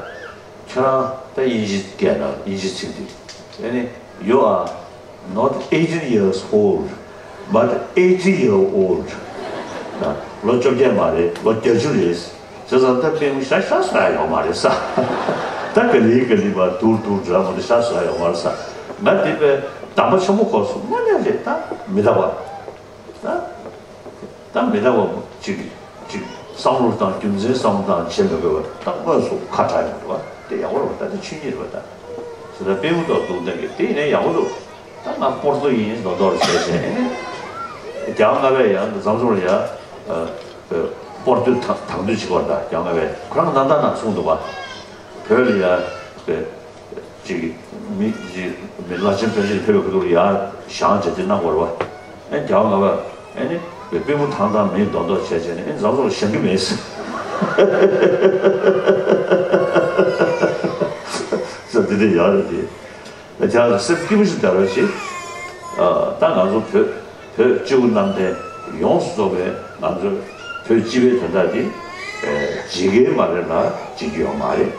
ཁྱོད་རང་ད་དབྱིན་ཇི་སྐད་ནང་དབྱིན་ཇི་ཚིག་འདི་ཨ་ནི་you are not eighteen years old but eighty year old ལོ་བཅོ་བརྒྱད་མ་རེད་ལོ་བརྒྱད་ཅུ་རེད། བྱས་ཙང་ད་པུས་མོ་ཤ་ཤ་ཟ་ཡ་ཡོད་མ་རེད་ས། ད་ག་ལེ་ག་ལེ་བ་དུར་དུར་འདྲ་མོ་དེ་ཤ་ཟ་ཡ་ཡོད་མ་རེད་ས། ང་དེ་པའི་གདམས་པ་ཆེན་པོ་གོ་སོང་། དངོས་གནས་རེད། ད་མི་རྟག་པ། ད་ད་མི་རྟག་པ་ཅིག་ཅིག་བསམ་བློ་བཏང་། རྒྱུ་མཚན་བསམ་བློ་བཏང་བྱེད་མི་དགོས་པ། ད་དངོས་སུ་ཁ་གྲག་ཡོང་འདུག་བ། དེ་ཡག་པོ་རེད་བ། ད་དེ་ཆོས་ཉིད་རེད་བ། ད་ཟེར་ད་པུས་མོ་ཐོག་འདུག་བསྡད་ཀྱི་དེ་ཡིན་ན་ཡག་པོ་འདུག་ད་ང་སྤོར་ཏོ་ཡིན་མདོག་མདོག་བྱས་བྱས། རྒྱ་གར་ལྔ་པས་ཡང་འཛམ་བཟུང་ལ་ཡ་སྤོར་ཏོ་དང་དང་དུ་བྱེད་པར། ད་རྒྱ་གར་ལྔ་པས་ཁོ་རང་ནང་ད་ནང་གསུངས་འདུག་བ། བོད་ལ་ཡ་པའི་ཅིག་མི་ཅིག་མི་བླ་ཆེན་བློན་ཆེན་ཕེབས་པའི་ཁ་ཐུག་ལ་ཡ་བཞེངས་བྱས་དེ་གནང་དགོས་རེད་བ། ཨེ་རྒྱ་གར་ལྔ་པས་ཨེ་ནི་པུས་མོ་ཐང་ཐང་མིན་མདོག་མདོག་བྱས་བྱས་ནས་ཨེ་འཛམ་བཟུང་ལ་བཞེངས་ཀྱི་མེད་ཟེར། ད་དེ་འདྲ་ཡག་རེད་དེ། ད་ཁྱེད་རང་ཚོ་སེམས་སྐྱིད་པོ་ཞིག་བསྡད་རོགས་བྱེད། ཨ། ད་ང་ཚོ་བོད་བོད་སྤྱི་བོ་གནམ་བསྟན་ཡོངས་སུ་རྫོགས་པའི་ང་ཚོ་བོད་སྤྱི་པའི་དོན་དག་འདི། ཨེ། ཇི་གའི་མ་རེད་ལ་བྱེད་རྒྱུ་ཡོད་མ་རེད།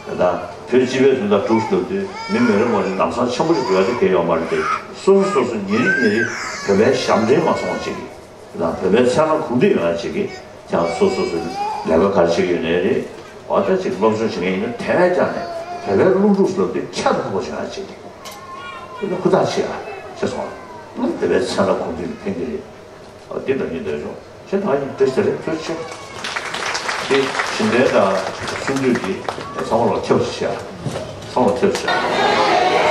ད་ལྟ་བོད་སྤྱི་པའི་དོན་དག་སྒྲུབ་ལབ་དུས་མི་མི་རེ་ངོ་རེ་ལམ་སང་འཆམ་པོ་ཞིག་འགྲོ་ཡ་དེ་གལ་ཡོད་མ་རེད་དེ། སོ་སོ་སོ་སོ་ཉིན་རེ་ཉིན་རེ་བོད་པའི་ཞབས་འདྲེན་མ་སོང་བ་བྱེད་ཀྱི། དང་བོད་པའི་ཚེ་རིང་གོམས་འདྲིས་ཡོང་ཡ་བྱེད་ཀྱི། ཀྱང་སོ་སོ་སོའི་ལས་ཀ་ག་རེ་བྱེད་ཀྱི་ཡོད་ནའི་རེད། འོ་ད་ཅིག་སློབ་སྦྱོང་བྱེད་མཁན་ཡིན་ན་དེ་བས་ཀྱང་ནས་བོད་པའི་སློབ་ཕྲུག་ཟེར་དེ་ཁྱད་དུ་འཕགས་པོ་བྱུང་ཡ་བྱེད་ཀྱི། དེ་ནི་ཧུར་ཐག་བྱེད་ཡ་བྱེད་སོང་། བོད་པའི་ཚེ་རིང་གོམས་འདྲིས་ལ་ཕན་གྱི་རེད། འོ་འདི་འདྲ་ཉིད་འདོད་ཆོག་ཁྱེད་ད་ཡིན་བཀྲ་ཤིས་བདེ་ལེགས། ཐུགས་རྗེ་ཆེ། དེ་བྱིན་ལྡན་དང་གསུང་ཆོས་ཀྱི་ཚང་མ་ལ་ཁྱབ་བྱེད་ཡ། ཚང་མ་ཐེབས་བྱ།